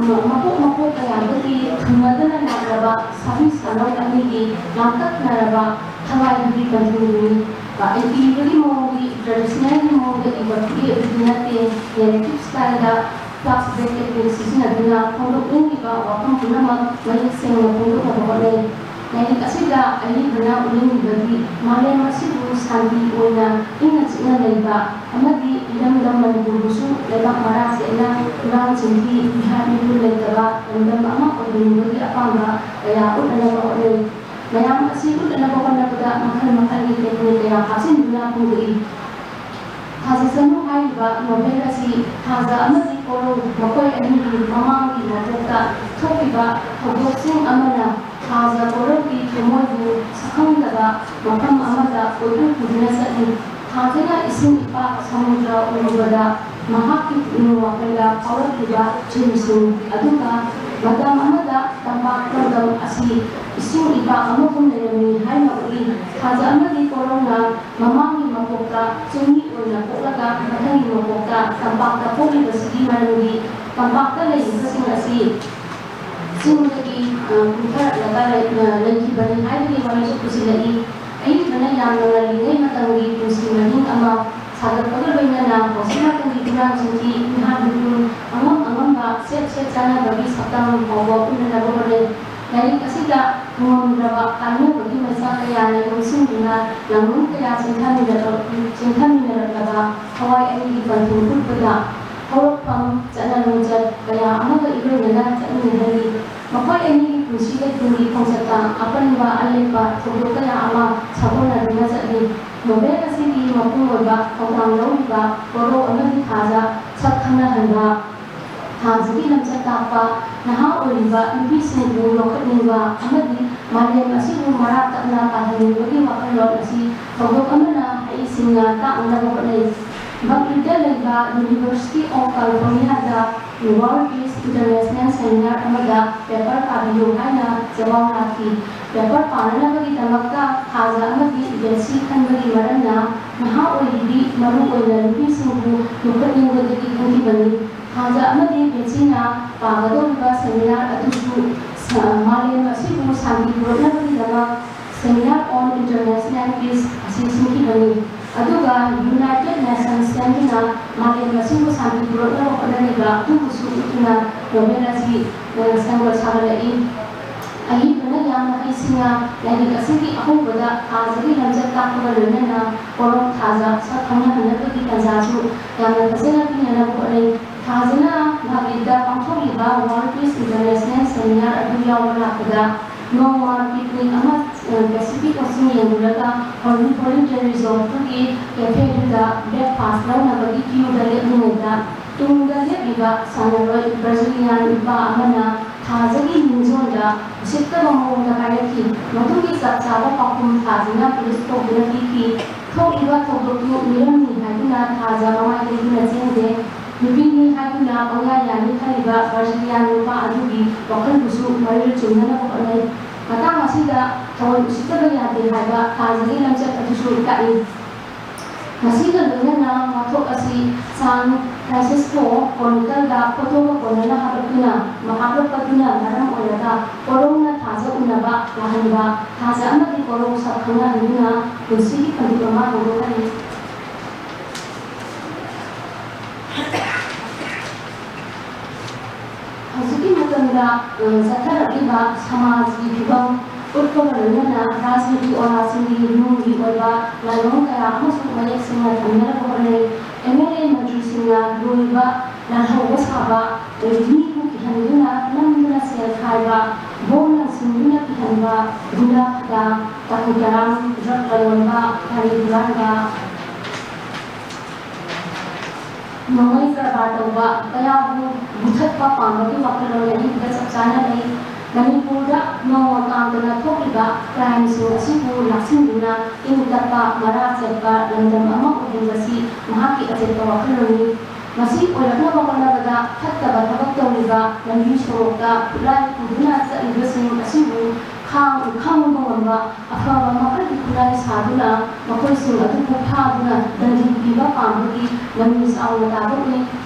ꯃ-, ꯃꯄꯣꯛ ꯃꯄꯣꯛ ꯀꯌꯥꯗꯒꯤ ꯊꯨꯡꯅꯗꯨꯅ ꯂꯥꯛꯂꯕ ꯁꯥꯕꯤ ꯁꯥꯅꯧ ꯑꯅꯤꯒꯤ ꯂꯥꯡꯇꯛꯅꯔꯕ ꯊꯋꯥꯏꯗꯨꯒꯤ ꯄꯟꯊꯨꯡꯗꯨꯅꯤ꯫ ꯑ, ꯏꯕꯒꯤ ꯃꯑꯣꯡꯗꯤ traditionalꯒꯤ ꯃꯑꯣꯡꯗ ꯏꯕ ꯈꯨꯠꯏ ꯑꯗꯨꯗꯤ ꯅꯠꯇꯦ꯫ Narrative styleꯗ flashback technique ꯁꯤꯖꯤꯟꯅꯗꯨꯅ ꯐꯣꯡꯗꯣꯛꯅꯤꯡꯂꯤꯕ ꯋꯥꯐꯝ ꯄꯨꯝꯅꯃꯛ ꯃꯌꯦꯛ ꯁꯦꯡꯅ ꯐꯣꯡꯗꯣꯛꯅꯕ ꯍꯣꯠꯅꯩ꯫ ꯂꯥꯏꯔꯤꯛ ꯑꯁꯤꯗ ꯑꯏꯕꯅ ꯎꯠꯅꯤꯡꯂꯤꯕꯗꯤ ꯃꯥꯂꯦꯝ ꯑꯁꯤꯕꯨ ꯁꯥꯟꯇꯤ ꯑꯣꯏꯅ ꯏꯪꯅ ꯆꯤꯛꯅ ꯂꯩꯕ ꯑꯃꯗꯤ ꯏꯔꯝꯗꯝ ꯃꯅꯤꯄꯨꯔꯕꯨꯁꯨ ꯂꯩꯕꯥꯛ ꯃꯔꯥ ꯁꯦꯠꯅ ꯍꯨꯔꯥꯟ ꯆꯤꯟꯊꯤ, ꯃꯤꯍꯥꯠ ꯃꯤꯄꯨꯟ ꯂꯩꯇꯕ ꯂꯝꯗꯝ ꯑꯃ ꯑꯣꯏꯍꯟꯅꯤꯡꯕꯒꯤ ꯑꯄꯥꯝꯕ ꯀꯌꯥ ꯎꯠꯅꯅꯕ ꯍꯣꯠꯅꯩ꯫ ꯃꯌꯥꯝ ꯑꯁꯤ ꯎꯠꯅꯅꯕ ꯍꯣꯠꯅꯕꯗ ꯃꯈꯜ ꯃꯈꯜꯒꯤ technique ꯀꯌꯥ ꯍꯥꯞꯆꯤꯟꯗꯨꯅ ꯐꯣꯡꯗꯣꯛꯏ꯫ ꯊꯥꯖꯁꯅꯨ ꯍꯥꯏꯔꯤꯕ ꯅꯣꯚꯦꯜ ꯑꯁꯤ ꯊꯥꯖ ꯑꯃꯗꯤ ꯀꯣꯔꯧ ꯃꯈꯣꯏ ꯑꯅꯤꯒꯤ ꯃꯃꯥꯡꯒꯤ ꯃꯄꯣꯛꯇ ꯊꯣꯛꯈꯤꯕ ꯊꯧꯗꯣꯛꯁꯤꯡ ꯑꯃꯅ ꯊꯥꯖ ꯀꯣꯔꯧꯒꯤ ꯊꯃꯣꯏꯕꯨ ꯁꯛꯈꯪꯗꯕ ꯃꯐꯝ ꯑꯃꯗ ꯀꯣꯏꯄꯨ ꯄꯨꯗꯨꯅ ꯆꯠꯂꯤ꯫ ꯊꯥꯖꯅ ꯏꯁꯤꯡ ꯏꯄꯥꯛ ꯁꯃꯨꯗ꯭ꯔ ꯎꯔꯨꯕꯗ ꯃꯍꯥꯛꯀꯤ ꯄꯨꯛꯅꯤꯡ ꯋꯥꯈꯜꯗ ꯐꯥꯎꯔꯛꯂꯤꯕ ꯊꯤꯝꯁꯤꯡ ꯑꯗꯨꯒ ꯃꯇꯝ ꯑꯃꯗ ꯇꯝꯄꯥꯛ ꯂꯝꯗꯝ ꯑꯁꯤ ꯏꯁꯤꯡ ꯏꯄꯥꯛ ꯑꯃꯒꯨꯝ ꯂꯩꯔꯝꯃꯤ ꯍꯥꯏꯅ ꯎꯠꯂꯤ꯫ ꯊꯥꯖ ꯑꯃꯗꯤ ꯀꯣꯔꯧꯅ ꯃꯃꯥꯡꯒꯤ ꯃꯄꯣꯛꯇ ꯆꯤꯡꯃꯤ ꯑꯣꯏꯅ ꯄꯣꯛꯂꯒ ꯃꯊꯪꯒꯤ ꯃꯄꯣꯛꯇ ꯇꯝꯄꯥꯛꯇ ꯄꯣꯛꯂꯤꯕꯁꯤꯒꯤ ꯃꯔꯝꯗꯤ ꯇꯝꯄꯥꯛꯇ ꯂꯩꯔꯤꯕꯁꯤꯡ ꯑꯁꯤ ꯆꯤꯡꯗꯒꯤ, ꯑ, ꯀꯨꯝꯊꯔꯛꯂꯒ ꯂꯩ-, ꯑ, ꯂꯩꯈꯤꯕꯅꯤ ꯍꯥꯏꯕꯒꯤ ꯋꯥꯔꯤꯁꯨ ꯄꯨꯁꯤꯜꯂꯛꯏ꯫ ꯑꯏꯕꯅ ꯌꯥꯝꯅ ꯉꯜꯂꯤꯉꯩ ꯃꯇꯝꯒꯤ ꯄꯨꯟꯁꯤ ꯃꯍꯤꯡ ꯑꯃ ꯁꯥꯒꯠꯄꯒ ꯂꯣꯏꯅꯅ ꯍꯧꯖꯤꯛ ꯃꯇꯝꯒꯤ ꯍꯨꯔꯥꯟ ꯆꯤꯟꯊꯤ, ꯃꯤꯍꯥꯠ ꯃꯤꯄꯨꯟ, ꯑꯉꯝ ꯑꯉꯝꯕ ꯁꯦꯠ ꯁꯦꯠ ꯆꯥꯅꯕꯒꯤ ꯁꯛꯇꯝ ꯐꯥꯎꯕ ꯎꯠꯅꯅꯕ ꯍꯣꯠꯅꯩ꯫ ꯂꯥꯏꯔꯤꯛ ꯑꯁꯤꯗ ꯈꯨꯡꯒꯪꯗ꯭ꯔꯕ ꯀꯥꯏꯅꯕꯒꯤ ꯃꯩꯁꯥ ꯀꯌꯥꯅ ꯌꯣꯝꯁꯤꯟꯗꯨꯅ ꯂꯥꯡꯕꯟ ꯀꯌꯥ ꯆꯤꯡꯊꯃꯤꯟꯅꯔꯛ-, ꯆꯤꯡꯊꯃꯤꯟꯅꯔꯛꯂꯕ ꯊꯋꯥꯏ ꯑꯅꯤꯒꯤ ꯄꯟꯊꯨꯡ ꯎꯠꯄꯗ ꯍꯧꯔꯛꯐꯝ, ꯆꯠꯅ ꯂꯣꯟꯆꯠ ꯀꯌꯥ ꯑꯃꯒ ꯏꯔꯣꯏꯅꯅ ꯆꯠꯃꯤꯟꯅꯍꯜꯂꯤ꯫ ꯃꯈꯣꯏ ꯑꯅꯤꯒꯤ ꯄꯨꯟꯁꯤꯗ ꯇꯨꯡꯒꯤ ꯈꯣꯡꯆꯠꯇ ꯑꯄꯟꯕ ꯑꯂꯦꯞꯄ ꯊꯧꯗꯣꯛ ꯀꯌꯥ ꯑꯃ ꯁꯥꯒꯣꯟꯅꯗꯨꯅ ꯆꯠꯂꯤ꯫ ꯅꯣꯚꯦꯜ ꯑꯁꯤꯒꯤ ꯃꯄꯨꯡ ꯑꯣꯏꯕ ꯊꯧꯗꯥꯡ ꯂꯧꯔꯤꯕ ꯀꯣꯔꯧ ꯑꯃꯗꯤ ꯊꯥꯖ ꯁꯛ ꯈꯪꯅꯍꯟꯕ, ꯊꯥꯖꯒꯤ ꯂꯝꯆꯠ ꯇꯥꯛꯄ, ꯅꯍꯥ ꯑꯣꯏꯔꯤꯕ ꯅꯨꯄꯤꯁꯤꯡꯕꯨ ꯌꯣꯛꯈꯠꯅꯤꯡꯕ ꯑꯃꯗꯤ ꯃꯥꯂꯦꯝ ꯑꯁꯤꯕꯨ ꯃꯔꯥ ꯇꯞꯅ ꯄꯥꯜꯍꯟꯅꯤꯡꯕꯒꯤ ꯋꯥꯈꯜꯂꯣꯟ ꯑꯁꯤ ꯊꯧꯗꯣꯛ ꯑꯃꯅ ꯍꯩꯁꯤꯡꯅ ꯇꯥꯛꯅꯅꯕ ꯍꯣꯠꯅꯩ꯫ ꯕꯛꯂꯤꯗ ꯂꯩꯕ University of Californiaꯗ World Peace International Seminar ꯑꯃꯗ ꯄꯦꯄꯔ ꯄꯥꯕꯤꯌꯨ ꯍꯥꯏꯅ ꯆꯦꯕꯥꯎ ꯂꯥꯛꯈꯤ꯫ ꯄꯦꯄꯔ ꯄꯥꯅꯅꯕꯒꯤꯗꯃꯛꯇ ꯊꯥꯖ ꯑꯃꯗꯤ ꯕꯦꯠꯁꯤ ꯈꯟꯕꯒꯤ ꯃꯔꯝꯅ ꯅꯍꯥ ꯑꯣꯏꯔꯤꯕꯤ, ꯃꯔꯨ ꯑꯣꯏꯅ ꯅꯨꯄꯤꯁꯤꯡꯕꯨ ꯌꯣꯛꯈꯠꯅꯤꯡꯕꯗꯒꯤ ꯈꯟꯈꯤꯕꯅꯤ꯫ ꯊꯥꯖ ꯑꯃꯗꯤ ꯕꯦꯠꯁꯤꯅ ꯄꯥꯒꯗꯧꯔꯤꯕ ꯁꯦꯃꯤꯅꯥꯔ ꯑꯗꯨꯁꯨ ꯁ-, ꯃꯥꯂꯦꯝ ꯑꯁꯤꯕꯨ ꯁꯥꯟꯇꯤ ꯄꯨꯔꯛꯅꯕꯒꯤꯗꯃꯛ Seminar on International Peace ꯑꯁꯤ ꯁꯤꯟꯈꯤꯕꯅꯤ꯫ ꯑꯗꯨꯒ United Nations ꯁꯦꯝꯗꯨꯅ ꯃꯥꯂꯦꯝ ꯑꯁꯤꯕꯨ ꯁꯥꯟꯇꯤ ꯄꯨꯔꯛꯅꯕ ꯍꯣꯠꯅꯔꯤꯕ ꯑꯗꯨꯕꯨꯁꯨ ꯎꯠꯇꯨꯅ ꯅꯣꯚꯦꯜ ꯑꯁꯤ, ꯑ, ꯁꯦꯝꯒꯠ ꯁꯥꯒꯠꯂꯛꯏ꯫ ꯑꯏꯕꯅ ꯌꯥꯝꯅ ꯍꯩꯁꯤꯡꯅ ꯂꯥꯏꯔꯤꯛ ꯑꯁꯤꯒꯤ ꯑꯍꯧꯕꯗ ꯊꯥꯖꯒꯤ ꯂꯝꯆꯠ ꯇꯥꯛꯄꯒ ꯂꯣꯏꯅꯅ ꯀꯣꯔꯧ ꯊꯥꯖ ꯁꯛ ꯈꯪꯅꯍꯟꯅꯕꯒꯤ ꯇꯥꯟꯖꯥꯁꯨ ꯌꯥꯝꯅ ꯐꯖꯅ ꯄꯤꯅꯅꯕ ꯍꯣꯠꯅꯩ꯫ ꯊꯥꯖꯅ ꯕꯥꯂꯤꯗ ꯄꯥꯡꯊꯣꯛꯂꯤꯕ World Peace International Seminar ꯑꯗꯨ ꯌꯥꯎꯕ ꯂꯥꯛꯄꯗ ꯅꯣꯡꯃ picnic ꯑꯃ ꯄꯦꯁꯤꯐꯤꯛ ꯑꯣꯁꯤꯟ ꯌꯦꯡꯂꯨꯔꯒ ꯍꯣꯂꯤ ꯕꯣꯂꯤꯟꯇꯔꯤ ꯔꯤꯖꯣꯔꯠꯇꯨꯒꯤ ꯀꯦꯐꯦꯗꯨꯗ ꯕ꯭ꯔꯦꯛꯐꯥꯁ ꯂꯧꯅꯕꯒꯤ ꯀ꯭ꯌꯨꯗ ꯂꯦꯞꯂꯤꯉꯩꯗ ꯇꯨꯡꯗ ꯂꯦꯞꯂꯤꯕ ꯁꯥꯟꯅꯔꯣꯏ ꯕ꯭ꯔꯥꯖꯤꯂꯤꯌꯥꯟ ꯅꯨꯄꯥ ꯑꯃꯅ ꯊꯥꯖꯒꯤ ꯅꯤꯡꯖꯣꯟꯗ ꯎꯁꯤꯠꯇꯕ ꯃꯑꯣꯡꯗ ꯀꯥꯏꯔꯛꯈꯤ꯫ ꯃꯗꯨꯒꯤ ꯆꯞ ꯆꯥꯕ ꯄꯥꯎꯈꯨꯝ ꯊꯥꯖꯅ ꯄꯨꯂꯤꯁ ꯀꯧꯗꯨꯅ ꯄꯤꯈꯤ꯫ ꯊꯣꯛꯂꯤꯕ ꯊꯧꯗꯣꯛꯇꯨ ꯃꯤꯔꯝꯅꯤ ꯍꯥꯏꯗꯨꯅ ꯊꯥꯖ ꯃꯃꯥꯏ ꯂꯩꯗꯨꯅ ꯆꯦꯟꯗꯦ꯫ ꯅꯨꯄꯤꯅꯤ ꯍꯥꯏꯗꯨꯅ ꯄꯪꯌꯥ ꯌꯥꯅꯤ ꯈꯜꯂꯤꯕ ꯕ꯭ꯔꯥꯖꯤꯂꯤꯌꯥꯟ ꯅꯨꯄꯥ ꯑꯗꯨꯒꯤ ꯋꯥꯈꯜꯕꯨꯁꯨ ꯃꯔꯤꯜ ꯆꯨꯝꯅꯅꯕ ꯍꯣꯠꯅꯩ꯫ ꯃꯇꯥꯡ ꯑꯁꯤꯗ ꯊꯑꯣꯏ ꯎꯁꯤꯠꯇꯕ ꯌꯥꯗꯦ ꯍꯥꯏꯕ ꯊꯥꯖꯒꯤ ꯂꯝꯆꯠ ꯑꯗꯨꯁꯨ ꯇꯥꯛꯏ꯫ ꯃꯁꯤꯒ ꯂꯣꯏꯅꯅ ꯋꯥꯊꯣꯛ ꯑꯁꯤ ꯁꯥꯟ ꯐ꯭ꯔꯥꯟꯁꯤꯁꯀꯣ ꯀ꯭ꯔꯣꯅꯤꯀꯜꯗ ꯐꯣꯇꯣꯒ ꯀꯣꯟꯅꯅ ꯍꯥꯞꯂꯛꯇꯨꯅ, ꯍꯥꯞꯂꯛꯄꯗꯨꯅ ꯃꯔꯝ ꯑꯣꯏꯔꯒ ꯀꯣꯔꯧꯅ ꯊꯥꯖ ꯎꯅꯕ ꯂꯥꯛꯍꯟꯕ, ꯊꯥꯖ ꯑꯃꯗꯤ ꯀꯣꯔꯧ ꯁꯛ ꯈꯪꯅꯍꯟꯗꯨꯅ ꯄꯨꯟꯁꯤꯒꯤ ꯈꯟꯗꯣꯛ ꯑꯃ ꯍꯧꯗꯣꯛꯍꯜꯂꯤ꯫ ꯍꯧꯖꯤꯛꯀꯤ ꯃꯇꯝꯗ, ꯑ, ꯆꯠꯊꯔꯛꯂꯤꯕ ꯁꯃꯥꯖꯒꯤ ꯐꯤꯕꯝ ꯎꯠꯄꯒ ꯂꯣꯏꯅꯅ ꯔꯥꯖꯅꯤꯇꯤ ꯑꯣꯖꯥꯁꯤꯡꯒꯤ ꯅꯨꯡꯒꯤ ꯑꯣꯏꯕ ꯂꯥꯏꯑꯣꯡ ꯀꯌꯥ ꯑꯃꯁꯨ ꯃꯌꯦꯛ ꯁꯦꯡꯅ ꯊꯝꯅꯅꯕ ꯍꯣꯠꯅꯩ꯫ ꯑꯦꯝ ꯑꯦꯜ ꯑꯦ ꯃꯟꯇ꯭ꯔꯤꯁꯤꯡꯅ ꯂꯣꯏꯕ ꯂꯥꯜꯍꯧꯕ ꯁꯥꯕ, ꯃꯤꯕꯨ ꯀꯤꯍꯟꯗꯨꯅ ꯅꯝꯗꯨꯅ ꯁꯦꯜ ꯈꯥꯏꯕ, ꯕꯣꯝ ꯂꯪꯁꯤꯟꯗꯨꯅ ꯀꯤꯍꯟꯕ, ꯒꯨꯟꯗꯥ ꯐꯥꯗꯥ, ꯇꯥꯀꯨ ꯇꯔꯥꯝ, ꯗ꯭ꯔꯒ ꯂꯂꯣꯟꯕ, ꯒꯥꯔꯤ ꯍꯨꯔꯥꯟꯕ, ꯅꯣꯡꯃꯩ ꯀꯔꯕꯥꯔ ꯇꯧꯕ ꯀꯌꯥꯕꯨ ꯃꯨꯊꯠꯄ ꯄꯥꯝꯕꯒꯤ ꯋꯥꯈꯜꯂꯣꯟ ꯑꯅꯤꯗ ꯆꯞ ꯆꯥꯅ ꯂꯩ꯫ ꯃꯅꯤꯄꯨꯔꯗ ꯅꯣꯡꯃ ꯀꯥꯡꯗꯅ ꯊꯣꯛꯂꯤꯕ ꯀ꯭ꯔꯥꯏꯝꯁꯤꯡ ꯑꯁꯤꯕꯨ ꯂꯥꯛꯁꯤꯟꯗꯨꯅ ꯏꯪ ꯇꯞꯄ, ꯃꯔꯥ ꯆꯦꯠꯄ ꯂꯝꯗꯝ ꯑꯃ ꯑꯣꯏꯍꯟꯕꯁꯤ ꯃꯍꯥꯛꯀꯤ ꯑꯆꯦꯠꯄ ꯋꯥꯈꯜꯂꯣꯟꯅꯤ꯫ ꯃꯁꯤ ꯑꯣꯏꯔꯛꯅꯕ ꯍꯣꯠꯅꯕꯗ ꯐꯠꯇꯕ ꯊꯕꯛ ꯇꯧꯔꯤꯕ, ꯂꯝꯕꯤ ꯁꯣꯔꯣꯛꯇ ꯈꯨꯠꯂꯥꯏ ꯄꯨꯗꯨꯅ ꯆꯠꯂꯤꯕꯁꯤꯡ ꯑꯁꯤꯕꯨ ꯈꯥꯡ-, ꯈꯪꯕ ꯉꯝꯕ ꯑꯐꯕ ꯃꯈꯜꯒꯤ ꯈꯨꯠꯂꯥꯏ ꯁꯥꯗꯨꯅ ꯃꯈꯣꯏꯁꯤꯡ ꯑꯗꯨꯕꯨ ꯐꯥꯗꯨꯅ ꯗꯟꯗꯤ ꯄꯤꯕ ꯄꯥꯝꯕꯒꯤ ꯃꯃꯤ ꯆꯥꯎꯅ ꯇꯥꯕ ꯎꯏ꯫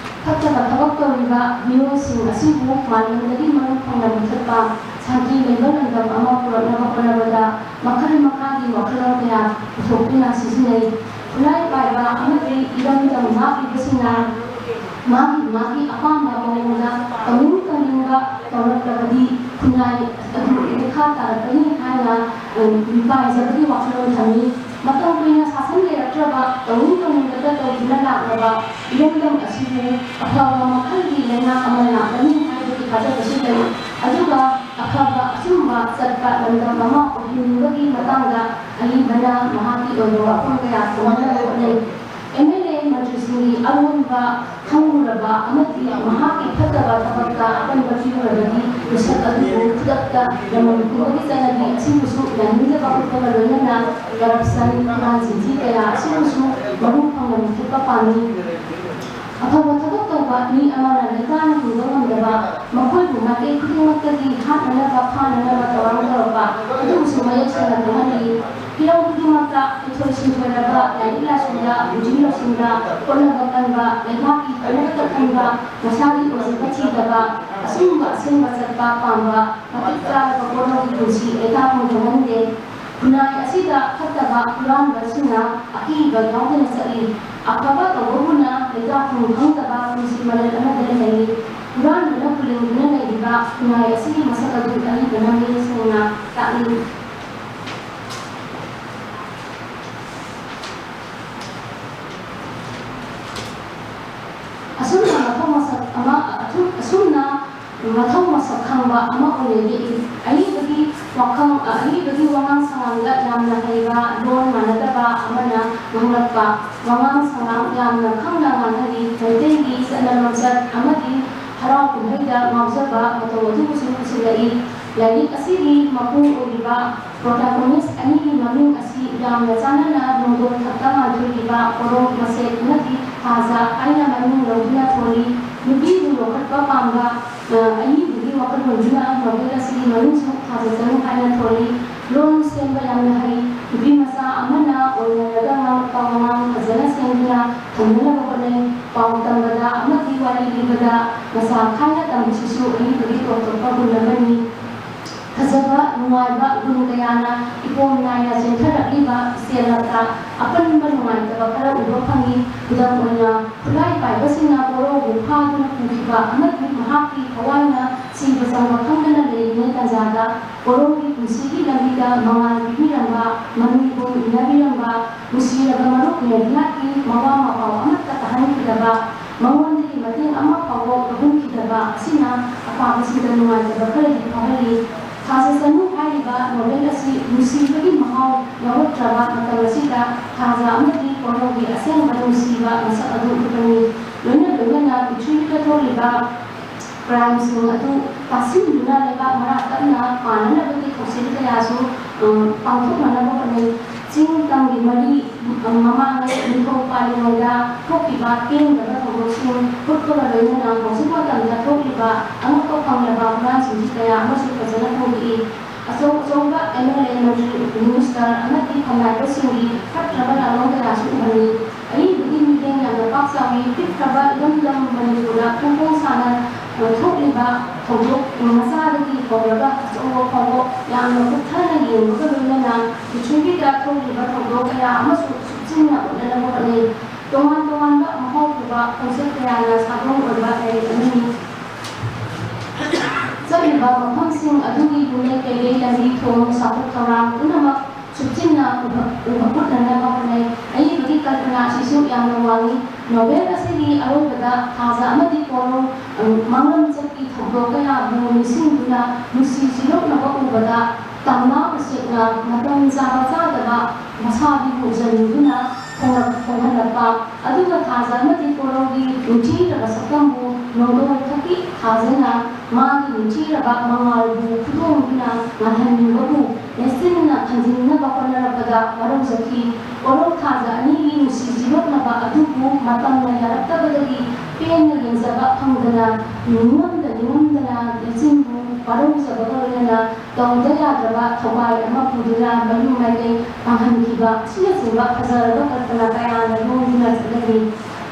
ꯐꯠꯇꯕ ꯊꯕꯛ ꯇꯧꯔꯤꯕ ꯃꯤꯑꯣꯏꯁꯤꯡ ꯑꯁꯤꯕꯨ ꯃꯥꯂꯦꯝꯗꯒꯤ ꯃꯔꯨ ꯐꯪꯅ ꯃꯨꯊꯠꯄ, ꯁꯥꯟꯇꯤ ꯂꯩꯕ ꯂꯝꯗꯝ ꯑꯃ ꯄꯨꯔꯛꯅꯕ ꯍꯣꯠꯅꯕꯗ ꯃꯈꯜ ꯃꯈꯥꯒꯤ ꯋꯥꯈꯜꯂꯣꯟ ꯀꯌꯥ ꯄꯨꯊꯣꯛꯇꯨꯅ ꯁꯤꯖꯤꯟꯅꯩ꯫ ꯈꯨꯠꯂꯥꯏ ꯄꯥꯏꯕ ꯑꯃꯗꯤ ꯏꯔꯝꯗꯝ ꯉꯥꯛꯂꯤꯕꯁꯤꯡꯅ ꯃꯥꯒꯤ ꯃꯥꯒꯤ ꯑꯄꯥꯝꯕ ꯃꯑꯣꯡꯗ ꯇꯧꯅꯤꯡ ꯇꯧꯅꯤꯡꯕ ꯇꯧꯔꯛꯂꯕꯗꯤ ꯈꯨꯟꯅꯥꯏ ꯑꯗꯨ ꯃꯤꯈꯥ ꯇꯥꯔꯛꯀꯅꯤ ꯍꯥꯏꯅ, ꯑ, ꯃꯤꯄꯥꯏꯖꯕꯒꯤ ꯋꯥꯈꯜꯂꯣꯟ ꯊꯝꯃꯤ꯫ ꯃꯇꯝ ꯀꯨꯏꯅ ꯁꯥꯁꯟ ꯂꯩꯔꯛꯇ꯭ꯔꯕ ꯇꯧꯅꯤꯡ ꯇꯧꯅꯤꯡꯕꯇ ꯇꯧꯗꯨꯅ ꯂꯥꯛꯂꯕ ꯏꯔꯝꯗꯝ ꯑꯁꯤꯕꯨ ꯑꯐꯕ ꯃꯈꯜꯒꯤ ꯂꯩꯉꯥꯛ ꯑꯃ ꯂꯥꯛꯀꯅꯤ ꯍꯥꯏꯕꯒꯤ ꯊꯥꯖꯕꯁꯨ ꯂꯩ꯫ ꯑꯗꯨꯒ ꯑꯐꯕ ꯑꯆꯨꯝꯕ ꯆꯠꯄ ꯂꯝꯗꯝ ꯑꯃ ꯍꯤꯡꯕꯒꯤ ꯃꯇꯥꯡꯗ ꯑꯏꯕꯅ ꯃꯍꯥꯛꯀꯤ ꯑꯣꯏꯕ ꯋꯥꯐꯝ ꯀꯌꯥ ꯊꯝꯅꯕ ꯍꯣꯠꯅꯩ꯫ ꯑꯦꯝ ꯑꯦꯜ ꯑꯦ ꯃꯟꯇ꯭ꯔꯤꯁꯤꯡꯒꯤ ꯑꯔꯣꯟꯕ ꯈꯪꯂꯨꯔꯕ ꯑꯃꯗꯤ ꯃꯍꯥꯛꯀꯤ ꯐꯠꯇꯕ ꯊꯕꯛꯇ ꯑꯄꯟꯕ ꯄꯤꯔꯨꯔꯕꯗꯤ ꯃꯤꯁꯛ ꯑꯗꯨꯕꯨ ꯈꯨꯗꯛꯇ ꯂꯃꯟ ꯈꯨꯝꯕꯒꯤ ꯆꯠꯅꯕꯤ ꯑꯁꯤꯕꯨꯁꯨ ꯌꯥꯅꯤꯡꯗꯕ ꯎꯠꯄꯒ ꯂꯣꯏꯅꯅ ꯀꯔꯞꯁꯟ, ꯍꯨꯔꯥꯟ ꯆꯤꯟꯊꯤ ꯀꯌꯥ ꯑꯁꯤꯕꯨꯁꯨ ꯃꯄꯨꯡ ꯐꯥꯅ ꯃꯨꯊꯠꯄ ꯄꯥꯝꯃꯤ꯫ ꯑꯐꯕ ꯊꯕꯛ ꯇꯧꯕ ꯃꯤ ꯑꯃꯅ ꯂꯩꯇꯥꯅ ꯍꯤꯡꯕ ꯉꯝꯗꯕ, ꯃꯈꯣꯏꯕꯨ ꯃꯥꯏꯀꯩ ꯈꯨꯗꯤꯡꯃꯛꯇꯒꯤ ꯍꯥꯠꯅꯅꯕ, ꯐꯥꯅꯅꯕ ꯊꯧꯔꯥꯡ ꯇꯧꯔꯛꯄ, ꯑꯗꯨꯕꯨꯁꯨ ꯃꯌꯦꯛ ꯁꯦꯡꯅ ꯈꯪꯍꯜꯂꯤ꯫ ꯍꯤꯔꯝ ꯈꯨꯗꯤꯡꯃꯛꯇ ꯍꯩꯊꯣꯏ ꯁꯤꯡꯊꯣꯏꯔꯕ, ꯂꯥꯏꯔꯤꯛ ꯂꯥꯏꯁꯨꯗ ꯂꯨꯆꯤꯡ ꯂꯧꯁꯤꯡꯗ ꯍꯣꯠꯅꯕ ꯀꯟꯕ, ꯂꯩꯕꯥꯛꯀꯤ ꯐꯅꯕꯇ ꯈꯟꯕ, ꯃꯁꯥꯒꯤ ꯑꯣꯏꯖꯕ ꯊꯤꯗꯕ, ꯑꯆꯨꯝꯕ ꯑꯁꯦꯡꯕ ꯆꯠꯄ ꯄꯥꯝꯕ, ꯃꯇꯤꯛ ꯆꯥꯔꯕ ꯄꯣꯠꯂꯝꯒꯤ ꯄꯨꯟꯁꯤ ꯂꯩꯇꯥꯐꯝ ꯈꯪꯍꯟꯗꯦ꯫ ꯈꯨꯟꯅꯥꯏ ꯑꯁꯤꯗ ꯐꯠꯇꯕ ꯍꯨꯔꯥꯟꯕꯁꯤꯡꯅ ꯑꯀꯤꯕ ꯌꯥꯎꯗꯅ ꯆꯠꯂꯤ꯫ ꯑꯐꯕ ꯇꯧꯕꯕꯨꯅ ꯂꯩꯇꯥꯐꯝ ꯈꯪꯗꯕ ꯄꯨꯟꯁꯤ ꯃꯔꯦꯜ ꯑꯃꯗ ꯂꯩꯔꯤ꯫ ꯍꯨꯔꯥꯟꯕꯅ ꯈꯨꯂꯦꯡꯗꯨꯅ ꯂꯩꯔꯤꯕ ꯈꯨꯟꯅꯥꯏ ꯑꯁꯤꯒꯤ ꯃꯁꯛ ꯑꯗꯨ ꯑꯏꯕꯅ ꯃꯌꯦꯛ ꯁꯦꯡꯅ ꯇꯥꯛꯂꯤ꯫ ꯑꯁꯨꯝꯅ ꯃꯊꯧ ꯃꯁꯛ ꯑꯃ, ꯑꯁꯨꯝꯅ ꯃꯊꯧ ꯃꯁꯛ ꯈꯪꯕ ꯑꯃ ꯑꯣꯏꯅ ꯌꯦꯛꯏ꯫ ꯑꯏꯕꯒꯤ ꯋꯥꯈꯜ, ꯑꯏꯕꯒꯤ ꯋꯥꯉꯥꯡ ꯁꯉꯥꯡꯗ ꯌꯥꯝꯅ ꯍꯩꯕ, ꯂꯣꯟ ꯃꯥꯟꯅꯗꯕ ꯑꯃꯅ ꯉꯥꯡꯂꯛꯄ ꯋꯥꯉꯥꯡ ꯁꯉꯥꯡ ꯌꯥꯝꯅ ꯈꯪꯅ ꯉꯥꯡꯅꯔꯤ꯫ ꯃꯩꯇꯩꯒꯤ ꯆꯠꯅ ꯂꯣꯟꯆꯠ ꯑꯃꯗꯤ ꯍꯔꯥꯎ ꯀꯨꯝꯍꯩꯗ ꯉꯥꯎꯖꯕ ꯃꯇꯧ ꯑꯗꯨꯕꯨꯁꯨ ꯎꯁꯤꯜꯂꯛꯏ꯫ ꯂꯥꯏꯔꯤꯛ ꯑꯁꯤꯒꯤ ꯃꯄꯨ ꯑꯣꯏꯔꯤꯕ ꯄ꯭ꯔꯣꯇꯥꯒꯣꯅꯤꯁ ꯑꯅꯤꯒꯤ ꯃꯃꯤꯡ ꯑꯁꯤ ꯌꯥꯝꯅ ꯆꯥꯟꯅꯅ ꯅꯣꯡꯗꯣꯟ ꯊꯛꯇ ꯉꯥꯟꯊꯣꯏꯔꯤꯕ ꯄꯣꯔꯣꯝ ꯃꯁꯦꯛ ꯑꯃꯗꯤ ꯊꯥꯖ ꯍꯥꯏꯅ ꯃꯃꯤꯡ ꯂꯧꯗꯨꯅ ꯊꯣꯜꯂꯤ꯫ ꯅꯨꯄꯤꯕꯨ ꯌꯣꯛꯈꯠꯄ ꯄꯥꯝꯕ, ꯑ, ꯑꯏꯕꯒꯤ ꯋꯥꯈꯜꯂꯣꯟꯗꯨꯅ ꯅꯣꯕꯦꯜ ꯑꯁꯤꯒꯤ ꯃꯃꯤꯡꯁꯨ ꯊꯥꯖ ꯆꯅꯨ ꯍꯥꯏꯅ ꯊꯣꯜꯂꯤ꯫ ꯂꯣꯟ ꯁꯦꯝꯕ ꯌꯥꯝꯅ ꯍꯩ꯫ ꯅꯨꯄꯤ ꯃꯆꯥ ꯑꯃꯅ ꯑꯣꯏꯅꯔꯒ ꯉꯥꯡꯂꯛꯄ ꯋꯥꯉꯥꯡ ꯐꯖꯅ ꯁꯦꯝꯗꯨꯅ ꯊꯝꯅꯅꯕ ꯍꯣꯠꯅꯩ꯫ ꯄꯥꯎ ꯇꯝꯕꯗ ꯑꯃꯗꯤ ꯋꯥꯔꯤ ꯂꯤꯕꯗ ꯃꯁꯥ ꯈꯥꯏꯅ ꯇꯝꯕꯁꯤꯁꯨ ꯑꯏꯕꯒꯤ ꯇꯣꯞ ꯇꯣꯞꯄ ꯒꯨꯟ ꯑꯃꯅꯤ꯫ ꯐꯖꯕ, ꯅꯨꯡꯉꯥꯏꯕ ꯒꯨꯟ ꯀꯌꯥꯅ ꯏꯄꯣꯝ ꯅꯥꯏꯅ ꯆꯦꯟꯊꯔꯛꯂꯤꯕ ꯏꯆꯦꯜ ꯂꯛꯇ ꯑꯄꯟꯕ ꯅꯨꯡꯉꯥꯏꯇꯕ ꯈꯔ ꯎꯕ ꯐꯪꯏ꯫ ꯈꯨꯗꯝ ꯑꯣꯏꯅ, ꯈꯨꯠꯂꯥꯏ ꯄꯥꯏꯕꯁꯤꯡꯅ ꯀꯣꯔꯧꯕꯨ ꯐꯥꯗꯨꯅ ꯄꯨꯈꯤꯕ ꯑꯃꯗꯤ ꯃꯍꯥꯛꯀꯤ ꯊꯋꯥꯏꯅ ꯁꯤꯕ ꯆꯪꯕ ꯈꯪꯗꯅ ꯂꯩꯔꯤꯉꯩ ꯇꯥꯟꯖꯥꯗ ꯀꯣꯔꯧꯒꯤ ꯄꯨꯟꯁꯤꯒꯤ ꯂꯝꯕꯤꯗ ꯃꯉꯥꯜ ꯄꯤꯕꯤꯔꯝꯕ, ꯃꯃꯤꯕꯨ ꯏꯟꯅꯕꯤꯔꯝꯕ, ꯅꯨꯡꯁꯤꯔꯕ ꯃꯔꯨꯞ ꯅꯦꯕꯤꯌꯥꯠꯀꯤ ꯃꯋꯥ ꯃꯄꯥꯎ ꯑꯃꯠꯇ ꯇꯥꯍꯟꯈꯤꯗꯕ, ꯃꯉꯣꯟꯗꯒꯤ ꯃꯇꯦꯡ ꯑꯃ ꯐꯥꯎꯕ ꯂꯧꯍꯟꯈꯤꯗꯕ ꯑꯁꯤꯅ ꯑꯄꯥꯕꯁꯤꯡꯗ ꯅꯨꯡꯉꯥꯏꯇꯕ ꯈꯔꯗꯤ ꯐꯥꯎꯍꯜꯂꯤ꯫ ꯊꯥꯖ ꯆꯅꯨ ꯍꯥꯏꯔꯤꯕ ꯅꯣꯚꯦꯜ ꯑꯁꯤ ꯅꯨꯡꯁꯤꯕꯒꯤ ꯃꯍꯥꯎ ꯌꯥꯎꯔꯛꯇ꯭ꯔꯕ ꯃꯇꯝ ꯑꯁꯤꯗ ꯊꯥꯖ ꯑꯃꯗꯤ ꯀꯣꯔꯧꯒꯤ ꯑꯁꯦꯡꯕ ꯅꯨꯡꯁꯤꯕ ꯃꯁꯛ ꯑꯗꯨ ꯎꯠꯄꯅꯤ꯫ ꯂꯣꯏꯅ ꯂꯣꯏꯅꯅ ꯄ꯭ꯔꯤꯊꯤꯕꯤꯗ ꯊꯣꯛꯂꯤꯕ ꯀ꯭ꯔꯥꯏꯝꯁꯤꯡ ꯑꯗꯨ ꯇꯥꯁꯤꯟꯗꯨꯅ ꯂꯩꯕꯥꯛ ꯃꯔꯥ ꯇꯞꯅ ꯄꯥꯟꯅꯅꯕꯒꯤ ꯊꯧꯁꯤꯜ ꯀꯌꯥꯁꯨ, ꯑ, ꯄꯥꯡꯊꯣꯛꯅꯅꯕ ꯍꯣꯠꯅꯩ꯫ ꯆꯤꯡ ꯇꯝꯒꯤ ꯃꯔꯤ, ꯑ, ꯃꯃꯥꯡꯉꯩ ꯅꯤꯡꯊꯧ ꯄꯥꯜꯂꯤꯉꯩꯗ ꯊꯣꯛꯈꯤꯕ ꯄꯦꯟꯗꯕ ꯊꯧꯗꯣꯛꯁꯤꯡ ꯎꯠꯄꯒ ꯂꯣꯏꯅꯅ ꯍꯧꯖꯤꯛ ꯃꯇꯝꯗ ꯊꯣꯛꯂꯤꯕ ꯑꯉꯛꯄ ꯐꯪꯂꯕ ꯍꯨꯔꯥꯟꯁꯤꯡꯁꯤ ꯀꯌꯥ ꯑꯃꯁꯨ ꯐꯖꯅ ꯐꯣꯡꯗꯣꯛꯏ꯫ ꯑꯆꯧ ꯑꯆꯧꯕ M L A, Mantri, minister ꯑꯃꯗꯤ ꯐꯝꯅꯥꯏꯕꯁꯤꯡꯒꯤ ꯐꯠꯇ꯭ꯔꯕ ꯂꯥꯂꯣꯡ ꯀꯌꯥꯁꯨ ꯎꯍꯜꯂꯤ꯫ ꯑꯏꯕꯒꯤ ꯃꯤꯠꯌꯦꯡ ꯌꯥꯝꯅ ꯄꯥꯛ ꯆꯥꯎꯏ꯫ ꯄꯤꯛꯈ꯭ꯔꯕ ꯏꯔꯝꯗꯝ ꯃꯅꯤꯄꯨꯔꯗ ꯐꯣꯡ ꯐꯣꯡ ꯁꯥꯅ ꯊꯣꯛꯂꯤꯕ ꯊꯧꯗꯣꯛ ꯃꯆꯥꯗꯒꯤ ꯍꯧꯔꯒ ꯑꯆꯧꯕ ꯐꯥꯎꯕ ꯌꯥꯝꯅ ꯀꯨꯞꯊꯅ ꯌꯦꯡꯕꯒ ꯂꯣꯏꯅꯅ ꯄ꯭ꯔꯤꯊꯤꯕꯤꯗ ꯊꯣꯛꯂꯤꯕ ꯊꯧꯗꯣꯛ ꯀꯌꯥ ꯑꯃꯁꯨ ꯁꯨꯞꯆꯤꯟꯅ ꯎꯠꯅꯅꯕ ꯍꯣꯠꯅꯩ꯫ ꯇꯣꯉꯥꯟ ꯇꯣꯉꯥꯟꯕ ꯃꯍꯥꯎ ꯄꯨꯕ ꯈꯣꯡꯆꯠ ꯀꯌꯥꯅ ꯁꯥꯗꯣꯡ ꯑꯣꯏꯕ ꯂꯥꯏꯔꯤꯛ ꯑꯃꯅꯤ꯫ ꯆꯠꯂꯤꯕ ꯃꯐꯝꯁꯤꯡ ꯑꯗꯨꯒꯤ ꯌꯨꯝꯂꯩ ꯀꯩꯔꯩ, ꯂꯝꯕꯤ ꯊꯣꯡ, ꯆꯥꯎꯈꯠ ꯊꯧꯔꯥꯡ ꯄꯨꯝꯅꯃꯛ ꯁꯨꯞꯆꯤꯟꯅ ꯎꯕ-, ꯎꯕ ꯎꯠꯅꯅꯕ ꯍꯣꯠꯅꯩ꯫ ꯑꯏꯕꯒꯤ ꯀꯜꯄꯅꯥ ꯑꯁꯤꯁꯨ ꯌꯥꯝꯅ ꯋꯥꯡꯏ꯫ ꯅꯣꯚꯦꯜ ꯑꯁꯤꯒꯤ ꯑꯔꯣꯏꯕꯗ ꯊꯥꯖ ꯑꯃꯗꯤ ꯀꯣꯔꯧ, ꯎꯝ, ꯃꯥꯡꯂꯝꯆꯠꯀꯤ ꯊꯧꯗꯣꯛ ꯀꯌꯥꯕꯨ ꯅꯤꯡꯁꯤꯡꯗꯨꯅ ꯅꯨꯡꯁꯤ ꯆꯤꯔꯣꯛꯅꯕ ꯎꯕꯗ ꯇꯝꯅꯥ ꯎꯆꯦꯛꯅ ꯃꯇꯝ ꯆꯥꯕ ꯆꯥꯗꯕ ꯃꯁꯥꯕꯨ ꯎꯖꯅꯤꯡꯗꯨꯅ ꯈꯣꯡꯂꯛ-, ꯈꯣꯡꯍꯜꯂꯛꯄ, ꯑꯗꯨꯒ ꯊꯥꯖ ꯑꯃꯗꯤ ꯀꯣꯔꯧꯒꯤ ꯅꯤꯡꯊꯤꯔꯕ ꯁꯛꯇꯝꯕꯨ ꯅꯣꯡꯗꯣꯜ ꯈꯛꯀꯤ ꯊꯥꯖꯅ ꯃꯥꯒꯤ ꯅꯤꯡꯊꯤꯔꯕ ꯃꯉꯥꯜꯕꯨ ꯐꯨꯗꯣꯡꯗꯨꯅ ꯉꯥꯜꯍꯟꯅꯤꯡꯕꯕꯨ ꯂꯦꯡꯁꯤꯟꯅ ꯈꯟꯖꯤꯟꯅꯕ ꯍꯣꯠꯅꯔꯛꯄꯗ ꯋꯥꯔꯧꯖꯈꯤ꯫ ꯀꯣꯔꯧ ꯊꯥꯖ ꯑꯅꯤꯒꯤ ꯅꯨꯡꯁꯤ ꯆꯤꯔꯣꯛꯅꯕ ꯑꯗꯨꯕꯨ ꯃꯇꯝꯅ ꯌꯥꯔꯛꯇꯕꯗꯒꯤ ꯄꯦꯟꯅ ꯌꯦꯡꯖꯕ ꯐꯪꯗꯅ ꯅꯤꯡꯉꯝꯗ ꯅꯤꯡꯉꯝꯗꯅ ꯂꯦꯡꯁꯤꯟꯕꯨ ꯋꯥꯔꯧꯖꯕꯒ ꯂꯣꯏꯅꯅ ꯇꯧꯗ ꯌꯥꯗ꯭ꯔꯕ ꯊꯧꯒꯥꯏ ꯑꯃ ꯄꯨꯗꯨꯅ ꯃꯌꯨꯝ ꯃꯀꯩ ꯄꯥꯡꯍꯟꯈꯤꯕ ꯑꯁꯤꯅꯆꯤꯡꯕ ꯐꯖꯔꯕ ꯀꯜꯄꯅꯥ ꯀꯌꯥꯅ ꯂꯣꯡꯗꯨꯅ ꯆꯠꯂꯜꯂꯤ꯫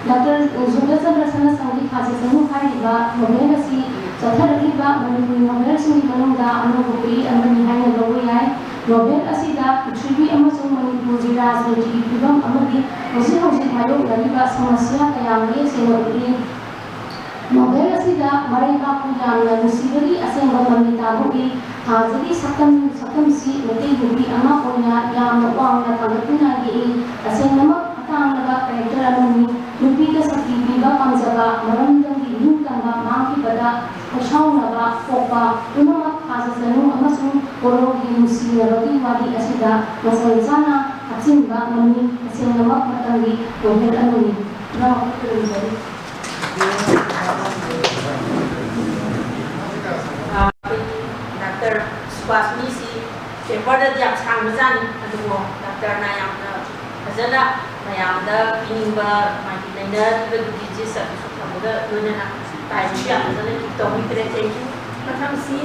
ꯗꯥꯛꯇꯔ ꯖꯣꯒꯦꯁ ꯆꯟꯗ꯭ꯔ ꯁꯅꯥꯁꯪꯒꯤ ꯊꯥꯖ ꯆꯅꯨ ꯍꯥꯏꯔꯤꯕ ꯅꯣꯚꯦꯜ ꯑꯁꯤ ꯆꯠꯊꯔꯛꯂꯤꯕ ꯃꯅꯤꯄꯨꯔꯤ ꯅꯣꯚꯦꯜꯁꯤꯡꯒꯤ ꯃꯅꯨꯡꯗ ꯑꯅꯧꯕ ꯈꯨꯏ ꯑꯃꯅꯤ ꯍꯥꯏꯅ ꯂꯧꯕ ꯌꯥꯏ꯫ ꯅꯣꯚꯦꯜ ꯑꯁꯤꯗ ꯄ꯭ꯔꯤꯊꯤꯕꯤ ꯑꯃꯁꯨꯡ ꯃꯅꯤꯄꯨꯔꯒꯤ ꯔꯥꯖꯅꯤꯇꯤꯒꯤ ꯐꯤꯕꯝ ꯑꯃꯗꯤ ꯍꯧꯖꯤꯛ ꯍꯧꯖꯤꯛ ꯃꯥꯌꯣꯛꯅꯔꯤꯕ ꯁꯃꯁ꯭ꯌꯥ ꯀꯌꯥ ꯃꯌꯦꯛ ꯁꯦꯡꯅ ꯎꯠꯂꯤ꯫ ꯅꯣꯚꯦꯜ ꯑꯁꯤꯗ ꯃꯔꯩꯕꯥꯛꯄꯨ ꯌꯥꯝꯅ ꯅꯨꯡꯁꯤꯕꯒꯤ ꯑꯁꯦꯡꯕ ꯃꯃꯤ ꯇꯥꯕ ꯎꯏ꯫ ꯊꯥꯖꯒꯤ ꯁꯛꯇꯝ, ꯁꯛꯇꯝꯁꯤ ꯃꯩꯇꯩ ꯅꯨꯄꯤ ꯑꯃ ꯑꯣꯏꯅ ꯌꯥꯝꯅ ꯋꯥꯡꯅ ꯊꯥꯡꯒꯠꯇꯨꯅ ꯌꯦꯛꯏ꯫ ꯇꯁꯦꯡꯅꯃꯛ ꯑꯇꯥꯡꯂꯕ ꯀꯦꯔꯦꯛꯇꯔ ꯑꯃꯅꯤ꯫ ꯅꯨꯄꯤꯗ ꯁꯛꯇꯤ ꯄꯤꯕ ꯄꯥꯝꯖꯕ, ꯃꯔꯝꯗꯝꯒꯤ ꯅꯤꯡꯇꯝꯕ ꯃꯥꯡꯈꯤꯕꯗ ꯈꯣꯏꯁꯥꯎꯅꯕ ꯄꯣꯛꯄ ꯄꯨꯝꯅꯃꯛ ꯊꯥꯖꯁꯅꯨ ꯑꯃꯁꯨꯡ ꯀꯣꯔꯧꯒꯤ ꯅꯨꯡꯁꯤꯅꯕꯒꯤ ꯋꯥꯔꯤ ꯑꯁꯤꯗ ꯃꯁꯜ ꯆꯥꯅ ꯍꯥꯞꯆꯤꯟꯕ ꯉꯝꯃꯤ꯫ ꯇꯁꯦꯡꯅꯃꯛ ꯃꯇꯝꯒꯤ ꯅꯣꯚꯦꯜ ꯑꯃꯅꯤ꯫ ꯄꯨꯝꯅꯃꯛꯄꯨ ꯈꯨꯔꯨꯝꯖꯔꯤ꯫ ꯑꯩꯈꯣꯏꯒꯤ ꯗꯥꯛꯇꯔ ꯁꯨꯕꯥꯁꯃꯤꯁꯤ ꯄꯦꯄꯔꯗꯗꯤ ꯌꯥꯝ ꯁꯥꯡꯕꯖꯥꯠꯅꯤ, ꯑꯗꯨꯕꯨ ꯗꯥꯛꯇꯔꯅ ꯌꯥꯝꯅ ꯐꯖꯅ ꯃꯌꯥꯝꯗ ꯄꯤꯅꯤꯡꯕ ꯃꯥꯒꯤ ꯅꯩꯅꯔꯤꯕ ꯗꯤꯖꯤꯁ ꯑꯗꯨꯁꯨ ꯊꯝꯕꯒ ꯂꯣꯏꯅꯅ ꯇꯥꯏꯝꯁꯨ ꯌꯥꯝ ꯐꯖꯅ ꯀꯤꯞ ꯇꯧꯕꯤꯈ꯭ꯔꯦ꯫ Thank you꯫ ꯃꯊꯪꯁꯤ,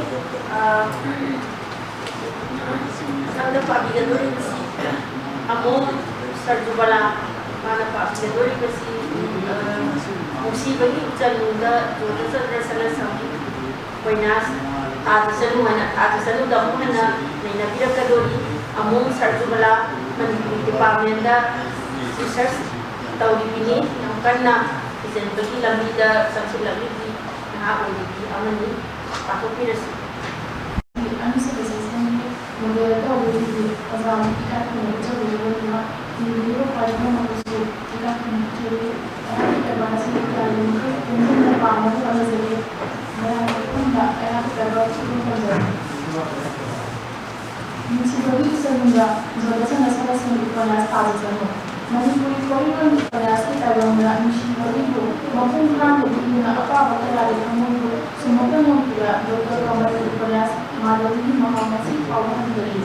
ꯑ, ꯃꯊꯪꯗ ꯄꯥꯕꯤꯒꯗꯧꯔꯤꯕꯁꯤ ꯑꯃꯣꯝ ꯁꯔꯖꯨꯕꯂꯥ꯫ ꯃꯥꯅ ꯄꯥꯕꯤꯒꯗꯧꯔꯤꯕꯁꯤ, ꯑ, ꯅꯨꯡꯁꯤꯕꯒꯤ ꯎꯆꯜꯗ ꯖꯣꯙꯆꯟꯗ꯭ꯔ ꯁꯅꯥꯁꯝꯒꯤ ꯎꯄꯟꯌꯥꯁ ꯊꯥꯖꯁꯅꯨ ꯍꯥꯏꯅ, ꯊꯥꯖꯁꯅꯨꯗ ꯑꯃꯨꯛ ꯍꯟꯅ ꯅꯩꯅꯕꯤꯔꯛꯀꯗꯧꯔꯤ꯫ ꯑꯃꯣꯝ ꯁꯔꯖꯨꯕꯂꯥ ꯃꯅꯤꯄꯨꯔꯤ ꯗꯤꯄꯥꯔꯠꯃꯦꯟꯗ ꯔꯤꯁꯔꯁ ꯇꯧꯔꯤꯕꯤꯅꯤ꯫ ꯌꯥꯝ ꯀꯟꯅ ꯊꯤꯖꯤꯟꯕꯒꯤ ꯂꯝꯕꯤꯗ ꯆꯪꯁꯤꯜꯂꯛꯂꯤꯕꯤ ꯅꯍꯥ ꯑꯣꯏꯔꯤꯕꯤ ꯑꯃꯅꯤ꯫ ꯄꯥꯊꯣꯛꯄꯤꯔꯁꯤ꯫ ꯑꯅꯤꯁꯨꯕ ꯁꯦꯁꯟꯒꯤ ꯃꯣꯗꯦꯜ ꯇꯧꯕꯁꯤꯡꯒꯤ ꯑꯣꯖꯥ ꯅꯨꯄꯤ ꯏꯀꯥꯏ ꯈꯨꯝꯅꯕ ꯆꯠꯂꯨꯔꯕꯅꯤꯅ, ꯏꯟꯕꯤꯔꯤꯕ ꯈ꯭ꯋꯥꯏ ꯄꯨꯝꯅꯃꯛꯄꯨꯁꯨ ꯏꯀꯥꯏ ꯈꯨꯝꯅꯕ ꯆꯦꯜꯂꯤ꯫ ꯑꯩꯍꯥꯛꯀꯤ ꯄꯦꯄꯔ ꯑꯁꯤ ꯌꯥꯔꯤꯕꯃꯈꯩ ꯄꯨꯟꯁꯤꯟꯅ ꯄꯥꯅꯕ ꯍꯣꯠꯅꯖꯒꯦ꯫ ꯃꯌꯥꯝꯒꯤ ꯃꯐꯝꯗ ꯑꯩꯍꯥꯛꯀꯤ ꯄꯦꯄꯔ ꯑꯁꯤ ꯐꯣꯡꯗꯣꯛꯆꯔꯤ꯫ ꯅꯨꯡꯁꯤꯕꯒꯤ ꯏꯁꯩ ꯂꯣꯟꯗ ꯖꯣꯙꯆꯟꯗ꯭ꯔ ꯁꯔꯁꯤꯡꯒꯤ ꯎꯄꯟꯌꯥꯁ ꯊꯥꯖꯁꯅꯨ꯫ ꯃꯅꯤꯄꯨꯔꯤ ꯋꯥꯔꯤꯔꯣꯜꯒꯤ ꯎꯄꯟꯌꯥꯁꯀꯤ ꯇꯥꯏꯕꯪꯗ ꯅꯨꯡꯁꯤ ꯋꯥꯔꯤꯕꯨ ꯃꯄꯨꯡ ꯐꯥꯅ ꯂꯤꯗꯨꯅ ꯑꯄꯥꯕ ꯀꯌꯥꯒꯤ ꯊꯃꯣꯏꯕꯨ ꯁꯨꯝꯍꯠꯄ ꯉꯝꯈꯤꯕ ꯗꯣꯛꯇꯔ ꯀꯃꯜꯒꯤ ꯎꯄꯟꯌꯥꯁ ꯃꯥꯙꯕꯤꯒꯤ ꯃꯍꯥꯎ ꯉꯁꯤ ꯐꯥꯎꯕ ꯍꯟꯊꯔꯤ꯫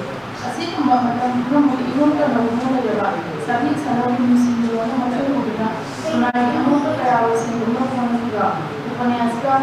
ꯑꯁꯤꯒꯨꯝꯕ ꯃꯇꯝ ꯄꯨꯝꯅꯃꯛꯇ ꯏꯍꯣꯡ ꯇꯝꯕ ꯂꯩꯔꯕ ꯁꯥꯕꯤ ꯁꯥꯅꯧꯒꯤ ꯅꯨꯡꯁꯤ ꯅꯨꯡꯉꯣꯟꯅ ꯃꯇꯦꯡ ꯑꯣꯏꯗꯨꯅ ꯈꯨꯟꯅꯥꯏꯒꯤ ꯑꯃꯣꯠꯄ ꯀꯌꯥꯕꯨ ꯁꯦꯡꯗꯣꯛꯅꯕ ꯍꯣꯠꯅꯈꯤꯕ ꯎꯄꯟꯌꯥꯁꯀ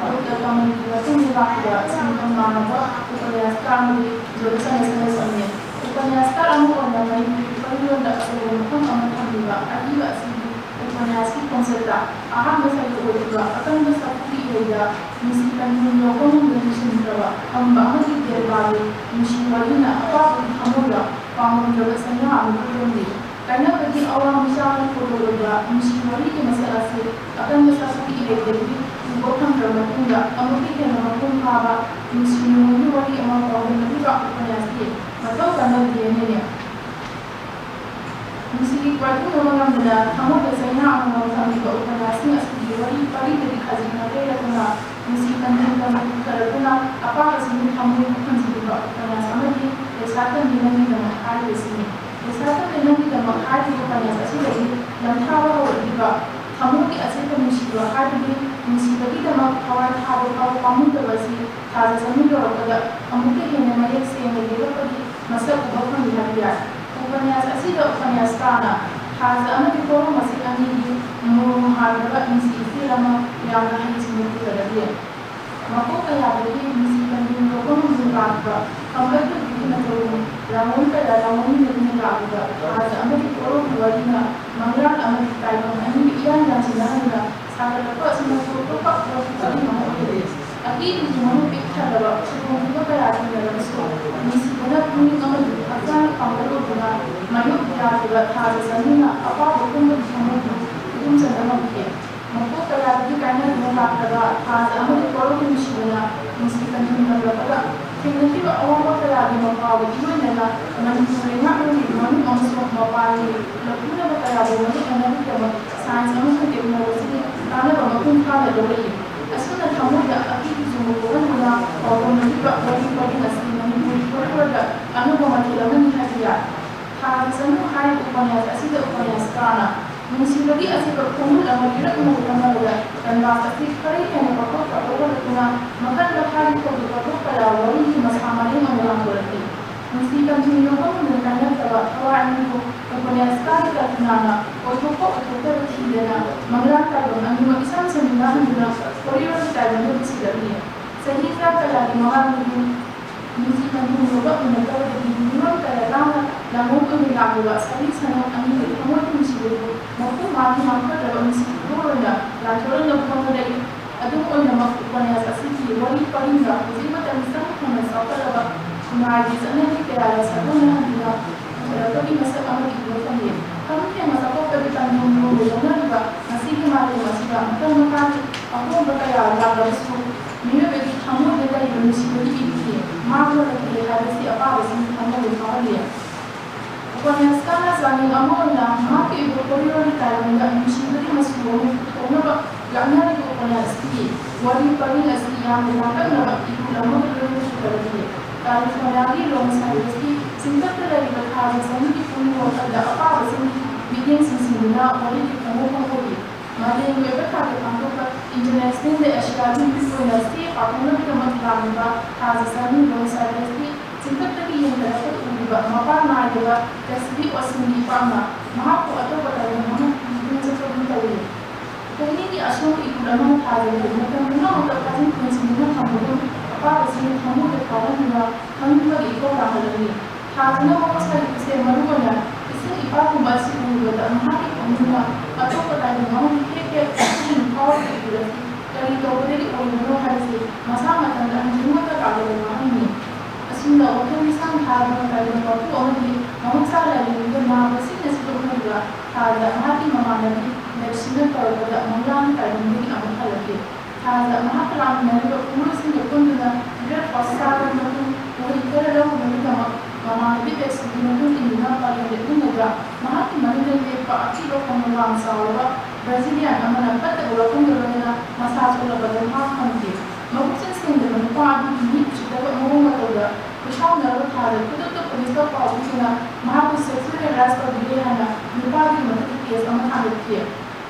ꯗꯣꯛꯇꯔ ꯀꯃꯜꯒꯤ ꯃꯇꯨꯡꯗ ꯂꯥꯛꯈꯤꯕ ꯁꯤꯟꯐꯝ ꯃꯥꯟꯅꯕ ꯎꯄꯟꯌꯥꯁꯀꯥꯔ ꯑꯃꯗꯤ ꯖꯣꯙꯆꯟꯗ꯭ꯔ ꯁꯔꯁꯝꯅꯤ꯫ ꯎꯄꯟꯌꯥꯁꯀꯥꯔ ꯑꯃ ꯑꯣꯏꯅ ꯃꯅꯤꯄꯨꯔꯤ ꯋꯥꯔꯤꯔꯣꯜꯗ ꯑꯆꯧꯕ ꯃꯐꯝ ꯑꯃ ꯊꯝꯂꯤꯕ ꯑꯏꯕ ꯑꯁꯤꯒꯤ ꯎꯄꯟꯌꯥꯁꯀꯤ ꯈꯣꯡꯆꯠꯇ ꯑꯍꯥꯟꯕ ꯁꯔꯨꯛ ꯑꯣꯏꯈꯤꯕ ꯑꯀꯟꯕ ꯁꯥꯐꯨꯒꯤ ꯏꯍꯩꯗ ꯅꯨꯡꯁꯤ ꯄꯟꯊꯨꯡ ꯌꯧꯕ ꯉꯝꯗꯅ ꯁꯤꯟꯈ꯭ꯔꯕ ꯐꯝꯕ ꯑꯃꯗꯤ ꯗꯦꯕꯥꯒꯤ ꯅꯨꯡꯁꯤ ꯋꯥꯔꯤꯅ ꯑꯄꯥꯕꯒꯤ ꯊꯃꯣꯏꯗ ꯄꯥꯝꯂꯝꯗ꯭ꯔꯕ ꯁꯩꯅꯥ ꯑꯃ ꯐꯣꯡꯗꯣꯛꯂꯤ꯫ ꯀꯥꯏꯅꯕꯒꯤ ꯑꯋꯥ ꯃꯤꯁꯥꯅ ꯐꯣꯡꯗꯣꯛꯂꯕ ꯅꯨꯡꯁꯤ ꯋꯥꯔꯤꯒꯤ ꯃꯁꯛ ꯑꯁꯤ ꯑꯀꯟꯕ ꯁꯥꯐꯨꯒꯤ ꯏꯍꯩꯗꯒꯤ ꯎꯕ ꯐꯪꯗ꯭ꯔꯕ ꯃꯇꯨꯡꯗ ꯑꯃꯨꯛꯀ ꯍꯦꯟꯅ ꯃꯄꯨꯡ ꯐꯥꯕ ꯅꯨꯡꯁꯤ ꯅꯨꯡꯉꯣꯟꯒꯤ ꯋꯥꯔꯤ ꯑꯃ ꯐꯥꯎꯍꯟꯅꯕꯒꯤ ꯎꯄꯟꯌꯥꯁꯀꯤ ꯃꯊꯧ ꯀꯟꯅ ꯗꯤ ꯑꯦꯟ ꯑꯦꯅꯤ꯫ ꯅꯨꯡꯁꯤꯒꯤ ꯀ꯭ꯋꯥꯏꯊꯨꯡꯅꯕ ꯉꯝꯗꯅ ꯊꯃꯣꯏꯗ ꯆꯩꯅꯥ ꯑꯃꯃꯝ ꯊꯝꯂꯤꯕ ꯎꯄꯟꯌꯥꯁꯁꯤꯡ ꯑꯁꯤꯒꯤ ꯋꯥꯔꯤ ꯄꯔꯤꯗꯗꯤ ꯈꯖꯤꯛ ꯃꯥꯏꯀꯩ ꯅꯠꯇꯅ ꯅꯨꯡꯁꯤ ꯄꯟꯊꯨꯡ ꯇꯝꯕꯒꯤ ꯑꯗꯨꯅ ꯑꯄꯥꯕꯁꯤꯡꯒꯤ ꯊꯃꯣꯏꯕꯨ ꯈꯨꯟꯖꯤꯜꯂꯤꯕ ꯎꯄꯅ꯭ꯌꯥꯁ ꯑꯃꯗꯤ ꯂꯩꯁꯥ ꯇꯝꯕꯤ ꯅꯪꯒꯤꯗꯃꯛ ꯍꯥꯏꯔꯤꯕꯁꯤꯅꯤ꯫ ꯂꯩꯁꯥ ꯇꯝꯕꯤ ꯅꯪꯒꯤꯗꯃꯛ ꯍꯥꯏꯔꯤꯕ ꯎꯄꯅ꯭ꯌꯥꯁ ꯑꯁꯤꯗꯒꯤ ꯂꯝꯊꯥꯕ ꯍꯧꯔꯛꯂꯤꯕ ꯊꯃꯣꯏꯒꯤ ꯑꯆꯦꯠꯄ ꯅꯨꯡꯁꯤꯕ ꯍꯥꯏꯕꯗꯤ ꯅꯨꯡꯁꯤꯕꯒꯤꯗꯃꯛ ꯊꯋꯥꯏ ꯊꯥꯕ ꯐꯥꯎꯕ ꯄꯥꯝꯃꯨꯗꯕ ꯑꯁꯤ ꯊꯥꯖ ꯆꯅꯨ ꯌꯧꯔꯛꯄꯗ ꯑꯃꯨꯛꯀ ꯍꯦꯟꯅ ꯃꯌꯦꯛ ꯁꯦꯡꯅ ꯌꯦꯛꯂꯛꯄꯒꯤ ꯃꯁꯛ ꯎꯕ ꯐꯪꯂꯤ ꯍꯥꯏꯕ ꯌꯥꯏ꯫ ꯎꯄꯅ꯭ꯌꯥꯁ ꯑꯁꯤꯗ ꯎꯄꯅ꯭ꯌꯥꯁꯀꯥꯅ ꯊꯥꯖ ꯑꯃꯗꯤ ꯄꯣꯔꯣꯝ ꯑꯁꯤ ꯑꯅꯤꯒꯤ ꯃꯣꯔꯣꯛ ꯃꯍꯥꯔꯗꯕ ꯅꯨꯡꯁꯤ ꯏꯆꯦꯜ ꯑꯃ ꯌꯥꯝꯅ ꯍꯩꯁꯤꯡꯅ ꯄꯨꯊꯔꯛꯂꯤ꯫ ꯃꯄꯣꯛ ꯀꯌꯥꯗꯒꯤ ꯅꯨꯡꯁꯤ ꯄꯟꯊꯨꯡ ꯌꯧꯕ ꯉꯝꯗꯨꯅ ꯂꯥꯛꯂꯤꯕ ꯈꯝꯕ ꯊꯣꯏꯕꯤꯒꯤ ꯃꯇꯧꯒꯨꯝ ꯂꯥꯡꯑꯣꯟ ꯀꯌꯥ ꯂꯥꯡꯑꯣꯟꯃꯤꯟꯅꯗꯨꯅ ꯂꯥꯛꯂꯤꯕ ꯊꯥꯖ ꯑꯃꯗꯤ ꯄꯣꯔꯣꯝꯒꯤ ꯋꯥꯔꯤꯅ ꯃꯪꯂꯥꯟ ꯑꯃꯗꯤ ꯇꯥꯏꯕꯪ ꯑꯅꯤꯒꯤ ꯏꯌꯥꯟ ꯌꯥꯟꯁꯤꯟꯅꯍꯟꯗꯨꯅ ꯁꯥꯒꯠꯂꯛꯄ ꯑꯁꯤꯅꯁꯨ ꯑꯇꯣꯞꯄ ꯋꯥꯔꯤ ꯄꯔꯤꯡ ꯑꯃ ꯑꯣꯏꯔꯛꯏ꯫ ꯑꯀꯤꯕꯒꯤ ꯃꯃꯤꯠ ꯄꯤꯛ ꯊꯜꯂꯕ ꯈꯨꯗꯣꯡꯊꯤꯕ ꯀꯌꯥ ꯊꯦꯡꯅꯔꯕꯁꯨ ꯅꯨꯡꯁꯤꯕꯅ ꯄꯨꯛꯅꯤꯡ ꯑꯃꯗꯤ ꯍꯛꯆꯥꯡ ꯄꯥꯡꯒꯜ ꯑꯣꯏꯗꯨꯅ ꯃꯥꯌꯣꯛ ꯌꯥꯈꯤꯕ ꯊꯥꯖ ꯆꯅꯨꯅ ꯑꯄꯥꯕ ꯄꯨꯝꯕꯒꯤ ꯊꯃꯣꯏꯕꯨ ꯏꯗꯨꯝ ꯆꯟꯕ ꯉꯝꯈꯤ꯫ ꯃꯄꯣꯛ ꯀꯌꯥꯗꯒꯤ ꯀꯥꯏꯅꯗꯨꯅ ꯂꯥꯛꯂꯕ ꯊꯥꯖ ꯑꯃꯗꯤ ꯄꯣꯔꯣꯝꯒꯤ ꯅꯨꯡꯁꯤꯕꯅ ꯅꯨꯡꯁꯤ ꯄꯟꯊꯨꯡ ꯌꯧꯔꯛꯄꯗ ꯊꯦꯡꯅꯈꯤꯕ ꯑꯋꯥꯕ ꯀꯌꯥꯒꯤ ꯃꯄꯥꯎꯒ ꯏꯔꯣꯏꯅꯅ ꯃꯅꯤꯄꯨꯔ ꯂꯩꯉꯥꯛꯂꯣꯟꯒꯤ ꯃꯅꯨꯡ ꯑꯃꯁꯨꯡ ꯃꯄꯥꯟꯒꯤ ꯂꯧꯊꯨꯅꯕ ꯀꯌꯥꯕꯨ ꯃꯥꯌꯣꯛꯅꯅꯕꯒꯤꯗꯃꯛ ꯁꯥꯏꯟꯁ ꯑꯃꯁꯨꯡ ꯇꯦꯛꯅꯣꯂꯣꯖꯤꯒꯤ ꯀꯥꯟꯅꯕ ꯃꯄꯨꯡ ꯐꯥꯅ ꯂꯧꯔꯛꯏ꯫ ꯑꯁꯨꯝꯅ ꯊꯃꯣꯏꯗ ꯑꯀꯤꯕ ꯆꯨꯝꯕ ꯄꯣꯛꯍꯟꯗꯨꯅ ꯄꯥꯎꯗꯝꯅꯈꯤꯕ ꯋꯥꯔꯤ ꯄꯔꯤꯡ ꯑꯁꯤ ꯃꯅꯤꯄꯨꯔꯤ ꯐꯣꯛꯂꯣꯔꯗ ꯑꯅꯧꯕ ꯃꯊꯦꯜ ꯑꯃꯅꯤ ꯍꯥꯏꯕ ꯌꯥꯏ꯫ ꯊꯥꯖ ꯆꯅꯨ ꯍꯥꯏꯔꯤꯕ ꯎꯄꯅ꯭ꯌꯥꯁ ꯑꯁꯤꯗ ꯎꯄꯅ꯭ꯌꯥꯁꯀꯥꯔꯅ ꯅꯨꯡꯁꯤꯕꯒꯤ ꯑꯆꯦꯠꯄ ꯈꯣꯡꯒꯨꯜ ꯑꯃ ꯂꯤꯔꯛꯅꯕ ꯍꯣꯠꯅꯕꯗ ꯀꯟꯚꯥꯁ ꯑꯁꯤ ꯈꯔ ꯍꯦꯟꯅ ꯄꯥꯛꯊꯣꯛ ꯆꯥꯎꯊꯣꯛꯍꯜꯂꯛꯇꯨꯅ ꯃꯈꯜ ꯃꯈꯥꯒꯤ ꯊꯧꯗꯣꯛ ꯋꯥꯊꯣꯛ ꯀꯌꯥ ꯋꯥꯔꯤꯒꯤ ꯃꯁꯥ ꯃꯔꯦꯡ ꯑꯣꯏꯅ ꯂꯥꯡꯊꯣꯔꯛꯈꯤ꯫ ꯅꯨꯡꯁꯤ ꯄꯟꯊꯨꯡ ꯌꯧꯕ ꯉꯝꯗꯅ ꯀꯥꯏꯅꯈ꯭ꯔꯕ ꯊꯋꯥꯏ ꯑꯅꯤꯕꯨ ꯎꯄꯅ꯭ꯌꯥꯁꯀꯥꯔꯒꯤ ꯀꯜꯄꯅꯥꯅ ꯑꯣꯏꯊꯣꯛꯄ ꯑꯣꯏꯊꯣꯛꯇꯕ ꯊꯤꯗꯅ ꯃꯪꯂꯥꯟ ꯇꯥꯏꯕꯪ ꯑꯅꯤꯃꯛ ꯏꯁꯝ ꯁꯦꯝꯖꯤꯟꯅꯍꯟꯗꯨꯅ ꯋꯥꯔꯤꯔꯣꯜꯒꯤ ꯇꯥꯏꯕꯪꯗ ꯄꯨꯁꯤꯜꯂꯛꯂꯤ꯫ ꯆꯍꯤ ꯇꯔꯥ ꯀꯌꯥꯒꯤ ꯃꯃꯥꯡꯗꯒꯤ ꯅꯨꯡꯁꯤ ꯄꯟꯊꯨꯡ ꯌꯧꯕ ꯎꯅꯗꯕꯗꯒꯤ ꯃꯤꯔꯣꯜ ꯀꯌꯥ ꯂꯥꯡꯅ ꯂꯥꯡꯑꯣꯟ ꯑꯣꯏꯅ ꯂꯥꯛꯂꯤꯕ ꯁꯥꯕꯤ ꯁꯅꯝ ꯑꯅꯤꯒꯤ ꯊꯃꯣꯏ ꯅꯨꯡꯁꯤꯕꯕꯨ ꯃꯄꯨ ꯃꯥꯒꯤ ꯃꯥꯡꯈ꯭ꯔꯗ꯭ꯔꯕ ꯅꯨꯡꯁꯤ ꯈꯨꯗꯣꯜ ꯑꯣꯏꯅ ꯂꯥꯟꯊꯣꯔꯛꯅꯕ ꯍꯣꯠꯅꯔꯛꯏ꯫ ꯑꯗꯨꯝ ꯑꯣꯏꯅꯃꯛ ꯎꯄꯅ꯭ꯌꯥꯁ ꯑꯁꯤꯒꯤ ꯋꯥꯔꯤ ꯄꯔꯤꯡꯗ ꯍꯧꯖꯤꯛ ꯃꯇꯝꯒꯤ ꯆꯥꯎꯈꯠ ꯊꯧꯅ ꯆꯥꯎꯈꯠꯂꯕ ꯈꯨꯟꯅꯥꯏꯒꯤ ꯆꯠꯅꯕꯤ ꯀꯌꯥꯒ ꯁꯥꯒꯣꯟꯅꯍꯟꯗꯨꯅ ꯄꯨꯊꯔꯛꯄꯒꯤ ꯃꯁꯛ ꯑꯃꯗꯤ ꯎꯕ ꯐꯪꯂꯤ꯫ ꯈꯝ ꯊꯦꯡꯅ ꯆꯥꯎꯈꯠꯄꯒꯤ ꯄꯥꯟꯗꯝ ꯂꯣꯝꯗ ꯂꯧꯅꯔꯤꯕ ꯉꯁꯤꯒꯤ ꯃꯥꯂꯦꯝ ꯑꯁꯤꯗ ꯃꯈꯜ ꯃꯈꯥꯒꯤ ꯑꯍꯣꯡꯕ ꯀꯌꯥ ꯂꯥꯛꯂꯕꯁꯨ ꯃꯤꯑꯣꯏꯕꯒꯤ ꯊꯃꯣꯏꯗ ꯂꯩꯔꯤꯕ ꯅꯨꯡꯁꯤꯕꯒꯤ ꯏꯊꯤꯜ ꯃꯥꯡꯕ ꯂꯩꯇꯦ ꯍꯥꯏꯕꯁꯤ ꯑꯄꯥꯕꯁꯤꯡꯒꯤ ꯊꯃꯣꯏꯗ ꯐꯥꯎꯍꯜꯂꯤ꯫ ꯎꯄꯅ꯭ꯌꯥꯁꯀꯥꯔꯅ ꯆꯥꯡꯌꯦꯡ ꯑꯃ ꯑꯣꯏꯅ ꯃꯍꯥꯛꯀꯤ ꯑꯣꯏꯕ ꯋꯥꯔꯤꯔꯣꯜꯒꯤ ꯇꯥꯏꯕꯪꯗ ꯅꯨꯡꯁꯤꯕꯒꯤ ꯃꯆꯨ ꯑꯃ ꯄꯨꯊꯣꯛꯅꯕ ꯂꯥꯛꯅꯔꯤꯕ ꯑꯁꯤ ꯋꯥꯔꯤ ꯄꯔꯤꯡ ꯑꯁꯤ ꯌꯥꯝꯅ ꯂꯥꯡꯇꯛꯅꯕ ꯏꯍꯨꯜ ꯑꯃꯒ ꯂꯣꯏꯅꯅ ꯁꯨꯒꯠꯂꯛꯈꯤ꯫ ꯀꯥꯂꯤꯐꯣꯔꯅꯤꯌꯥꯒꯤ ꯂꯣꯟ ꯁꯥꯏꯟꯁꯀꯤ ꯆꯤꯡꯊꯛꯇ ꯂꯩꯔꯤꯕ ꯊꯥꯒꯤ ꯁꯃꯨꯗ꯭ꯔꯒꯤ ꯄꯨꯛꯅꯤꯡ ꯋꯥꯈꯜꯗ ꯑꯄꯥꯕꯁꯤꯡꯒꯤ ꯃꯤꯠꯌꯦꯡ ꯆꯤꯡꯁꯤꯟꯗꯨꯅ ꯋꯥꯔꯤꯒꯤ ꯈꯣꯡꯎꯞ ꯐꯣꯡꯗꯣꯛꯏ꯫ ꯃꯥꯂꯦꯝꯒꯤ ꯑꯣꯏꯕ ꯊꯥꯛꯇ ꯄꯥꯡꯊꯣꯛꯄ ꯏꯟꯇꯔꯅꯦꯁꯅꯦꯜ ꯗꯦ ꯑꯦꯁꯤꯌꯥꯒꯤ ꯃꯤꯑꯣꯏꯅ ꯆꯦ ꯄꯥꯊꯣꯛꯅꯕꯒꯤꯗꯃꯛ ꯂꯥꯛꯂꯤꯕ ꯊꯥꯒꯤ ꯆꯅꯤ ꯂꯣꯟ ꯁꯥꯏꯟꯁꯀꯤ ꯆꯤꯡꯊꯛꯇꯒꯤ ꯌꯦꯡꯊꯔꯛꯄ ꯎꯔꯤꯕ ꯃꯄꯥꯟ ꯅꯥꯏꯗꯕ ꯄꯦꯁꯤꯐꯤꯛ ꯑꯣꯁꯤꯟꯒꯤ ꯏꯄꯥꯛꯅ ꯃꯍꯥꯛꯄꯨ ꯑꯇꯣꯞꯄ ꯇꯥꯏꯕꯪ ꯑꯃ ꯄꯨꯗꯨꯅ ꯆꯠꯄꯒꯨꯝ ꯇꯧꯏ꯫ ꯄꯨꯛꯅꯤꯡꯒꯤ ꯑꯁꯣꯡꯕ ꯏꯍꯨꯜ ꯑꯃꯅ ꯊꯥꯖꯕꯗꯨ ꯃꯇꯝ ꯄꯨꯝꯅꯃꯛꯇ ꯐꯥꯖꯤꯟ ꯄꯨꯟꯁꯤꯟꯗꯨꯅ ꯊꯝꯕꯒꯨꯝ ꯑꯄꯥꯕꯁꯤꯡꯒꯤ ꯊꯃꯣꯏꯗ ꯊꯥꯍꯟꯗꯨꯅ ꯈꯪꯅꯤꯡꯕꯒꯤ ꯏꯊꯧ ꯂꯥꯡꯍꯜꯂꯝꯃꯤ꯫ ꯊꯥꯖꯅ ꯃꯍꯧꯁꯥꯒꯤ ꯈꯨꯠꯁꯦꯝ ꯃꯔꯨꯑꯣꯏꯅ ꯏꯁꯤꯡ ꯏꯄꯥꯛꯀꯨꯝꯕ ꯑꯁꯤ ꯎꯔꯨꯕꯗ ꯃꯍꯥꯛꯀꯤ ꯄꯨꯛꯅꯤꯡꯅ ꯑꯇꯣꯞꯄ ꯇꯥꯏꯕꯪ ꯑꯃꯗ ꯍꯦꯛ ꯍꯦꯛ ꯐꯥꯎꯔꯛꯄ ꯏꯍꯨꯜ ꯑꯁꯤ ꯀꯔꯤ ꯇꯧꯕꯗꯒꯤ ꯑꯣꯏꯔꯤꯕꯅꯣ ꯍꯥꯏꯕꯁꯤ ꯃꯁꯥ ꯃꯊꯟꯇ ꯍꯟꯖꯤꯟꯕ ꯀꯌꯥ ꯂꯩꯔꯕ ꯋꯥꯍꯪꯅꯤ꯫ ꯑꯁꯨꯝꯅ ꯋꯥꯈꯜ ꯃꯤꯁꯥꯡ ꯊꯥꯗꯨꯅ ꯇꯥꯏꯕꯪ ꯃꯄꯨ ꯑꯃꯗꯤ ꯃꯍꯧꯁꯥ ꯂꯥꯏꯔꯦꯝꯕꯤꯒ ꯅꯥꯕꯁꯤꯡꯅ ꯁꯤꯗꯣꯛꯅꯔꯤꯕ ꯊꯥꯗ ꯃꯍꯥꯛꯀꯤ ꯃꯃꯥꯟꯅꯕꯤ ꯂꯦꯛꯁꯤꯅ ꯇꯧꯔꯛꯄꯗ ꯃꯪꯂꯥꯟ ꯇꯥꯏꯕꯪꯗꯒꯤ ꯑꯃꯨꯛ ꯍꯜꯂꯛꯈꯤ꯫ ꯊꯥꯗ ꯃꯍꯥꯛꯀ ꯂꯥꯛꯃꯤꯟꯅꯔꯤꯕ ꯈꯨꯃꯨꯔꯁꯤꯡꯒ ꯄꯨꯟꯗꯨꯅ ꯕ꯭ꯔꯦꯛꯐꯥꯁ ꯆꯥꯔꯕ ꯃꯇꯨꯡ ꯎꯍꯩ ꯈꯔ ꯂꯧꯔꯨꯕꯒꯤꯗꯃꯛ ꯃꯃꯥꯟꯅꯕꯤ ꯂꯦꯛꯁꯤꯒꯤ ꯃꯇꯨꯡ ꯏꯟꯗꯨꯅ ꯄꯔꯦꯡ ꯂꯦꯞꯃꯤꯟꯅꯕ ꯃꯍꯥꯛꯀꯤ ꯃꯅꯤꯡꯗ ꯂꯦꯞꯄ ꯑꯀꯤꯕ ꯐꯪꯕ ꯋꯥꯡ ꯆꯥꯎꯔꯕ ꯕ꯭ꯔꯥꯖꯤꯂꯤꯌꯥꯟ ꯑꯃꯅ ꯐꯠꯇꯕ ꯋꯥꯐꯝꯒ ꯂꯣꯏꯅꯅ ꯃꯁꯥ ꯁꯣꯛꯂꯕꯗ ꯃꯍꯥꯛ ꯐꯪꯈꯤ꯫ ꯃꯕꯨꯛꯆꯦꯜ ꯁꯦꯡꯗꯕ ꯅꯨꯄꯥ ꯑꯗꯨꯒꯤ ꯃꯤ ꯎꯁꯤꯠꯇꯕ ꯃꯑꯣꯡ ꯃꯇꯧꯗ ꯈꯨꯁꯥꯎꯅꯔꯕ ꯊꯥꯗ ꯈꯨꯗꯛꯇ ꯄꯨꯂꯤꯁꯇ ꯄꯥꯎ ꯄꯤꯗꯨꯅ ꯃꯍꯥꯛꯄꯨ ꯁꯦꯛꯁꯨꯑꯦꯜ ꯍꯦꯔꯥꯁ ꯇꯧꯕꯤꯔꯦ ꯍꯥꯏꯅ ꯅꯨꯄꯥꯗꯨꯒꯤ ꯃꯊꯛꯇ ꯀꯦꯁ ꯑꯃ ꯊꯥꯡꯒꯠꯈꯤ꯫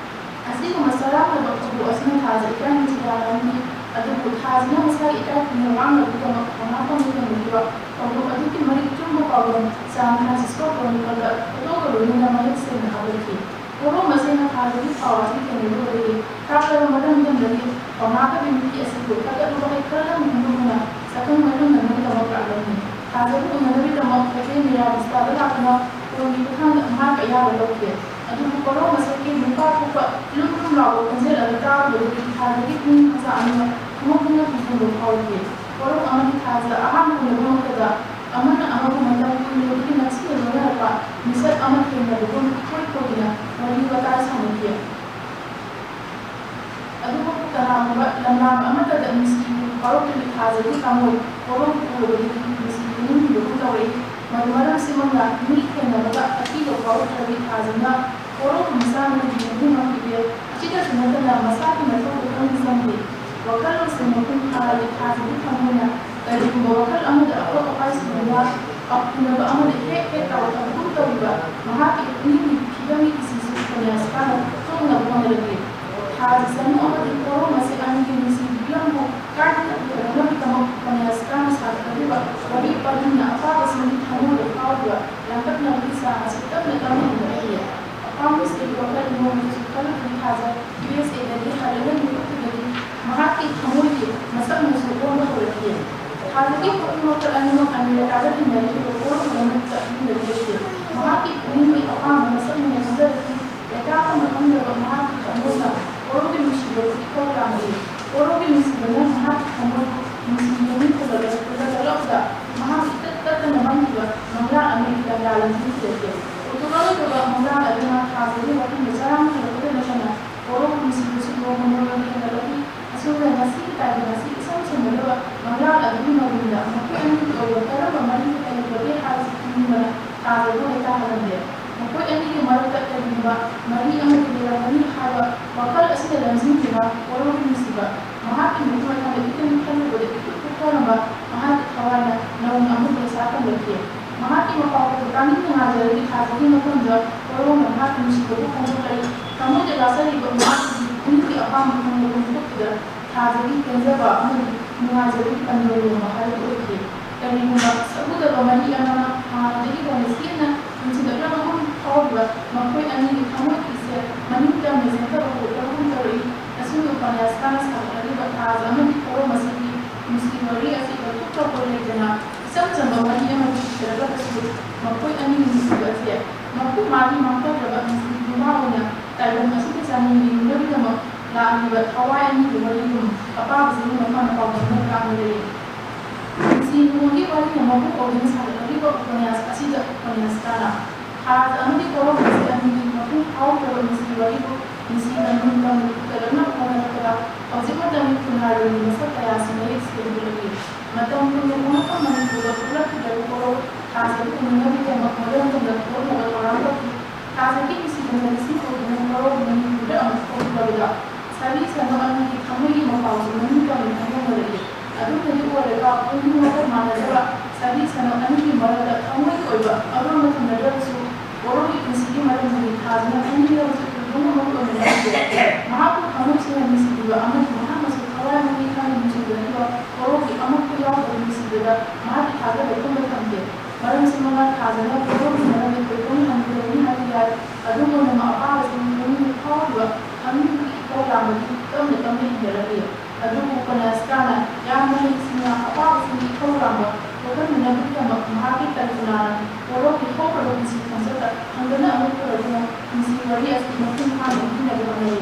ꯑꯁꯤꯒꯨꯝꯕ ꯆꯔꯥꯡꯅꯕ ꯊꯧꯗꯣꯛ ꯑꯁꯤꯅ ꯊꯥꯁꯦ ꯏꯀꯥꯏ ꯃꯤꯡꯆꯠ ꯇꯥꯍꯜꯂꯝꯃꯤ꯫ ꯑꯗꯨꯕꯨ ꯊꯥꯁꯤꯅ ꯃꯁꯥꯒꯤ ꯏꯀꯥꯏ ꯈꯨꯝꯅ ꯉꯥꯡꯅꯕꯒꯤꯗꯃꯛ ꯊꯧꯅꯥ ꯐꯅ ꯊꯦꯡꯅꯈꯤꯕ ꯊꯧꯗꯣꯛ ꯑꯗꯨꯒꯤ ꯃꯔꯤꯛ ꯆꯨꯝꯕ ꯄꯥꯎꯗꯝ ꯁꯥꯟ ꯐ꯭ꯔꯥꯟꯁꯤꯁꯀꯣ ꯀ꯭ꯔꯣꯅꯤꯀꯜꯗ ꯐꯣꯇꯣꯒ ꯂꯣꯏꯅꯅ ꯃꯌꯦꯛ ꯁꯦꯡꯅ ꯍꯥꯞꯂꯛꯈꯤ꯫ ꯄꯣꯔꯣꯝ ꯑꯁꯤꯅ ꯊꯥꯗꯒꯤ ꯄꯥꯎ ꯑꯁꯤ ꯊꯦꯡꯅꯔꯨꯕꯗꯒꯤ ꯇꯥꯛꯂꯕ ꯃꯔꯝ ꯊꯝꯕꯒꯤ ꯊꯧꯅꯥꯒ ꯕꯤꯃꯤꯀꯤ ꯑꯁꯤꯕꯨ ꯊꯥꯒꯠꯂꯨꯕ ꯍꯩ ꯈꯔ ꯂꯝ ꯈꯨꯝꯕꯒꯨꯝꯅ ꯁꯛꯈꯪ ꯃꯥꯏꯈꯪꯅꯅꯕꯒꯤꯗꯃꯛ ꯂꯥꯛꯂꯝꯃꯤ꯫ ꯊꯥꯖꯕꯨ ꯎꯅꯅꯕꯒꯤꯗꯃꯛ ꯀꯩꯊꯦꯜ ꯃꯤꯔꯥ ꯕꯤꯁꯇꯥꯗ ꯂꯥꯛꯇꯨꯅ ꯐꯣꯟꯒꯤ ꯈꯨꯠꯊꯥꯡꯗ ꯃꯍꯥꯛ ꯑꯌꯥꯕ ꯂꯧꯈꯤ꯫ ꯑꯗꯨꯕꯨ ꯄꯣꯔꯣꯝ ꯑꯁꯤꯒꯤ ꯅꯨꯄꯥ ꯊꯣꯛꯄ ꯂꯨꯝ ꯂꯨꯝ ꯂꯥꯎꯕ ꯈꯣꯟꯖꯦꯜ ꯑꯗꯨ ꯇꯥꯔꯨꯕꯗꯒꯤ ꯊꯥꯖꯒꯤ ꯄꯨꯛꯅꯤꯡ ꯃꯆꯥ ꯑꯅꯤꯃꯛ ꯈꯪꯍꯧꯗꯅ ꯀꯤꯍꯣꯝꯕ ꯐꯥꯎꯔꯛꯈꯤ꯫ ꯄꯣꯔꯣꯝ ꯑꯃꯗꯤ ꯊꯥꯖ ꯑꯍꯥꯟꯕ ꯎꯅꯕ ꯃꯛꯇꯗ ꯑꯃꯅ ꯑꯃꯕꯨ ꯃꯇꯝ ꯀꯨꯏꯅꯗꯒꯤ ꯅꯛꯁꯤꯟꯅ ꯂꯣꯏꯅꯔꯛꯄ ꯃꯤꯁꯛ ꯑꯃ ꯊꯦꯡꯅꯕꯒꯨꯝ ꯏꯀꯣꯏ ꯀꯣꯏꯗꯅ ꯋꯥꯔꯤ ꯋꯥꯇꯥꯏ ꯁꯥꯟꯅꯈꯤ꯫ ꯑꯗꯨꯕꯨ ꯀꯅꯥꯒꯨꯝꯕ ꯂꯝꯂꯥꯟ ꯑꯃꯠꯇꯗ ꯅꯨꯡꯁꯤꯕ ꯐꯥꯎꯔꯛꯇ꯭ꯔꯕꯤ ꯊꯥꯖꯒꯤ ꯊꯃꯣꯏ ꯄꯣꯔꯣꯝ ꯎꯔꯨꯕꯗꯒꯤ ꯅꯨꯡꯁꯤ ꯅꯤꯡꯍꯟꯈꯤꯕꯒꯨꯝ ꯇꯧꯔꯛꯏ꯫ ꯃꯗꯨ ꯃꯔꯝ ꯑꯁꯤꯃꯛꯅ ꯃꯤ ꯊꯦꯡꯅꯕꯗ ꯑꯀꯤꯕ ꯐꯥꯎꯔꯛꯇ꯭ꯔꯕꯤ ꯊꯥꯖꯅ ꯀꯣꯔꯧꯒꯤ ꯃꯆꯥꯅꯨꯄꯤꯗꯤ ꯅꯨꯄꯤ ꯉꯝꯈꯤꯗꯦ꯫ ꯑꯁꯤꯗꯁꯨ ꯅꯠꯇꯅ ꯃꯁꯥꯒꯤ ꯃꯊꯧꯗꯨ ꯈꯪꯗꯤ ꯈꯪꯗꯦ꯫ ꯋꯥꯈꯜꯂꯣꯟꯁꯦ ꯃꯄꯨꯡ ꯐꯥꯔꯗꯤ ꯊꯥꯖꯒꯤ ꯊꯃꯣꯏꯅ ꯀꯔꯤꯒꯨꯝꯕ ꯋꯥꯈꯜ ꯑꯃꯗ ꯑꯐꯛ ꯑꯐꯥꯏ ꯁꯨꯅꯕ, ꯑꯐꯨꯅꯕ ꯑꯃꯗ ꯍꯦꯛ ꯍꯦꯛ ꯇꯧꯔꯛꯄꯒꯨꯝ ꯇꯧꯔꯤꯕ ꯃꯍꯥꯛꯀꯤ ꯄꯨꯛꯅꯤꯡꯒꯤ ꯐꯤꯕꯝꯒꯤ ꯏꯁꯤꯡꯁꯨ ꯎꯄꯟꯌꯥꯁ ꯀꯥꯟꯅ ꯊꯣꯛꯅꯕ ꯍꯣꯠꯅꯔꯛꯂꯤ꯫ ꯊꯥꯖ ꯆꯅꯨ ꯑꯃꯗꯤ ꯀꯣꯔꯧ ꯑꯁꯤ ꯑꯅꯤꯒꯤ ꯅꯨꯡꯁꯤꯕꯒꯤ ꯂꯝꯕꯨ ꯀꯥꯏꯗꯅ ꯄꯨꯊꯣꯛꯅꯕꯒꯤꯗꯃꯛ ꯎꯄꯟꯌꯥꯁ ꯀꯥꯟꯅ ꯁꯥꯒꯠꯂꯛꯂꯤꯕ ꯋꯥꯔꯤ ꯄꯔꯤꯡꯅ ꯑꯄꯥꯕꯁꯤꯡꯒꯤ ꯊꯃꯣꯏꯗ ꯐꯥꯎꯔꯤꯕ ꯂꯥꯡꯇꯛꯅꯕꯒꯤ ꯆꯥꯡ ꯑꯁꯤ ꯇꯞꯅ ꯇꯞꯅ ꯍꯦꯟꯒꯠꯂꯛꯂꯤ꯫ ꯑꯄꯥꯝꯕꯁꯤꯡꯒꯤ ꯋꯥꯈꯜ ꯅꯣꯡꯃꯇꯁꯨ ꯈꯜꯂꯨꯗ꯭ꯔꯤ ꯊꯥꯖ ꯌꯨ ꯑꯦꯁ ꯑꯦꯗꯒꯤ ꯍꯜꯂꯛꯂꯝꯃꯤ ꯃꯇꯨꯡꯗꯒꯤ ꯃꯍꯥꯛꯀꯤ ꯊꯃꯣꯏꯒꯤ ꯃꯁꯛ ꯃꯆꯨ ꯑꯣꯟꯕ ꯍꯧꯔꯛꯈꯤ꯫ ꯊꯥꯖꯒꯤ ꯄꯣꯛꯅꯤꯡ ꯋꯥꯈꯜ ꯑꯅꯤꯃꯛ ꯑꯃꯦꯔꯤꯀꯥꯗ ꯊꯦꯡꯅꯔꯛꯈꯤꯕ ꯀꯣꯔꯧꯒꯤ ꯃꯃꯤꯠꯇ ꯃꯤꯅ ꯂꯦꯞꯈꯤ꯫ ꯃꯍꯥꯛꯀꯤ ꯄꯨꯛꯅꯤꯡꯒꯤ ꯑꯄꯥꯝꯕ ꯃꯁꯛ ꯃꯌꯥꯝ ꯍꯟꯖꯔꯛꯈꯤ꯫ ꯂꯩꯇꯥꯐꯝ ꯈꯪꯗꯕ ꯃꯍꯥꯛꯀꯤ ꯊꯃꯣꯏꯅ ꯀꯣꯔꯧꯒꯤ ꯅꯨꯡꯁꯤꯕꯕꯨ ꯏꯀꯧ ꯂꯥꯡꯂꯤ꯫ ꯀꯣꯔꯧꯒꯤ ꯅꯨꯡꯁꯤꯕꯅ ꯃꯍꯥꯛꯀꯤ ꯊꯃꯣꯏꯕꯨ ꯅꯨꯡꯁꯤꯕꯒꯤ ꯈꯨꯜꯂꯛꯂꯛꯄꯗ ꯃꯍꯥꯛ ꯏꯇꯠ ꯇꯠꯇꯅ ꯃꯝꯈꯤꯕ ꯃꯪꯂꯥꯟ ꯑꯃꯒꯤ ꯂꯪꯂꯥ ꯂꯝꯖꯤꯡꯈꯤꯔꯛꯈꯤ꯫ ꯎꯠꯊꯣꯛꯂꯔꯣꯏꯗꯕ ꯃꯪꯂꯥꯟ ꯑꯗꯨꯅ ꯊꯥꯖꯒꯤ ꯋꯥꯈꯜꯗ ꯆꯔꯥꯡꯅꯔꯛꯄꯗ ꯅꯠꯇꯅ ꯀꯣꯔꯧꯒꯤ ꯅꯨꯡꯁꯤꯕꯁꯨ ꯅꯣꯡꯃ ꯅꯣꯡꯃꯒꯤ ꯍꯦꯟꯒꯠꯂꯛꯈꯤ꯫ ꯑꯁꯨꯝꯅ ꯉꯁꯤꯒꯤ ꯇꯥꯏꯕꯪ ꯑꯁꯤ ꯏꯁꯝ ꯁꯝꯅꯗꯕ ꯃꯪꯂꯥꯟ ꯑꯗꯨꯒꯤ ꯃꯒꯨꯟꯗ ꯃꯈꯣꯏ ꯑꯅꯤꯒꯤ ꯑꯣꯏꯕ ꯀꯔꯝꯕ ꯃꯔꯤ ꯂꯩꯔꯤꯕꯒꯦ ꯍꯥꯏꯕꯁꯤ ꯈꯪꯅꯤꯡꯕꯅ ꯊꯥꯖꯕꯨ ꯂꯩꯇꯥꯍꯜꯂꯝꯗꯦ꯫ ꯃꯈꯣꯏ ꯑꯅꯤꯒꯤ ꯃꯔꯛꯇ ꯀꯔꯤꯒꯨꯝꯕ ꯃꯔꯤ ꯑꯃꯗꯤ ꯂꯩꯔꯝꯒꯅꯤ ꯍꯥꯏꯕ ꯋꯥꯈꯜ ꯑꯁꯤꯗ ꯂꯝꯖꯤꯡꯗꯨꯅ ꯀꯣꯔꯧꯒꯤ ꯅꯨꯡꯁꯤꯕ ꯃꯍꯥꯛꯀꯤ ꯃꯤꯠ ꯃꯊꯟꯗ ꯈꯤꯇꯪ ꯈꯜꯂꯨꯕꯗ ꯏꯀꯨꯞ ꯀꯨꯞꯊꯔꯝꯕ ꯃꯍꯥꯛꯀꯤ ꯊꯋꯥꯏꯅ ꯅꯧꯅ ꯑꯃꯨꯛ ꯂꯩꯁꯥ ꯀꯝꯂꯛꯈꯤ꯫ ꯃꯍꯥꯛꯀꯤ ꯃꯄꯥꯎ ꯄꯥꯎ ꯇꯥꯅꯤꯡꯅ ꯉꯥꯏꯖꯔꯗꯤ ꯊꯥꯖꯒꯤ ꯃꯐꯝꯗ ꯀꯣꯔꯧꯅ ꯃꯍꯥꯛꯀꯤ ꯅꯨꯡꯁꯤꯕꯕꯨ ꯐꯣꯡꯗꯣꯛꯂꯛꯏ꯫ ꯊꯃꯣꯏꯗ ꯂꯥꯆꯔꯤꯕ ꯃꯍꯥꯛꯀꯤ ꯄꯨꯛꯅꯤꯡꯒꯤ ꯑꯄꯥꯝꯕ ꯐꯣꯡꯗꯣꯛꯄ ꯃꯤꯀꯨꯞꯇꯨꯗ ꯊꯥꯖꯒꯤ ꯄꯦꯟꯖꯕ ꯑꯃꯗꯤ ꯅꯨꯡꯉꯥꯏꯖꯕꯒꯤ ꯄꯟꯖ ꯂꯣꯟꯕ ꯍꯥꯏꯕꯗꯨ ꯑꯣꯏꯈꯤ꯫ ꯀꯔꯤꯒꯨꯝꯕ ꯁꯛꯎꯗꯕ ꯃꯔꯤ ꯑꯃꯅ ꯍꯥꯟꯅꯗꯒꯤ ꯍꯦꯟꯅ ꯆꯦꯠꯅ ꯅꯨꯡꯁꯤꯅꯛꯂꯕꯒꯨꯝ ꯐꯥꯎꯔꯤꯕ ꯃꯈꯣꯏ ꯑꯅꯤꯒꯤ ꯊꯃꯣꯏꯒꯤꯁꯦ ꯃꯅꯤꯡ ꯇꯝꯅ ꯆꯦꯟꯊꯕ ꯍꯧꯔꯛꯂꯕꯒꯨꯝ ꯇꯧꯔꯛꯏ꯫ ꯑꯁꯨꯝꯅ ꯎꯄꯟꯌꯥꯁ ꯀꯥꯟꯅ ꯁꯥꯒꯠꯂꯛꯂꯤꯕ ꯊꯥꯖ ꯑꯃꯗꯤ ꯀꯣꯔꯧ ꯑꯁꯤꯒꯤ ꯅꯨꯡꯁꯤ ꯋꯥꯔꯤ ꯑꯁꯤ ꯂꯧꯊꯣꯛ ꯂꯧꯊꯣꯛ ꯂꯩꯇꯅ ꯏꯆꯝ ꯆꯝꯕ ꯋꯥꯔꯤ ꯑꯃ ꯄꯤꯕꯤꯔꯒꯁꯨ ꯃꯈꯣꯏ ꯑꯅꯤꯒꯤ ꯅꯨꯡꯁꯤꯕ ꯑꯁꯦ ꯃꯈꯨ ꯃꯥꯒꯤ ꯃꯥꯡꯊꯈ꯭ꯔꯕ ꯅꯨꯡꯁꯤ ꯅꯨꯄꯥ ꯑꯣꯏꯅ ꯇꯥꯏꯕꯪ ꯑꯁꯤꯗ ꯆꯥꯅꯤꯡꯕ ꯌꯨꯝꯕꯒꯤꯗꯃꯛ ꯂꯥꯛꯂꯤꯕ ꯊꯋꯥꯏ ꯑꯅꯤꯒꯤ ꯋꯥꯔꯤꯒꯨꯝ ꯑꯄꯥꯕꯁꯤꯡꯒꯤ ꯃꯐꯝꯗ ꯄꯥꯎꯗꯝꯅ ꯇꯥꯛꯅꯔꯛꯏ꯫ ꯅꯨꯡꯁꯤ ꯅꯨꯡꯒꯤ ꯋꯥꯔꯤꯅ ꯃꯄꯨ ꯑꯣꯏꯗꯨꯅ ꯁꯥꯒꯠꯂꯛꯂꯤꯕ ꯎꯄꯟꯌꯥꯁ ꯑꯁꯤꯗ ꯎꯄꯟꯌꯥꯁ ꯀꯥꯅ ꯊꯥꯖ ꯑꯃꯗꯤ ꯀꯣꯔꯧ ꯑꯁꯤ ꯑꯅꯤꯒꯤ ꯃꯄꯨꯡ ꯐꯥꯍꯧꯗ꯭ꯔꯕ ꯅꯨꯡꯁꯤ ꯋꯥꯔꯤꯕꯨ ꯅꯨꯡꯁꯤ ꯇꯝꯅꯤꯡ ꯇꯝꯅ ꯄꯨꯊꯣꯛꯅꯕ ꯍꯣꯠꯅꯔꯛꯄꯗ ꯍꯧꯖꯤꯛ ꯃꯇꯝꯒꯤ ꯈꯨꯟꯅꯥꯏꯔꯣꯜꯒꯤ ꯃꯁꯛ ꯀꯌꯥꯁꯤ ꯃꯌꯦꯛ ꯁꯦꯡꯗꯣꯛꯂꯛꯂꯤ꯫ ꯃꯇꯝ ꯀꯨꯏꯅ ꯄꯣꯛꯅꯐꯝ ꯃꯅꯤꯄꯨꯔꯗ ꯄꯣꯛꯂꯛꯈꯤꯗ꯭ꯔꯕ ꯀꯣꯔꯧ ꯊꯥꯖꯕ ꯎꯅꯅꯕꯒꯤꯗꯃꯛ ꯃꯔꯝ ꯄꯨꯝꯅ ꯊꯣꯛꯅꯕ ꯊꯧꯔꯥꯡ ꯇꯧꯈꯤ꯫ ꯊꯥꯖꯒꯤ ꯅꯨꯡꯁꯤꯕꯅ ꯂꯤꯁꯤꯡ ꯑꯣꯏꯗꯨꯅ ꯀꯣꯔꯧ ꯃꯅꯤꯄꯨꯔꯗ ꯑꯃꯨꯛ ꯊꯣꯛꯂꯕꯗ ꯁꯥꯕꯤ ꯁꯥꯅꯧ ꯑꯅꯤꯒꯤ ꯊꯃꯣꯏꯒꯤ ꯃꯄꯥꯎꯁꯨ ꯃꯅꯤꯡ ꯇꯝꯅ ꯈꯪꯍꯧꯅꯔꯛꯏ꯫ ꯑꯗꯨꯅꯗꯤ ꯑꯣꯏꯔꯒ ꯄꯨꯛꯅꯤꯡ ꯋꯥꯈꯜ ꯃꯥꯟꯅꯗꯕ ꯁꯥꯕꯤ ꯁꯥꯅꯧ ꯑꯅꯤꯒꯤ ꯃꯔꯛꯇ ꯊꯃꯣꯏꯒꯤ ꯑꯣꯏꯕ ꯑꯔꯣꯟꯕ ꯊꯝꯅꯗ꯭ꯔꯕꯁꯨ ꯀꯣꯔꯧꯒꯤ ꯄꯨꯟꯁꯤꯒꯤ ꯃꯔꯝꯗꯗꯤ ꯊꯥꯖꯅ ꯈꯪꯅꯤꯡꯂꯕꯁꯨ ꯊꯣꯏꯗꯣꯛꯅ ꯃꯔꯨ ꯑꯣꯏꯅ ꯂꯧꯗꯦ꯫ ꯃꯍꯥꯛꯄꯨ ꯊꯃꯣꯏ ꯁꯦꯡꯅ ꯅꯨꯡꯁꯤꯕꯤꯕ ꯑꯃꯗꯤ ꯃꯍꯥꯛꯅꯁꯨ ꯊꯋꯥꯏ ꯃꯃꯤ ꯈꯪꯅ ꯅꯨꯡꯁꯤꯕꯤꯔꯛꯂꯤꯕ ꯀꯣꯔꯧꯒꯤ ꯑꯃꯨꯛꯇ ꯌꯥꯎꯗꯕ ꯅꯨꯡꯁꯤꯕꯗ ꯃꯍꯥꯛꯀꯤ ꯊꯥꯖꯕ ꯄꯨꯝꯕ ꯊꯝꯗꯦ꯫ ꯃꯔꯝꯁꯤ ꯃꯉꯥ ꯊꯥꯖꯅ ꯀꯣꯔꯧꯒꯤ ꯃꯔꯝꯗ ꯊꯣꯏꯗꯣꯛꯅ ꯍꯪꯕꯤꯔꯕꯅꯤ ꯍꯥꯏꯕ ꯌꯥꯏ꯫ ꯑꯗꯨꯝ ꯑꯣꯏꯅꯃꯛ ꯑꯄꯥꯕꯁꯤꯡꯒꯤ ꯄꯨꯛꯅꯤꯡꯗ ꯐꯥꯎꯔꯤꯕ ꯈꯪꯅꯤꯡꯕꯒꯤ ꯏꯊꯧ ꯂꯥꯡꯕꯗꯤ ꯇꯞꯅ ꯇꯞꯅ ꯍꯦꯟꯒꯠꯂꯛꯂꯤ꯫ ꯑꯗꯨꯕꯨ ꯎꯄꯟꯌꯥꯁꯤꯀꯥꯅ ꯌꯥꯝꯅ ꯍꯩꯁꯤꯡꯅ ꯑꯄꯥꯕꯁꯤꯡꯒꯤ ꯏꯊꯧ ꯂꯥꯡꯕ ꯊꯣꯛꯍꯟꯗꯅꯕꯒꯤꯗꯃꯛ ꯃꯍꯥꯛꯀꯤ ꯀꯜꯄꯅꯥꯅ ꯀꯣꯔꯧꯒꯤ ꯍꯧꯈ꯭ꯔꯕ ꯄꯨꯟꯁꯤ ꯈꯣꯡꯆꯠꯇ ꯍꯟꯗꯨꯅ ꯑꯃꯨꯛ ꯍꯜꯂꯗꯨꯅ ꯄꯨꯟꯁꯤ ꯋꯥꯔꯤ ꯑꯁꯤ ꯃꯄꯨꯡ ꯐꯥꯅ ꯏꯟꯕꯤꯅꯕ ꯍꯣꯠꯅꯔꯤ꯫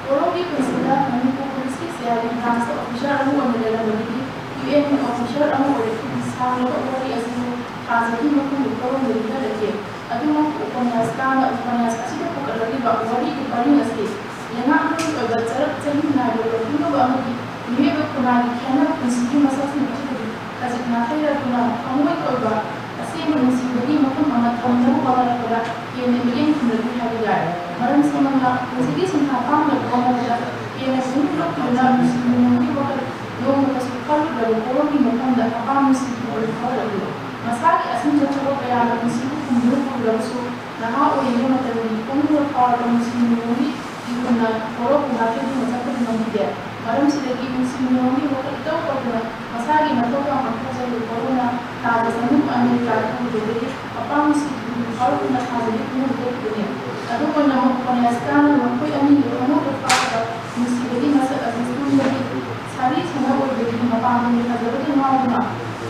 ꯀꯣꯔꯧꯒꯤ ꯄꯨꯟꯁꯤꯗ ꯃꯅꯤꯄꯨꯔ ꯄꯨꯂꯤꯁꯀꯤ ꯁꯤ ꯑꯥꯏ ꯗꯤ ꯕ꯭ꯔꯥꯟꯁꯇ ꯑꯣꯐꯤꯁꯥꯔ ꯑꯃ ꯑꯣꯏꯅ ꯂꯩꯔꯝꯕꯗꯒꯤ ꯌꯨ ꯑꯦꯟꯒꯤ ꯑꯣꯐꯤꯁꯥꯔ ꯑꯃ ꯑꯣꯏꯔꯛꯈꯤꯕ ꯁꯥꯡꯂꯕ ꯋꯥꯔꯤ ꯑꯁꯤꯕꯨ ꯊꯥꯖꯒꯤ ꯃꯈꯨꯝꯒꯤ ꯀꯣꯔꯧꯗꯒꯤ ꯍꯜꯂꯛꯈꯤ꯫ ꯑꯗꯨꯃꯛꯄꯨ ꯎꯄꯟꯌꯥꯁꯤꯀꯥꯅ ꯎꯄꯟꯌꯥꯁ ꯑꯁꯤꯗ ꯄꯨꯈꯠꯂꯛꯂꯤꯕ ꯋꯥꯔꯤꯒꯤ ꯄꯔꯤꯡ ꯑꯁꯤ ꯂꯩꯉꯥꯛꯂꯣꯟꯒꯤ ꯑꯣꯏꯕ ꯆꯔꯛ ꯆꯍꯤ ꯅꯥꯏꯕ ꯂꯣꯏꯁꯤꯟꯅꯕ ꯑꯃꯗꯤ ꯃꯤꯑꯣꯏꯕ ꯈꯨꯟꯅꯥꯏꯒꯤ ꯈꯦꯠꯅꯕ ꯄꯨꯟꯁꯤꯒꯤ ꯃꯁꯛꯁꯤꯡ ꯑꯁꯤꯗꯒꯤ ꯈꯖꯤꯛ ꯅꯥꯊꯩꯔꯗꯨꯅ ꯊꯃꯣꯏꯒꯤ ꯑꯣꯏꯕ ꯑꯁꯦꯡꯕ ꯅꯨꯡꯁꯤꯕꯒꯤ ꯃꯐꯝ ꯑꯃ ꯊꯝꯅꯕ ꯍꯣꯠꯅꯔꯛꯄꯗ ꯍꯦꯟꯅ ꯃꯤꯠꯌꯦꯡ ꯊꯝꯂꯛꯂꯤ ꯍꯥꯏꯕ ꯌꯥꯏ꯫ ꯃꯔꯝ ꯁꯤꯃꯛꯅ ꯄꯨꯟꯁꯤꯒꯤ ꯁꯤꯟꯊꯥ ꯄꯥꯡꯅꯕ ꯍꯣꯠꯅꯕꯗ ꯍꯦꯟꯅ ꯄꯨꯛꯅꯤꯡ ꯂꯨꯞꯈꯤꯗꯨꯅ ꯅꯨꯡꯁꯤ ꯅꯨꯡꯉꯣꯟꯒꯤ ꯋꯥꯈꯜ ꯅꯣꯡꯃꯇꯁꯨ ꯈꯜꯂꯨꯗ꯭ꯔꯕ ꯀꯣꯔꯧꯒꯤ ꯃꯐꯝꯗ ꯑꯄꯥꯝꯕ ꯅꯨꯡꯁꯤꯕ ꯑꯣꯏꯅ ꯐꯥꯎꯔꯛꯂꯤ꯫ ꯃꯁꯥꯒꯤ ꯑꯁꯤꯡꯕ ꯊꯕꯛ ꯀꯌꯥꯅ ꯄꯨꯟꯁꯤꯕꯨ ꯈꯨꯝꯗꯨꯅ ꯄꯨꯔꯕꯁꯨ ꯅꯍꯥ ꯑꯣꯏꯔꯤꯉꯩ ꯃꯇꯝꯒꯤ ꯄꯨꯛꯅꯤꯡꯗ ꯐꯥꯎꯔꯕ ꯅꯨꯡꯁꯤ ꯅꯨꯡꯉꯣꯟꯒꯤ ꯏꯍꯨꯜꯅ ꯀꯣꯔꯧꯕꯨ ꯉꯥꯛꯊꯣꯛꯇꯨꯅ ꯆꯠꯄꯗꯤ ꯉꯝꯈꯤꯗꯦ꯫ ꯃꯔꯝꯁꯤꯗꯒꯤ ꯅꯨꯡꯁꯤ ꯅꯨꯡꯉꯣꯟꯒꯤ ꯋꯥꯈꯜ ꯏꯇꯧ ꯇꯧꯗꯅ ꯃꯁꯥꯒꯤ ꯃꯊꯧꯗꯥꯡ ꯄꯥꯡꯊꯣꯛꯆꯔꯤꯕ ꯀꯣꯔꯧꯅ ꯊꯥꯖ ꯆꯅꯨ ꯑꯅꯤꯔꯛ ꯂꯥꯏ ꯈꯨꯔꯨꯝꯕꯗꯒꯤ ꯑꯄꯥꯝꯕꯁꯤꯡ ꯐꯥꯎꯔꯛꯇꯨꯅ ꯊꯥꯖꯒꯤ ꯄꯨꯟꯅ ꯍꯧꯒꯠꯈꯤꯕꯅꯤ꯫ ꯑꯗꯨꯝ ꯑꯣꯏꯅꯃꯛ ꯎꯄꯟꯌꯥꯁꯤꯀꯥꯅ ꯃꯈꯣꯏ ꯑꯅꯤꯒꯤ ꯊꯃꯣꯏꯗ ꯐꯥꯎꯔꯕ ꯅꯨꯡꯁꯤꯕꯒꯤ ꯃꯁꯛ ꯑꯁꯤ ꯁꯨꯝꯕꯒꯤ ꯁꯥꯔꯤ ꯁꯅꯥ ꯑꯣꯏꯕꯒꯤ ꯃꯄꯥꯡꯒꯜꯒꯤ ꯐꯖꯕꯗ ꯉꯥꯎꯗꯨꯅ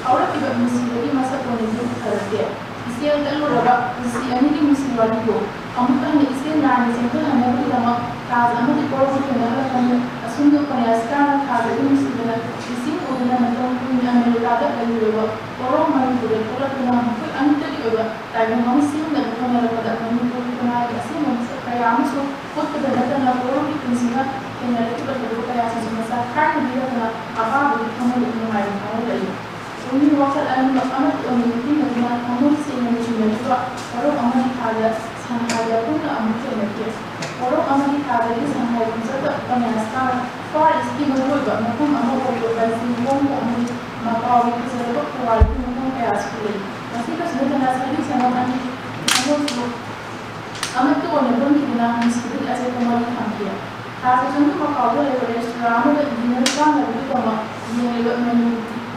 ꯐꯥꯎꯔꯛꯈꯤꯕ ꯅꯨꯡꯁꯤꯕꯒꯤ ꯃꯁꯛ ꯑꯣꯏꯅ ꯌꯦꯛꯄ ꯐꯔꯛꯇꯦ꯫ ꯏꯆꯦꯜ ꯇꯠꯂꯨꯔꯕ ꯄꯨꯟꯁꯤ ꯑꯅꯤꯒꯤ ꯅꯨꯡꯁꯤ ꯋꯥꯔꯤꯕꯨ ꯑꯃꯨꯛꯀ ꯍꯟꯅ ꯏꯆꯦꯜ ꯅꯥꯏꯅ ꯆꯦꯟꯊꯅꯅꯕꯒꯤꯗꯃꯛ ꯊꯥꯖ ꯑꯃꯗꯤ ꯀꯣꯔꯧ ꯊꯦꯡꯅꯍꯜꯂꯛꯄꯅꯤ꯫ ꯑꯁꯨꯝꯅ ꯎꯄꯟꯌꯥꯁꯤꯀꯥꯅ ꯊꯥꯖꯒꯤ ꯅꯨꯡꯁꯤꯕꯅ ꯂꯤꯁꯤꯡ ꯑꯣꯏꯗꯨꯅ ꯃꯇꯝ ꯀꯨꯏꯅ ꯑꯃꯦꯔꯤꯀꯥꯗ ꯂꯩꯔꯨꯔꯕ ꯀꯣꯔꯧ ꯃꯅꯤꯄꯨꯔꯗ ꯊꯣꯛꯂꯛꯇꯨꯅ ꯃꯈꯣꯏ ꯑꯅꯤꯇꯒꯤ ꯑꯣꯏꯕ ꯇꯥꯏꯕꯪ ꯑꯃ ꯁꯦꯝꯅꯕ ꯍꯣꯠꯅꯔꯛꯄꯗ ꯃꯅꯤꯄꯨꯔꯒꯤ ꯈꯨꯟꯅꯥꯏꯒꯤ ꯑꯁꯦꯡꯕ ꯃꯁꯛ ꯀꯌꯥ ꯑꯃꯁꯨ ꯎꯠꯄꯗ ꯅꯠꯇꯅ ꯀꯣꯔꯧꯒꯤ ꯄꯨꯟꯁꯤꯅ ꯊꯦꯡꯅꯔꯛꯈꯤꯕ ꯊꯧꯗꯣꯛ ꯀꯌꯥꯁꯤꯁꯨ ꯃꯁꯥ ꯈꯥꯏꯅ ꯂꯤꯔꯛꯇꯅ ꯑꯄꯥꯕꯒꯤ ꯊꯃꯣꯏꯗ ꯅꯨꯡꯉꯥꯏꯕ ꯐꯥꯎꯍꯜꯂꯛꯏ꯫ ꯄꯨꯛꯅꯤꯡ ꯋꯥꯈꯜ ꯑꯅꯤꯃꯛ ꯑꯃꯠꯇ ꯑꯣꯏꯅ ꯌꯦꯛꯄꯤꯅꯗꯨꯅ ꯊꯃꯣꯏ ꯁꯦꯡꯅ ꯅꯨꯡꯁꯤꯅ ꯑꯗꯨꯒ ꯋꯥꯔꯧ ꯑꯃꯗꯤ ꯊꯥꯗ ꯁꯟꯍꯥꯏꯗ ꯄꯨꯟꯅ ꯑꯃꯨꯛ ꯊꯦꯡꯅꯈꯤ꯫ ꯋꯥꯔꯧ ꯑꯃꯗꯤ ꯊꯥꯗꯒꯤ ꯁꯟꯍꯥꯏ ꯈꯣꯡꯆꯠꯇ ꯎꯄꯟꯌꯥꯁ ꯀꯥꯔ ꯐꯥꯔ ꯏꯁꯀꯤ ꯃꯔꯨꯑꯣꯏꯕ ꯃꯐꯝ ꯑꯃ ꯑꯣꯏꯔꯤꯕ ꯕꯥꯏꯖꯤꯡ ꯍꯣꯡꯕ ꯑꯃꯗꯤ ꯃꯀꯥꯎꯒꯤ ꯐꯖꯔꯕ ꯄꯨꯋꯥꯔꯤꯒꯤ ꯃꯐꯝ ꯀꯌꯥꯁꯨ ꯂꯩ꯫ ꯃꯁꯤꯗꯁꯨ ꯅꯠꯇꯅ ꯁꯖꯤ ꯁꯦꯝꯕ ꯑꯅꯤ ꯑꯃꯁꯨ ꯑꯃꯠꯇ ꯑꯣꯏꯅ ꯄꯨꯟꯈꯤꯗꯨꯅ ꯅꯨꯡꯁꯤꯕꯒꯤ ꯑꯆꯦꯠꯄ ꯃꯔꯤ ꯊꯝꯈꯤ꯫ ꯊꯥ ꯁꯦꯁꯟꯒꯤ ꯃꯄꯥꯎꯗ ꯂꯩꯕ ꯔꯦꯁꯇꯨꯔꯥꯟ ꯑꯃꯗ ꯗꯤꯅꯔ ꯆꯥꯅꯕꯒꯤꯗꯃꯛ ꯌꯦꯡꯂꯤꯕ ꯃꯅꯨ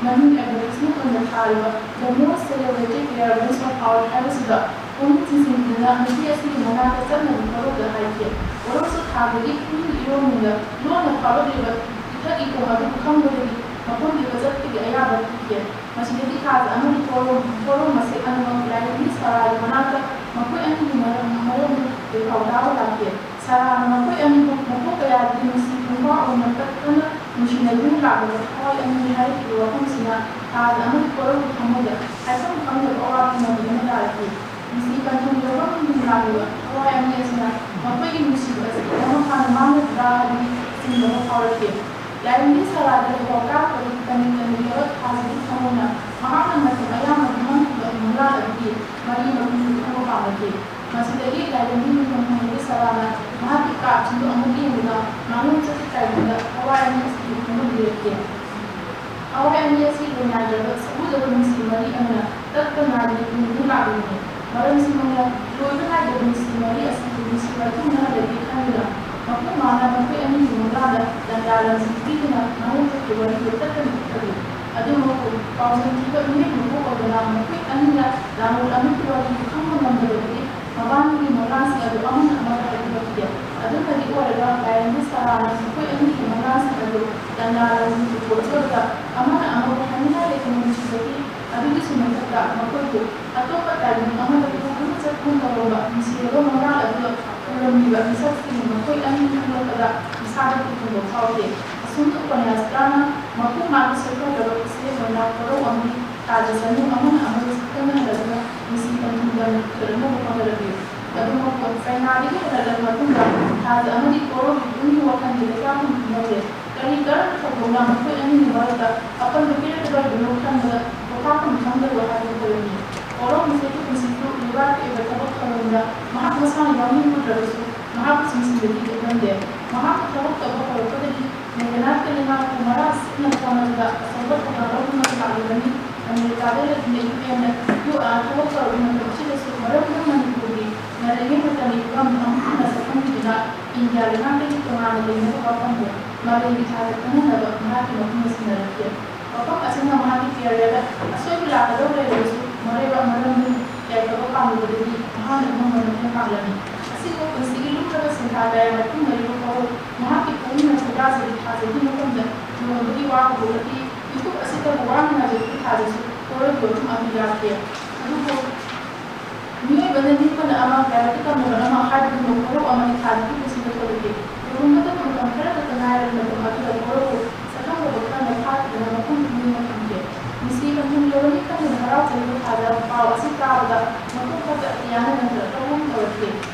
ꯃꯅꯨꯡ ꯑꯦꯗꯚꯔꯇꯤꯁꯃꯦꯟ ꯑꯣꯏꯅ ꯊꯥꯔꯤꯕ "The most celebrated airlines of our" ꯍꯥꯏꯕꯁꯤꯗ ꯄꯨꯛꯅꯤꯡ ꯆꯤꯡꯁꯤꯟꯗꯨꯅ ꯅꯨꯄꯤ ꯑꯁꯤꯒꯤ ꯃꯅꯥꯛꯇ ꯆꯠꯅꯕ ꯃꯔꯨꯞꯇ ꯍꯥꯏꯈꯤ꯫ ꯃꯔꯨꯞꯁꯨ ꯊꯥꯗꯒꯤ ꯄꯨꯛꯅꯤꯡ ꯏꯔꯣꯟꯅꯨꯡꯗ ꯂꯣꯟꯅ ꯐꯥꯎꯔꯛꯂꯤꯕ ꯏꯊꯛ ꯏꯈꯣꯡ ꯑꯗꯨ ꯈꯪꯕꯗꯒꯤ ꯃꯐꯝꯗꯨꯗ ꯆꯠꯄꯒꯤ ꯑꯌꯥꯕ ꯄꯤꯈꯤ꯫ ꯃꯁꯤꯗꯒꯤ ꯊꯥꯖ ꯑꯃꯗꯤ ꯀꯣꯔꯣꯝ ꯀꯣꯔꯣꯝ ꯃꯁꯦ ꯑꯅꯤꯃꯛ ꯂꯥꯏꯔꯦꯝꯕꯤ ꯁꯥꯔꯥꯒꯤ ꯃꯅꯥꯛꯇ ꯃꯈꯣꯏ ꯑꯅꯤꯒꯤ ꯃꯔꯝ ꯃꯔꯝꯗ ꯄꯥꯎ ꯇꯥꯕ ꯂꯥꯛꯈꯤ꯫ ꯁꯥꯔꯥꯅ ꯃꯈꯣꯏ ꯑꯅꯤꯕꯨ ꯃꯄꯣꯛ ꯀꯌꯥꯗꯒꯤ ꯅꯨꯡꯁꯤ ꯅꯨꯄꯥ ꯑꯣꯏꯅ ꯀꯠꯇꯨꯅ ꯅꯨꯡꯁꯤꯅꯗꯨꯅ ꯂꯥꯛꯂꯕ ꯊꯋꯥꯏ ꯑꯅꯤꯅꯤ ꯍꯥꯏꯔꯤꯕ ꯋꯥꯐꯝꯁꯤꯅ ꯊꯥꯖ ꯑꯃꯗꯤ ꯀꯣꯔꯧꯒꯤ ꯊꯃꯣꯏꯗ ꯍꯥꯏꯐꯝ ꯈꯪꯗꯕ ꯑꯋꯥꯕ ꯅꯣꯡꯃꯩ ꯑꯃ ꯇꯥꯔꯛꯈꯤ꯫ ꯅꯨꯡꯁꯤ ꯄꯟꯊꯨꯡ ꯌꯧꯕ ꯉꯝꯗꯨꯅ ꯂꯥꯛꯂꯤꯕ ꯊꯋꯥꯏ ꯑꯅꯤ ꯑꯁꯤꯅ ꯃꯈꯣꯏꯒꯤ ꯅꯨꯡꯁꯤꯕ ꯑꯁꯤ ꯃꯃꯥ ꯍꯥꯟꯅ ꯃꯥꯡꯂꯗ꯭ꯔꯥ ꯍꯥꯏꯕꯒꯤ ꯆꯤꯡꯅꯕ ꯐꯥꯎꯔꯛꯈꯤ꯫ ꯂꯥꯏꯔꯦꯝꯕꯤ ꯁꯥꯔꯥꯗ ꯂꯨꯍꯣꯡ ꯀꯥꯞꯄꯒꯤ ꯀꯅꯤ ꯀꯅꯤ ꯌꯧꯔꯛ ꯊꯥꯖꯒꯤ ꯊꯃꯣꯏꯅ ꯃꯍꯥꯛꯅ ꯃꯇꯝ ꯑꯌꯥꯝꯕ ꯃꯥꯡꯈꯤꯕ ꯃꯪꯂꯥꯟ ꯑꯗꯨꯒꯤ ꯃꯔꯤ ꯃꯈꯨꯝꯗꯨ ꯈꯪꯕ ꯄꯥꯝꯂꯛꯈꯤ꯫ ꯃꯁꯤꯗꯒꯤ ꯂꯥꯏꯔꯦꯝꯕꯤ ꯃꯤꯡꯊꯣꯟ ꯐꯪꯂꯕꯤ ꯁꯥꯔꯥꯅ ꯃꯍꯥꯛꯀꯤ ꯀꯥꯔꯠꯁꯤꯡꯗꯨ ꯑꯃꯨꯛ ꯌꯦꯡꯗꯨꯅ ꯃꯥꯡꯂꯣꯝ ꯆꯠꯈꯤ ꯀꯥꯏꯗꯨꯅ ꯊꯋꯥꯏ ꯑꯅꯤ ꯑꯁꯤꯒꯤ ꯈꯣꯡꯒꯨꯜ ꯂꯤꯔꯛꯈꯤ꯫ ꯊꯋꯥꯏ ꯑꯅꯤ ꯑꯁꯤ ꯂꯣꯏꯅꯥꯏꯗ꯭ꯔꯕ ꯁꯛꯎꯗꯕ ꯅꯨꯡꯁꯤ ꯃꯔꯤ ꯑꯃꯅ ꯇꯠꯄ ꯅꯥꯏꯗꯅ ꯇꯨꯡꯗꯨꯅ ꯂꯥꯛꯂꯤꯕꯅꯤ꯫ ꯃꯔꯝꯁꯤꯃꯛꯅ ꯂꯣꯏꯕ ꯅꯥꯏꯗꯕ ꯅꯨꯡꯁꯤ ꯃꯔꯤ ꯑꯁꯤꯕꯨ ꯅꯨꯡꯁꯤ ꯃꯔꯤ ꯊꯨꯡꯅꯍꯜꯂꯒꯦ ꯈꯟꯗꯨꯅ ꯃꯄꯨꯡ ꯃꯥꯅ ꯃꯈꯣꯏ ꯑꯅꯤꯒꯤ ꯃꯪꯂꯥꯟꯗ ꯂꯥꯟꯗꯥ ꯂꯝꯖꯤꯡ ꯄꯤꯗꯨꯅ ꯃꯥꯡꯂꯣꯝ ꯆꯠꯈꯤ ꯋꯥꯔꯤꯗꯨ ꯇꯠꯇꯅ ꯏꯈꯠꯂꯤ꯫ ꯑꯗꯨꯃꯛꯄꯨ ꯄꯥꯎꯖꯦꯜ ꯊꯤꯕ ꯃꯤꯑꯣꯏ ꯃꯄꯣꯛ ꯑꯣꯏꯕꯅ ꯃꯈꯣꯏ ꯑꯅꯤꯅ ꯂꯥꯡꯂꯣꯠ ꯑꯃꯒꯤ ꯋꯥꯔꯤꯗꯨ ꯈꯪꯕ ꯉꯝꯗꯕꯗꯒꯤ ꯃꯕꯥꯅꯤꯒꯤ ꯃꯪꯂꯥꯟꯁꯤꯡ ꯑꯗꯨ ꯑꯃꯅ ꯑꯃꯗ ꯍꯥꯏꯕꯤꯔꯛꯈꯤꯗꯦ꯫ ꯑꯗꯨꯅꯗꯤ ꯑꯣꯏꯔꯒ ꯂꯥꯏꯔꯦꯝꯕꯤ ꯁꯥꯔꯥꯅ ꯃꯈꯣꯏ ꯑꯅꯤꯒꯤ ꯃꯪꯂꯥꯟꯁꯤꯡ ꯑꯗꯨ ꯂꯥꯟꯗꯥ ꯂꯝꯖꯤꯡꯒꯤ ꯄꯣꯠ ꯌꯣꯠꯇ ꯑꯃꯅ ꯑꯃꯕꯨ ꯍꯥꯏꯅꯤꯡꯉꯥꯏ ꯂꯩꯇꯅ ꯅꯨꯡꯁꯤꯕꯒꯤ ꯑꯗꯨꯒꯤꯁꯨ ꯃꯊꯛꯇ ꯃꯈꯣꯏꯕꯨ ꯑꯇꯣꯞꯄ ꯇꯥꯏꯕꯪ ꯑꯃꯗ ꯄꯨꯗꯨꯅ ꯆꯠꯄꯒꯨꯝ ꯇꯧꯔꯝꯕ ꯅꯨꯡꯁꯤꯔꯕ ꯃꯪꯂꯥꯟ ꯑꯗꯨꯗ ꯎꯔꯝꯂꯤꯕ ꯃꯤꯁꯛꯁꯤꯡ ꯃꯈꯣꯏ ꯑꯅꯤ ꯈꯪꯂꯛꯄꯗ ꯏꯁꯥꯗ ꯀꯤꯍꯣꯡꯕ ꯐꯥꯎꯈꯤ꯫ ꯑꯁꯨꯝꯅ ꯎꯄꯟꯌꯥꯁ ꯀꯥꯔꯅ ꯃꯄꯨꯡ ꯃꯥꯅ ꯁꯣꯏꯈ꯭ꯔꯕ ꯈꯨꯠꯁꯦꯝ ꯑꯣꯏꯅ ꯀꯣꯔꯧ ꯑꯃꯗꯤ ꯊꯥꯖ ꯆꯅꯨ ꯑꯃꯅ ꯑꯃꯕꯨ ꯁꯛꯈꯪꯅꯍꯜꯂꯗꯨꯅ ꯅꯨꯡꯁꯤ ꯄꯟꯊꯨꯡꯗ ꯃꯤꯠꯈꯠꯅꯕ ꯍꯣꯠꯅꯔꯛꯂꯤ꯫ ꯑꯗꯨꯃꯛꯄꯨ ꯆꯩꯅꯥꯗꯒꯤ ꯍꯜꯂꯛꯂꯕ ꯃꯇꯨꯡꯗ ꯊꯥꯖ ꯑꯃꯗꯤ ꯀꯣꯔꯧꯒꯤ ꯄꯨꯛꯅꯤꯡ ꯋꯥꯈꯜꯒꯤ ꯂꯩꯇꯥꯐꯝ ꯈꯪꯍꯧꯗꯦ꯫ ꯀꯔꯤ ꯀꯔꯝꯕ ꯊꯧꯗꯣꯛꯅ ꯃꯈꯣꯏ ꯑꯅꯤꯒꯤ ꯃꯔꯛꯇ ꯑꯄꯟꯕ ꯄꯤꯔꯛꯀꯗꯧꯔꯤꯕꯅꯣ ꯈꯟꯕꯗ ꯄꯣꯊꯥꯐꯝ ꯈꯪꯗꯕ ꯍꯥꯏꯕꯗꯨ ꯑꯣꯏꯔꯝꯃꯤ꯫ ꯀꯣꯔꯧ ꯃꯁꯦꯒꯤ ꯄꯨꯟꯁꯤ ꯂꯩꯕꯥꯛꯀꯤ ꯑꯣꯏꯕ ꯊꯕꯛ ꯊꯧꯔꯝꯗ ꯃꯍꯥꯛ ꯃꯁꯥꯅ ꯌꯥꯎꯅꯤꯡꯉꯨꯗ꯭ꯔꯕꯁꯨ, ꯃꯍꯥꯛꯄꯨ ꯆꯤꯡꯁꯤꯟꯕꯗꯤ ꯂꯦꯞꯂꯝꯗꯦ꯫ ꯃꯍꯥꯛꯅ ꯊꯕꯛ ꯇꯧꯕ ꯍꯧꯔꯛꯄꯗꯒꯤ ꯃꯦꯘꯅꯥꯊꯀ ꯂꯩꯉꯥꯛꯄꯨ ꯃꯔꯥ ꯁꯤꯠꯅ ꯐꯥꯎꯅꯕꯗ ꯑꯆꯧꯕ ꯊꯧꯗꯥꯡ ꯂꯧꯗꯨꯅ ꯂꯥꯛꯂꯤꯕꯅꯤ꯫ ꯑꯃꯦꯔꯤꯀꯥꯗ ꯂꯩꯗꯨꯅ ꯌꯨ ꯑꯦꯟꯗ ꯌꯨ ꯑꯥꯔ ꯊꯕꯛ ꯇꯧꯔꯕ ꯃꯇꯝ ꯑꯁꯤꯗꯁꯨ ꯃꯔꯝ ꯈꯪꯅ ꯃꯅꯤꯄꯨꯔꯒꯤ ꯅꯥꯔꯛꯏꯉꯩ ꯃꯇꯝꯒꯤ ꯐꯤꯕꯝ ꯑꯃꯨꯛ ꯍꯟꯅ ꯁꯛꯈꯪꯕꯤꯗꯨꯅ ꯏꯟꯗꯤꯌꯥ ꯂꯩꯉꯥꯛꯇꯒꯤ ꯇꯣꯉꯥꯟꯅ ꯂꯩꯅꯕ ꯋꯥꯐꯝꯕꯨ ꯃꯥꯂꯦꯝꯒꯤ ꯊꯥꯛꯇ ꯈꯪꯍꯟꯅꯕ ꯃꯍꯥꯛꯀꯤ ꯃꯐꯝꯗ ꯁꯤꯟꯅꯔꯛꯈꯤ꯫ ꯋꯥꯐꯝ ꯑꯁꯤꯅ ꯃꯍꯥꯛꯀꯤ ꯀꯦꯔꯤꯌꯔꯗ ꯑꯁꯣꯏꯕ ꯂꯥꯛꯀꯗꯧ ꯂꯩꯔꯕꯁꯨ, ꯃꯔꯩꯕꯥꯛ ꯃꯔꯝꯗꯨꯅ ꯌꯥꯏꯐꯕ ꯄꯥꯝꯂꯤꯕꯗꯒꯤ ꯃꯍꯥꯛꯅ ꯑꯉꯝꯕ ꯃꯇꯦꯡ ꯄꯥꯡꯂꯝꯃꯤ꯫ ꯑꯁꯤꯕꯨ ꯄꯨꯟꯁꯤꯒꯤ ꯂꯨꯝꯂꯕ ꯁꯦꯟꯊꯥ ꯀꯌꯥ ꯃꯇꯨꯡꯗ ꯌꯨꯝ ꯐꯥꯎ ꯃꯍꯥꯛꯀꯤ ꯄꯨꯛꯅꯤꯡꯅ ꯈꯣꯏꯗꯥꯖꯕꯤ ꯊꯥꯖꯕꯤ ꯃꯐꯝꯗ ꯂꯨꯍꯣꯡꯕꯒꯤ ꯋꯥ ꯍꯧꯗꯣꯛꯂꯛꯈꯤ꯫ ꯃꯤꯀꯨꯞ ꯑꯁꯤꯗꯕꯨ ꯋꯥꯅ ꯉꯥꯏꯖꯕꯒꯤ ꯊꯥꯖꯁꯨ ꯀꯣꯔꯧꯒꯤ ꯋꯥꯐꯝ ꯑꯗꯨ ꯌꯥꯈꯤ꯫ ꯑꯗꯨꯕꯨ ꯃꯤꯑꯣꯏꯕꯅ ꯅꯤꯡꯕꯅ ꯑꯃ, ꯂꯥꯏꯕꯛꯇ ꯇꯝꯂꯕꯅ ꯑꯃ ꯍꯥꯏꯕꯒꯨꯝꯕ ꯀꯣꯔꯧ ꯑꯃꯅꯤ ꯊꯥꯖꯒꯤ ꯄꯨꯟꯁꯤꯗ ꯊꯣꯛꯂꯛꯈꯤ꯫ ꯂꯨꯍꯣꯡꯒꯗꯕ ꯃꯇꯝ ꯈꯔ ꯈꯛꯇ ꯉꯥꯏꯔꯕ ꯃꯇꯝ ꯑꯗꯨꯗ ꯀꯣꯔꯧꯕꯨ ꯁꯛꯈꯪꯗꯕ ꯈꯔꯅ ꯐꯥꯈꯤꯗꯨꯅ ꯃꯐꯝ ꯈꯨꯗꯤꯡꯃꯛ ꯊꯝꯈꯤ꯫ ꯅꯨꯡꯁꯤ ꯄꯟꯊꯨꯡ ꯌꯧꯔꯅꯤ ꯈꯟꯗꯨꯅ ꯍꯔꯥꯎꯖꯔꯤꯕ ꯊꯥꯖ ꯄꯥꯎ ꯑꯁꯤ ꯇꯥꯕꯗ ꯃꯀꯣꯛ ꯈꯛꯇ ꯑꯇꯤꯌꯥꯅ ꯅꯟꯊꯔꯛꯄꯒꯨꯝ ꯇꯧꯔꯛꯈꯤ꯫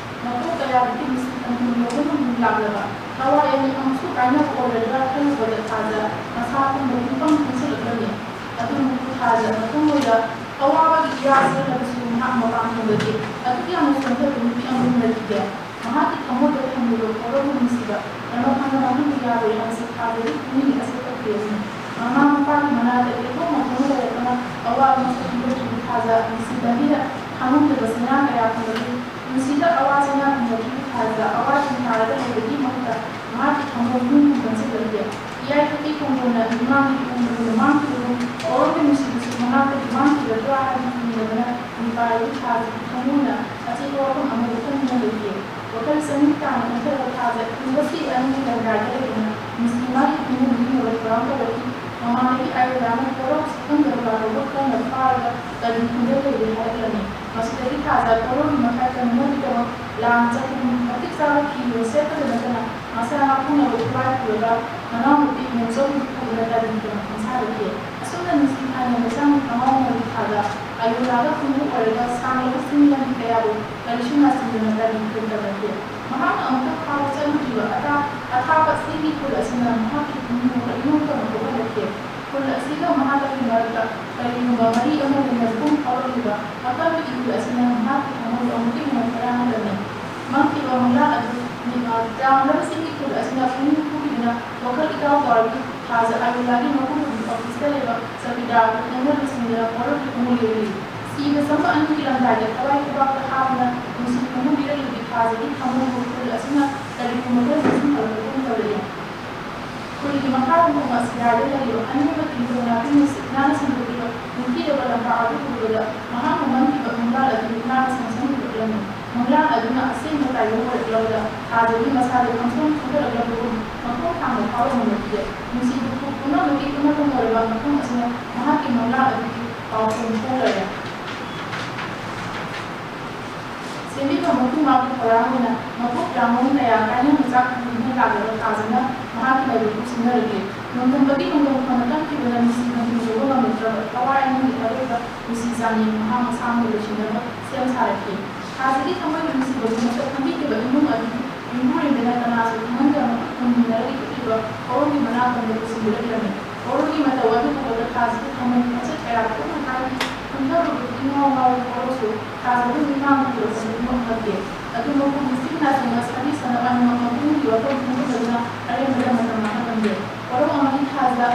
ꯃꯀꯣꯛ ꯀꯌꯥꯗꯒꯤ ꯅꯨꯡꯁꯤ ꯄꯟꯊꯨꯡ ꯌꯧꯕ ꯉꯝꯗꯨꯅ ꯂꯥꯛꯂꯕ ꯊꯋꯥꯏ ꯑꯅꯤ ꯑꯃꯨꯛꯁꯨ ꯀꯥꯏꯅꯕ ꯑꯣꯏꯔꯗ꯭ꯔꯥ ꯈꯜꯂꯨꯕꯗ ꯊꯥꯖ ꯃꯁꯥ ꯄꯨꯝꯕ ꯄꯨꯡꯄꯪ ꯄꯪꯁꯤꯜꯂꯛꯂꯝꯃꯤ꯫ ꯑꯗꯨꯕꯨ ꯊꯥꯖ ꯃꯊꯃꯣꯏꯗ ꯑꯋꯥꯕꯒꯤ ꯏꯔꯥ ꯆꯦꯜꯂꯕꯁꯨ ꯃꯍꯥꯛ ꯃꯄꯥꯟ ꯊꯣꯡꯗꯗꯤ ꯑꯗꯨꯛ ꯌꯥꯝꯅ ꯁꯣꯟꯊꯕ ꯅꯨꯄꯤ ꯑꯃꯒꯨꯝ ꯂꯩꯈꯤꯗꯦ꯫ ꯃꯍꯥꯛꯀꯤ ꯊꯃꯣꯏꯗ ꯊꯝꯂꯤꯕ ꯀꯣꯔꯧꯒꯤ ꯅꯨꯡꯁꯤꯕ ꯅꯃꯛ ꯈꯪꯅ ꯃꯥꯡꯍꯟꯕ ꯌꯥꯔꯣꯏ ꯍꯥꯏꯕꯁꯤ ꯊꯥꯖꯒꯤ ꯄꯨꯛꯅꯤꯡꯒꯤ ꯑꯆꯦꯠꯄ ꯐꯤꯔꯦꯞꯅꯤ꯫ ꯃꯃꯥ ꯃꯄꯥꯒꯤ ꯃꯅꯥꯛꯇ ꯏꯊꯣꯡ ꯃꯊꯣꯡ ꯂꯩꯔꯛꯇꯅ ꯑꯋꯥꯕ ꯃꯁꯛ ꯈꯪꯗꯣꯛꯇ꯭ꯔꯤꯕ ꯊꯥꯖ ꯅꯨꯡꯁꯤ ꯂꯝꯕꯤꯗ ꯈꯥꯡꯉꯝꯗꯕ ꯆꯩꯅꯥ ꯀꯌꯥ ꯐꯪꯂꯛꯂꯤ꯫ ꯄꯨꯟꯁꯤꯗ ꯑꯋꯥ ꯆꯩꯅꯥ ꯐꯪꯂꯛꯇ꯭ꯔꯤꯕ ꯊꯥꯖ ꯑꯋꯥ ꯊꯤꯡꯊꯥꯔꯒ ꯂꯩꯕꯒꯤ ꯃꯍꯨꯠꯇ ꯃꯍꯥꯛꯀꯤ ꯊꯃꯣꯏ ꯅꯨꯡ ꯅꯨꯡ ꯀꯟꯁꯤꯜꯂꯛꯂꯤ꯫ ꯏꯌꯥꯏ ꯈꯨꯄꯤ ꯈꯣꯡꯕꯣꯟꯅ ꯏꯃꯥꯒꯤ ꯏꯄꯨ ꯃꯅꯨꯡꯗ ꯃꯥꯡꯈꯤꯕꯒꯨꯝ ꯀꯣꯔꯧꯒꯤ ꯅꯨꯡꯁꯤꯕꯁꯨ ꯃꯅꯥꯛꯇꯒꯤ ꯃꯥꯡꯈꯤꯒꯗ꯭ꯔꯥ ꯍꯥꯏꯅ ꯆꯤꯡꯅꯗꯅ ꯃꯤꯄꯥꯏꯔꯕ ꯊꯥꯖꯒꯤ ꯊꯃꯣꯏꯅ ꯑꯆꯦꯠꯄ ꯋꯥꯐꯝ ꯑꯃꯕꯨ ꯈꯟꯗꯨꯅ ꯂꯩꯈꯤ꯫ ꯋꯥꯈꯜ ꯆꯅꯤꯡ ꯇꯥꯅ ꯈꯟꯊꯔꯕ ꯊꯥꯖ ꯏꯄꯨ ꯉꯁꯤ ꯑꯅꯤꯒꯤ ꯂꯪꯗꯥꯏꯗ ꯂꯩꯗꯨꯅ ꯅꯨꯡꯁꯤ ꯃꯥꯒꯤ ꯏꯄꯨꯕꯨ ꯅꯤꯡꯅꯕ ꯊꯧꯔꯥꯡ ꯇꯧꯔꯛꯈꯤ꯫ ꯃꯃꯥꯡꯗꯒꯤ ꯑꯥꯏꯔꯣꯂꯥꯅ ꯀꯣꯔꯧ ꯁꯛꯈꯪꯗꯕ ꯂꯥꯜꯍꯧꯕ ꯈꯔꯅ ꯐꯥꯔꯒ ꯀꯔꯤ ꯈꯨꯟꯗ ꯂꯩꯔꯦ ꯍꯥꯏꯔꯛꯂꯝꯃꯤ꯫ ꯃꯁꯤꯗꯒꯤ ꯊꯥꯖ ꯀꯣꯔꯧꯒꯤ ꯃꯈꯥꯏ ꯀꯟꯅꯅꯕꯒꯤꯗꯃꯛ ꯂꯥꯟ ꯆꯠꯄꯒꯨꯝ ꯃꯇꯤꯛ ꯆꯥꯕ ꯐꯤꯔꯣꯜ ꯁꯦꯠꯄꯗ ꯅꯠꯇꯅ ꯃꯁꯥ ꯉꯥꯛꯊꯣꯛꯅꯕ ꯈꯨꯠꯂꯥꯏ ꯄꯨꯔꯒ ꯃꯅꯥꯎꯅꯨꯄꯤ ꯃꯦꯝꯆꯧꯕꯤꯕꯨ ꯄꯨꯗꯨꯅ ꯇꯥꯂꯤ ꯇꯝꯐꯝ ꯁꯥꯔꯛꯈꯤ꯫ ꯑꯁꯨꯝꯅ ꯅꯨꯡꯁꯤ ꯈꯥꯏꯅ ꯃꯆꯥꯅꯤ ꯈꯪꯍꯧꯅꯕꯒꯤ ꯊꯥꯗ ꯑꯌꯨꯔꯥꯒ ꯈꯣꯡꯎꯞ ꯑꯣꯏꯔꯒ ꯁꯥꯡꯂꯕ ꯆꯤꯡ ꯂꯝꯕꯤ ꯀꯌꯥꯕꯨ ꯀꯔꯤꯁꯨ ꯅꯥꯁꯤꯟꯗꯅ ꯇꯥꯂꯤ ꯈꯨꯟ ꯇꯝꯂꯛꯈꯤ꯫ ꯃꯍꯥꯛꯅ ꯑꯃꯨꯛꯇ ꯐꯥꯎꯕ ꯆꯠꯂꯨꯗ꯭ꯔꯤꯕ ꯑꯊꯥ-, ꯑꯊꯥꯞꯄ ꯆꯤꯡꯒꯤ ꯈꯨꯜ ꯑꯁꯤꯅ ꯃꯍꯥꯛꯀꯤ ꯄꯨꯛꯅꯤꯡ ꯋꯥꯈꯜ ꯏꯅꯧ ꯇꯧꯅ ꯄꯣꯛꯍꯜꯂꯛꯈꯤ꯫ ꯈꯨꯜ ꯑꯁꯤꯒ ꯃꯍꯥꯛꯀꯒꯤ ꯃꯔꯛꯇ ꯀꯔꯤꯒꯨꯝꯕ ꯃꯔꯤ ꯑꯃ ꯂꯩꯅꯕꯒꯨꯝ ꯐꯥꯎꯔꯛꯂꯤꯕ ꯑꯀꯟꯕꯒꯤ ꯏꯍꯨꯜ ꯑꯁꯤꯅ ꯃꯍꯥꯛꯀꯤ ꯊꯃꯣꯏꯕꯨ ꯑꯃꯨꯛꯀꯤ ꯍꯦꯟꯅ ꯈꯣꯏꯔꯥꯡꯍꯜꯂꯝꯃꯤ꯫ ꯃꯪꯈꯤꯕ ꯃꯪꯂꯥꯟ ꯑꯗꯨ ꯅꯤꯡ-, ꯇꯔꯥꯃꯔꯤꯁꯤꯡꯒꯤ ꯏꯍꯨꯜ ꯑꯁꯤꯅ ꯄꯨꯛꯅꯤꯡ ꯍꯨꯈꯤꯗꯨꯅ ꯋꯥꯈꯜ ꯏꯇꯥꯎ ꯇꯥꯎꯔꯗꯨꯅ ꯊꯥꯖ ꯑꯥꯌꯨꯔꯂꯥꯒꯤ ꯃꯄꯨꯔꯣꯏꯕꯒꯤ ꯑꯣꯐꯤꯁꯇ ꯂꯩꯕ ꯆꯧꯀꯤꯗꯥꯔ ꯑꯗꯨ ꯊꯦꯡꯅꯗꯨꯅ ꯁꯤꯡꯅꯔ ꯄꯣꯔꯣꯒꯤ ꯈꯣꯡꯎꯞ ꯂꯦꯞꯂꯤ꯫ ꯁꯤꯕ ꯆꯪꯕ ꯑꯅꯤꯒꯤ ꯂꯝꯗꯥꯏꯗ ꯊꯋꯥꯏ ꯈꯨꯕꯥꯛꯇ ꯍꯥꯞꯇꯨꯅ ꯅꯨꯡꯁꯤ ꯈꯣꯡꯒꯨꯜ ꯄꯤꯔꯛꯂꯤꯕꯤ ꯊꯥꯖꯒꯤ ꯊꯃꯣꯏꯕꯨ ꯏꯍꯨꯜ ꯑꯁꯤꯅ ꯀꯔꯤꯒꯨꯝꯕ ꯈꯔ ꯅꯤꯡꯁꯤꯡꯍꯜꯂꯛꯄꯒꯨꯝ ꯇꯧꯔꯛꯏ꯫ ꯈꯨꯜꯒꯤ ꯃꯈꯥꯔꯣꯝꯗ ꯁꯤꯔꯥꯏꯗ ꯂꯩꯔꯤꯕ ꯑꯅꯦꯝꯕ ꯇꯤꯟꯊꯣꯛ ꯅꯥꯄꯤ ꯅꯨꯡꯁꯤꯠ ꯅꯥꯟꯅ ꯁꯟꯗꯣꯛꯂꯤꯕ ꯅꯤꯡꯊꯤꯔꯕ ꯂꯝꯄꯥꯛ ꯑꯗꯨ ꯎꯕꯗ ꯃꯍꯥꯛꯅ ꯃꯪꯈꯤꯕ ꯃꯪꯂꯥꯟ ꯑꯗꯨ ꯃꯤꯠꯃꯥꯡꯗ ꯁꯪ ꯁꯪ ꯎꯔꯛꯂꯝꯃꯤ꯫ ꯃꯪꯂꯥꯟ ꯑꯗꯨꯅ ꯑꯁꯦꯡꯕ ꯇꯥꯏꯕꯪ ꯑꯣꯏꯔꯛꯂꯕꯗ ꯊꯥꯖꯒꯤ ꯃꯁꯥꯗ ꯈꯪꯁꯣꯟ ꯁꯣꯟꯊꯔꯛꯂꯕꯒꯨꯝ ꯃꯈꯣꯡ ꯊꯥꯡꯕ ꯐꯥꯎꯕ ꯉꯝꯂꯛꯈꯤꯗꯦ꯫ ꯅꯨꯡꯁꯤꯕ ꯄꯨꯝꯅꯃꯛꯀꯤ ꯄꯨꯝꯅꯃꯛ ꯑꯣꯏꯔꯕ ꯃꯐꯝ ꯑꯁꯤꯅ ꯃꯍꯥꯛꯀꯤ ꯃꯪꯂꯥꯟ ꯑꯗꯨꯒꯤ ꯄꯥꯎꯈꯨꯝ ꯊꯣꯛꯂꯔꯦ꯫ ꯁꯦꯝꯕꯤꯕ ꯃꯄꯨ ꯃꯥꯒꯤ ꯊꯧꯔꯥꯡ ꯑꯣꯏꯅ ꯃꯀꯣꯛ ꯂꯥꯡꯕ ꯀꯌꯥ ꯀꯥꯏꯅ ꯃꯆꯥꯛ ꯄꯨꯗꯨꯅ ꯂꯥꯛꯂꯕ ꯊꯥꯖꯅ ꯃꯍꯥꯛꯀꯤ ꯂꯥꯏꯕꯛꯄꯨ ꯁꯤꯡꯅꯔꯛꯂꯤ꯫ ꯅꯣꯡꯗꯝꯕꯒꯤ ꯅꯣꯡꯗꯝ ꯈꯣꯟꯅ ꯀꯟꯈꯤꯕꯅ ꯅꯨꯡꯁꯤꯕ ꯍꯤꯡꯕ ꯉꯝꯂꯛꯇ꯭ꯔꯕ ꯊꯋꯥꯏ ꯑꯅꯤꯒꯤ ꯑꯔꯣꯏꯕ ꯅꯨꯡꯁꯤ ꯆꯥꯡꯌꯦꯡ ꯃꯍꯥꯛ ꯃꯁꯥꯃꯛ ꯂꯣꯏꯁꯤꯟꯅꯕ ꯁꯦꯝ ꯁꯥꯔꯛꯈꯤ꯫ ꯊꯥꯖꯒꯤ ꯊꯃꯣꯏꯒꯤ ꯅꯨꯡꯁꯤꯕꯕꯨ ꯃꯁꯛ ꯈꯪꯕꯤꯗꯕ ꯏꯃꯨꯡ ꯑꯗꯨꯒꯤ ꯌꯨꯝꯕꯨꯔꯦꯝꯕꯅ ꯀꯅꯥꯁꯨ ꯈꯪꯍꯟꯗꯅ ꯃꯈꯨꯠ ꯈꯨꯝꯅꯔꯒ ꯏꯀꯨꯞꯂꯤꯕ ꯀꯣꯔꯧꯒꯤ ꯃꯅꯥꯛ ꯀꯟꯗ ꯄꯨꯁꯤꯟꯕꯤꯔꯛꯂꯝꯃꯤ꯫ ꯀꯣꯔꯧꯒꯤ ꯃꯇꯧ ꯑꯗꯨ ꯎꯕꯗ ꯊꯥꯖꯒꯤ ꯊꯃꯣꯏ ꯈꯣꯡꯆꯠ ꯀꯌꯥ ꯄꯨꯟꯅ ꯍꯥꯏꯈꯤ꯫ ꯈꯟꯊꯔꯨꯕꯗ ꯏꯉꯥꯎ ꯉꯥꯎꯔꯕ ꯀꯣꯔꯧꯁꯨ ꯊꯥꯖꯕ ꯃꯤꯠꯃꯥꯡꯗ ꯄꯨꯔꯛꯄꯗꯒꯤ ꯅꯣꯛꯅꯈꯤ꯫ ꯑꯗꯨ ꯃꯈꯣꯏ ꯅꯤꯡꯁꯤꯡ ꯅꯥꯁꯤꯡꯅ ꯁꯥꯕꯤ ꯁꯥꯅꯕ ꯑꯅꯤꯃꯛ ꯃꯄꯨꯡꯒꯤ ꯋꯥꯐꯝ ꯈꯪꯗꯕꯅ ꯑꯔꯦꯝꯕꯗ ꯃꯇꯝ ꯃꯥꯡꯍꯜꯂꯝꯗꯦ꯫ ꯀꯣꯔꯧ ꯑꯃꯗꯤ ꯊꯥꯖ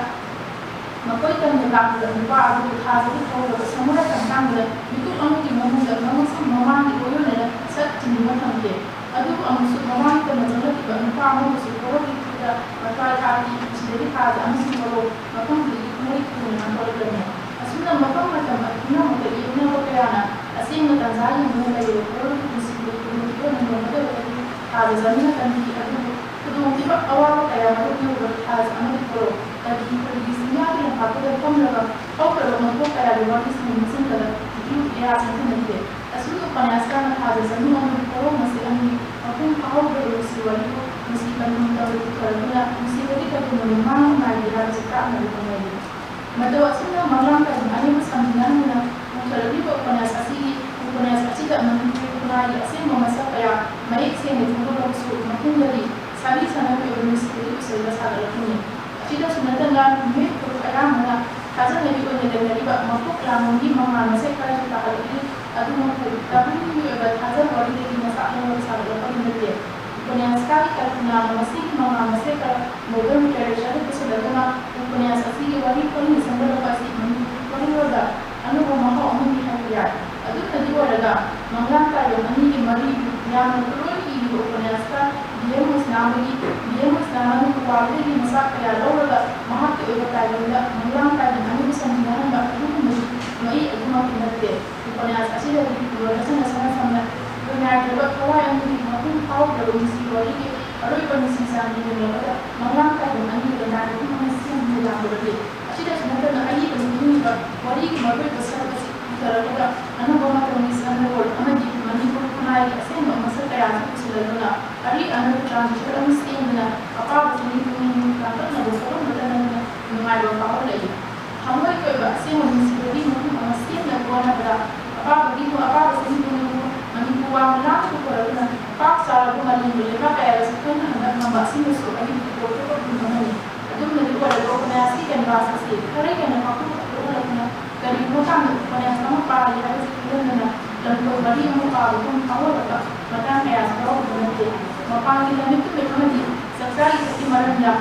ꯃꯈꯣꯏ ꯇꯝꯅ ꯂꯥꯛꯂꯤꯕ ꯅꯨꯄꯥ ꯑꯗꯨꯕꯨ ꯊꯥꯖꯒꯤ ꯊꯧꯔꯕ ꯁꯃꯨꯔꯥꯏ ꯈꯣꯡꯊꯥꯡꯗꯨꯅ ꯃꯤꯀꯨꯞ ꯑꯃꯒꯤ ꯃꯅꯨꯡꯗ ꯃꯃꯁꯝ ꯃꯃꯥꯡꯒꯤ ꯑꯣꯏꯌꯣꯟꯅꯅ ꯁꯠ ꯊꯤꯟꯗꯨꯅ ꯊꯝꯈꯤ꯫ ꯑꯗꯨꯕꯨ ꯑꯃꯨꯛꯁꯨ ꯃꯃꯥꯡ ꯇꯝꯅ ꯆꯪꯂꯛꯈꯤꯕ ꯅꯨꯄꯥ ꯑꯃꯕꯨꯁꯨ ꯀꯣꯔꯧꯒꯤ ꯈꯨꯠꯇ ꯃꯊ꯭ꯋꯥꯏ ꯊꯥꯈꯤ꯫ ꯃꯁꯤꯗꯒꯤ ꯊꯥꯖ ꯑꯃꯁꯨꯡ ꯀꯣꯔꯧ ꯃꯐꯝꯗꯨꯗꯒꯤ ꯄꯨꯡꯂꯩ ꯊꯨꯅ ꯅꯥꯟꯊꯣꯔꯛꯂꯝꯃꯤ꯫ ꯑꯁꯨꯝꯅ ꯃꯐꯝ ꯃꯇꯝ ꯄꯨꯝꯅꯃꯛꯇ ꯌꯦꯛꯅꯕ ꯀꯌꯥꯅ ꯑꯁꯦꯡꯕ ꯇꯥꯟꯖꯥ ꯌꯦꯡꯗꯨꯅ ꯂꯩꯔꯤꯕ ꯀꯣꯔꯧꯒꯤ ꯄꯨꯟꯁꯤꯕꯨ ꯈꯨꯗꯣꯡꯊꯤꯕ ꯅꯪꯂꯝꯒꯗꯕꯗꯒꯤ ꯊꯥꯖ ꯆꯥꯅꯤꯡꯉꯛꯀꯅꯤ꯫ ꯑꯗꯨꯕꯨ ꯈꯨꯗꯣꯡꯊꯤꯕ ꯑꯋꯥꯕ ꯀꯌꯥ ꯃꯥꯌꯣꯛꯅꯔꯨꯕ ꯊꯥꯖ ꯑꯃꯗꯤ ꯀꯣꯔꯧ ꯀꯔꯤ ꯈꯨꯜꯒꯤ ꯆꯤꯡꯌꯥꯒꯤ ꯂꯝꯄꯥꯛꯇꯨꯗ ꯐꯝꯂꯒ ꯍꯧꯈ꯭ꯔꯕ ꯃꯄꯣꯛ ꯀꯌꯥꯒꯤ ꯋꯥꯔꯤꯁꯤꯡ ꯅꯤꯡꯁꯤꯡꯂꯒ ꯏꯄꯤꯌꯨ ꯏꯔꯥ ꯆꯪꯁꯤꯟꯅꯈꯤꯗꯦ꯫ ꯑꯁꯨꯝꯅ ꯎꯄꯟꯌꯥꯁ ꯀꯌꯥꯅ ꯊꯥꯖ ꯆꯅꯨ ꯑꯃꯗꯤ ꯀꯣꯔꯧ ꯃꯁꯦ ꯑꯅꯤ ꯃꯄꯨꯡ ꯐꯥꯍꯧꯗ꯭ꯔꯕ ꯅꯨꯡꯁꯤ ꯋꯥꯔꯤꯕꯨ ꯅꯨꯡꯁꯤ ꯄꯟꯊꯨꯡ ꯇꯝꯅ ꯄꯨꯊꯔꯗꯨꯅ ꯅꯨꯡꯁꯤꯕꯒꯤ ꯇꯧꯐꯝ ꯑꯗꯨ ꯃꯥꯡꯕ ꯅꯥꯏꯗꯦ ꯍꯥꯏꯕꯁꯤ ꯇꯥꯛꯅꯕ ꯍꯣꯠꯅꯔꯤ꯫ ꯃꯇꯧ ꯑꯁꯨꯝꯅ ꯃꯪꯂꯥꯟ ꯀꯌꯥ ꯑꯅꯤꯕꯨ ꯁꯝꯖꯤꯟꯅꯍꯟꯗꯨꯅ ꯄꯨꯊꯔꯛꯂꯤꯕ ꯎꯄꯟꯌꯥꯁ ꯑꯁꯤꯒꯤ ꯎꯄꯟꯌꯥꯁ ꯑꯁꯤꯗ ꯃꯅꯤꯄꯨꯔꯤ ꯈꯨꯟꯅꯥꯏꯒꯤ ꯑꯁꯦꯡꯕ ꯃꯁꯛ ꯀꯌꯥ ꯃꯌꯦꯛ ꯁꯦꯡꯅ ꯐꯣꯡꯗꯣꯛꯂꯕꯁꯨ ꯃꯇꯨꯡꯗꯗꯤ ꯁꯥꯕꯤ ꯁꯥꯅꯕꯤ ꯑꯣꯏꯕ ꯅꯨꯡꯁꯤꯕꯒꯤ ꯏꯁꯩꯗ ꯁꯥꯒꯠꯂꯛꯄꯅꯤ꯫ ꯑꯁꯤꯗꯁꯨ ꯅꯠꯇꯅ ꯃꯤꯑꯣꯏ ꯐꯨꯔꯨꯞ ꯑꯌꯥꯝꯕꯅ ꯊꯥꯖꯅꯕꯤ ꯑꯣꯏꯅ ꯂꯩꯅꯔꯤꯕ ꯌꯥꯝꯕꯒꯤ ꯃꯉꯥꯜ ꯃꯁꯦ ꯈꯔꯁꯨ ꯇꯥꯍꯜꯂꯛꯂꯤ꯫ ꯑꯗꯨꯃꯛꯄꯨ ꯇꯥꯕꯤꯔꯤꯕ ꯊꯥꯖꯕ ꯋꯥꯔꯤꯗꯒꯤ ꯃꯆꯥꯛ ꯂꯧꯔꯒ ꯁꯥꯒꯠꯂꯛꯄꯗꯤ ꯅꯠꯇꯦ꯫ ꯎꯄꯅ꯭ꯌꯥꯁꯀꯥꯔꯒꯤ ꯀꯜꯄꯅꯥꯅ ꯃꯁꯤꯒꯤ ꯃꯉꯥꯜ ꯃꯁꯦ ꯈꯔ modern literature ꯗ ꯄꯨꯁꯤꯜꯂꯗꯨꯅ ꯎꯄꯅ꯭ꯌꯥꯁ ꯑꯁꯤꯒꯤ ꯋꯥꯔꯤ ꯄꯔꯤꯡ ꯁꯦꯝꯒꯠꯂꯛꯄ ꯑꯁꯤ ꯃꯅꯤꯄꯨꯔꯤ ꯋꯥꯔꯤꯔꯣꯜꯗ ꯑꯅꯧꯕ ꯃꯍꯥꯎ ꯑꯃꯅꯤ ꯍꯥꯏꯕ ꯌꯥꯏ꯫ ꯑꯗꯨꯅꯗꯤ ꯑꯣꯏꯔꯒ ꯃꯪꯂꯥꯟ ꯇꯥꯏꯕꯪ ꯑꯅꯤꯒꯤ ꯃꯔꯤ ꯌꯥꯝꯅ ꯊꯣꯏꯗꯣꯛꯅ ꯏꯔꯤꯕ ꯎꯄꯅ꯭ꯌꯥꯁꯀꯥꯔ ꯕꯤ ꯑꯦꯝ ꯃꯨꯁꯅꯥꯃꯒꯤ, ꯕꯤ ꯑꯦꯝ ꯃꯨꯁꯅꯥꯃꯅ ꯄꯨꯋꯥꯔꯤꯗꯒꯤ ꯃꯆꯥꯛ ꯀꯌꯥ ꯂꯧꯔꯒ ꯃꯍꯥꯛꯀꯤ ꯑꯣꯏꯕ ꯇꯥꯏꯕꯪꯗ ꯃꯪꯂꯥꯟ ꯇꯥꯏꯕꯪ ꯑꯅꯤꯕꯨ ꯁꯝꯖꯤꯟꯅꯍꯟꯕ ꯑꯗꯨꯒꯨꯝꯕꯁꯨ ꯃꯍꯩ ꯑꯗꯨꯃꯛꯇꯤ ꯅꯠꯇꯦ꯫ ꯎꯄꯅ꯭ꯌꯥꯁ ꯑꯁꯤꯗꯗꯤ ꯄꯨꯔꯣꯏꯕꯁꯤꯡꯅ ꯁꯝꯅ ꯁꯝꯅ ꯂꯣꯏꯅꯥꯏꯗ꯭ꯔꯕ ꯊꯋꯥꯏ ꯑꯅꯤꯒꯤ ꯃꯄꯨꯡ ꯐꯥꯎꯗ꯭ꯔꯕ ꯅꯨꯡꯁꯤ ꯋꯥꯔꯤꯒꯤ ꯑꯔꯣꯏꯕ ꯅꯨꯡꯁꯤ ꯆꯥꯟꯗꯤ ꯌꯦꯡꯂꯕꯗ ꯃꯪꯂꯥꯟ ꯇꯥꯏꯕꯪ ꯑꯅꯤꯒ ꯅꯥꯏꯕꯒꯨꯝ ꯑꯃ ꯁꯦꯝꯗꯨꯅ ꯂꯥꯡꯕꯗꯒꯤ ꯑꯁꯤꯗꯁꯨ ꯅꯠꯇꯅ ꯑꯏꯕ ꯅꯤꯡꯊꯤꯡꯉꯤꯕ ꯋꯥꯔꯤꯒꯤ ꯃꯔꯨꯑꯣꯏꯕ ꯁꯔꯨꯛ ꯑꯁꯤ ꯄꯨꯊꯔꯛꯄꯗ ꯑꯅꯧꯕ ꯃꯇꯝꯒꯤ ꯁꯅꯥꯔꯣꯜ ꯑꯃꯗꯤ ꯃꯅꯤꯄꯨꯔ ꯈꯨꯟꯅꯥꯏꯒꯤ ꯑꯁꯦꯡꯕ ꯃꯁꯛ ꯀꯌꯥꯁꯨ ꯄꯨꯁꯤꯜꯂꯗꯨꯅ ꯑꯔꯤ ꯑꯅꯧ transition ꯑꯃ ꯁꯦꯝꯗꯨꯅ ꯑꯄꯥꯕꯁꯤꯡꯒꯤ ꯄꯨꯛꯅꯤꯡ ꯇꯥꯡꯇꯛꯅꯕ ꯊꯣꯛꯍꯟꯕꯇ ꯅꯠꯇꯅ ꯅꯨꯡꯉꯥꯏꯕ ꯐꯥꯎꯍꯜꯂꯛꯏ꯫ ꯊꯃꯣꯏꯒꯤ ꯑꯣꯏꯕ ꯑꯁꯦꯡꯕ ꯅꯨꯡꯁꯤꯕꯒꯤ ꯃꯐꯝ ꯑꯃ ꯁꯦꯝꯅꯕ ꯍꯣꯠꯅꯕꯗ ꯑꯄꯥꯕꯒꯤ ꯑꯄꯥꯕꯁꯤꯡꯒꯤ ꯄꯨꯛꯅꯤꯡꯕꯨ ꯃꯅꯤꯄꯨꯔ ꯋꯥꯡꯃ ꯂꯥꯝꯅ ꯄꯨꯊꯣꯔꯛꯇꯨꯅ ꯄꯥꯛ ꯆꯥꯎꯔꯕ ꯃꯥꯂꯦꯝꯒꯤ ꯂꯩꯕꯥꯛ ꯀꯌꯥꯗ ꯁꯛꯈꯪꯅꯍꯟꯕ ꯉꯝꯕ ꯑꯁꯤꯃꯁꯨ ꯑꯏꯕꯒꯤ ꯇꯣꯞꯇꯣꯞꯄ ꯒꯨꯟ ꯑꯃꯅꯤ꯫ ꯑꯗꯨꯝꯅꯗꯤ ꯑꯣꯏꯔꯒ ꯎꯄꯅ꯭ꯌꯥꯁꯀꯤ canvas ꯑꯁꯤ ꯈꯔ ꯍꯦꯟꯅ ꯄꯥꯛꯊꯣꯛ ꯆꯥꯎꯊꯣꯛꯍꯜꯂꯛꯇꯨꯅ ꯀꯔꯤꯒꯨꯝꯕ ꯀꯥꯟꯗ ꯎꯄꯅ꯭ꯌꯥꯁ ꯑꯃ ꯄꯥꯔꯤ ꯍꯥꯏꯕꯁꯤ ꯈꯪꯍꯟꯗꯅ ꯂꯝꯀꯣꯏ ꯋꯥꯔꯤ ꯑꯃ ꯄꯥꯕꯒꯨꯝ ꯐꯥꯎꯍꯜꯂꯛꯄ ꯃꯇꯥꯡ ꯀꯌꯥꯁꯨ ꯌꯥꯎꯗꯕ ꯅꯠꯇꯦ꯫ ꯃꯄꯥꯟꯒꯤ ꯂꯝꯃꯤꯠ ꯇꯨꯃꯤꯠ ꯑꯃꯗꯤ ꯆꯥꯛꯆꯥ ꯌꯨꯊꯛꯀꯤ ꯃꯔꯝꯗ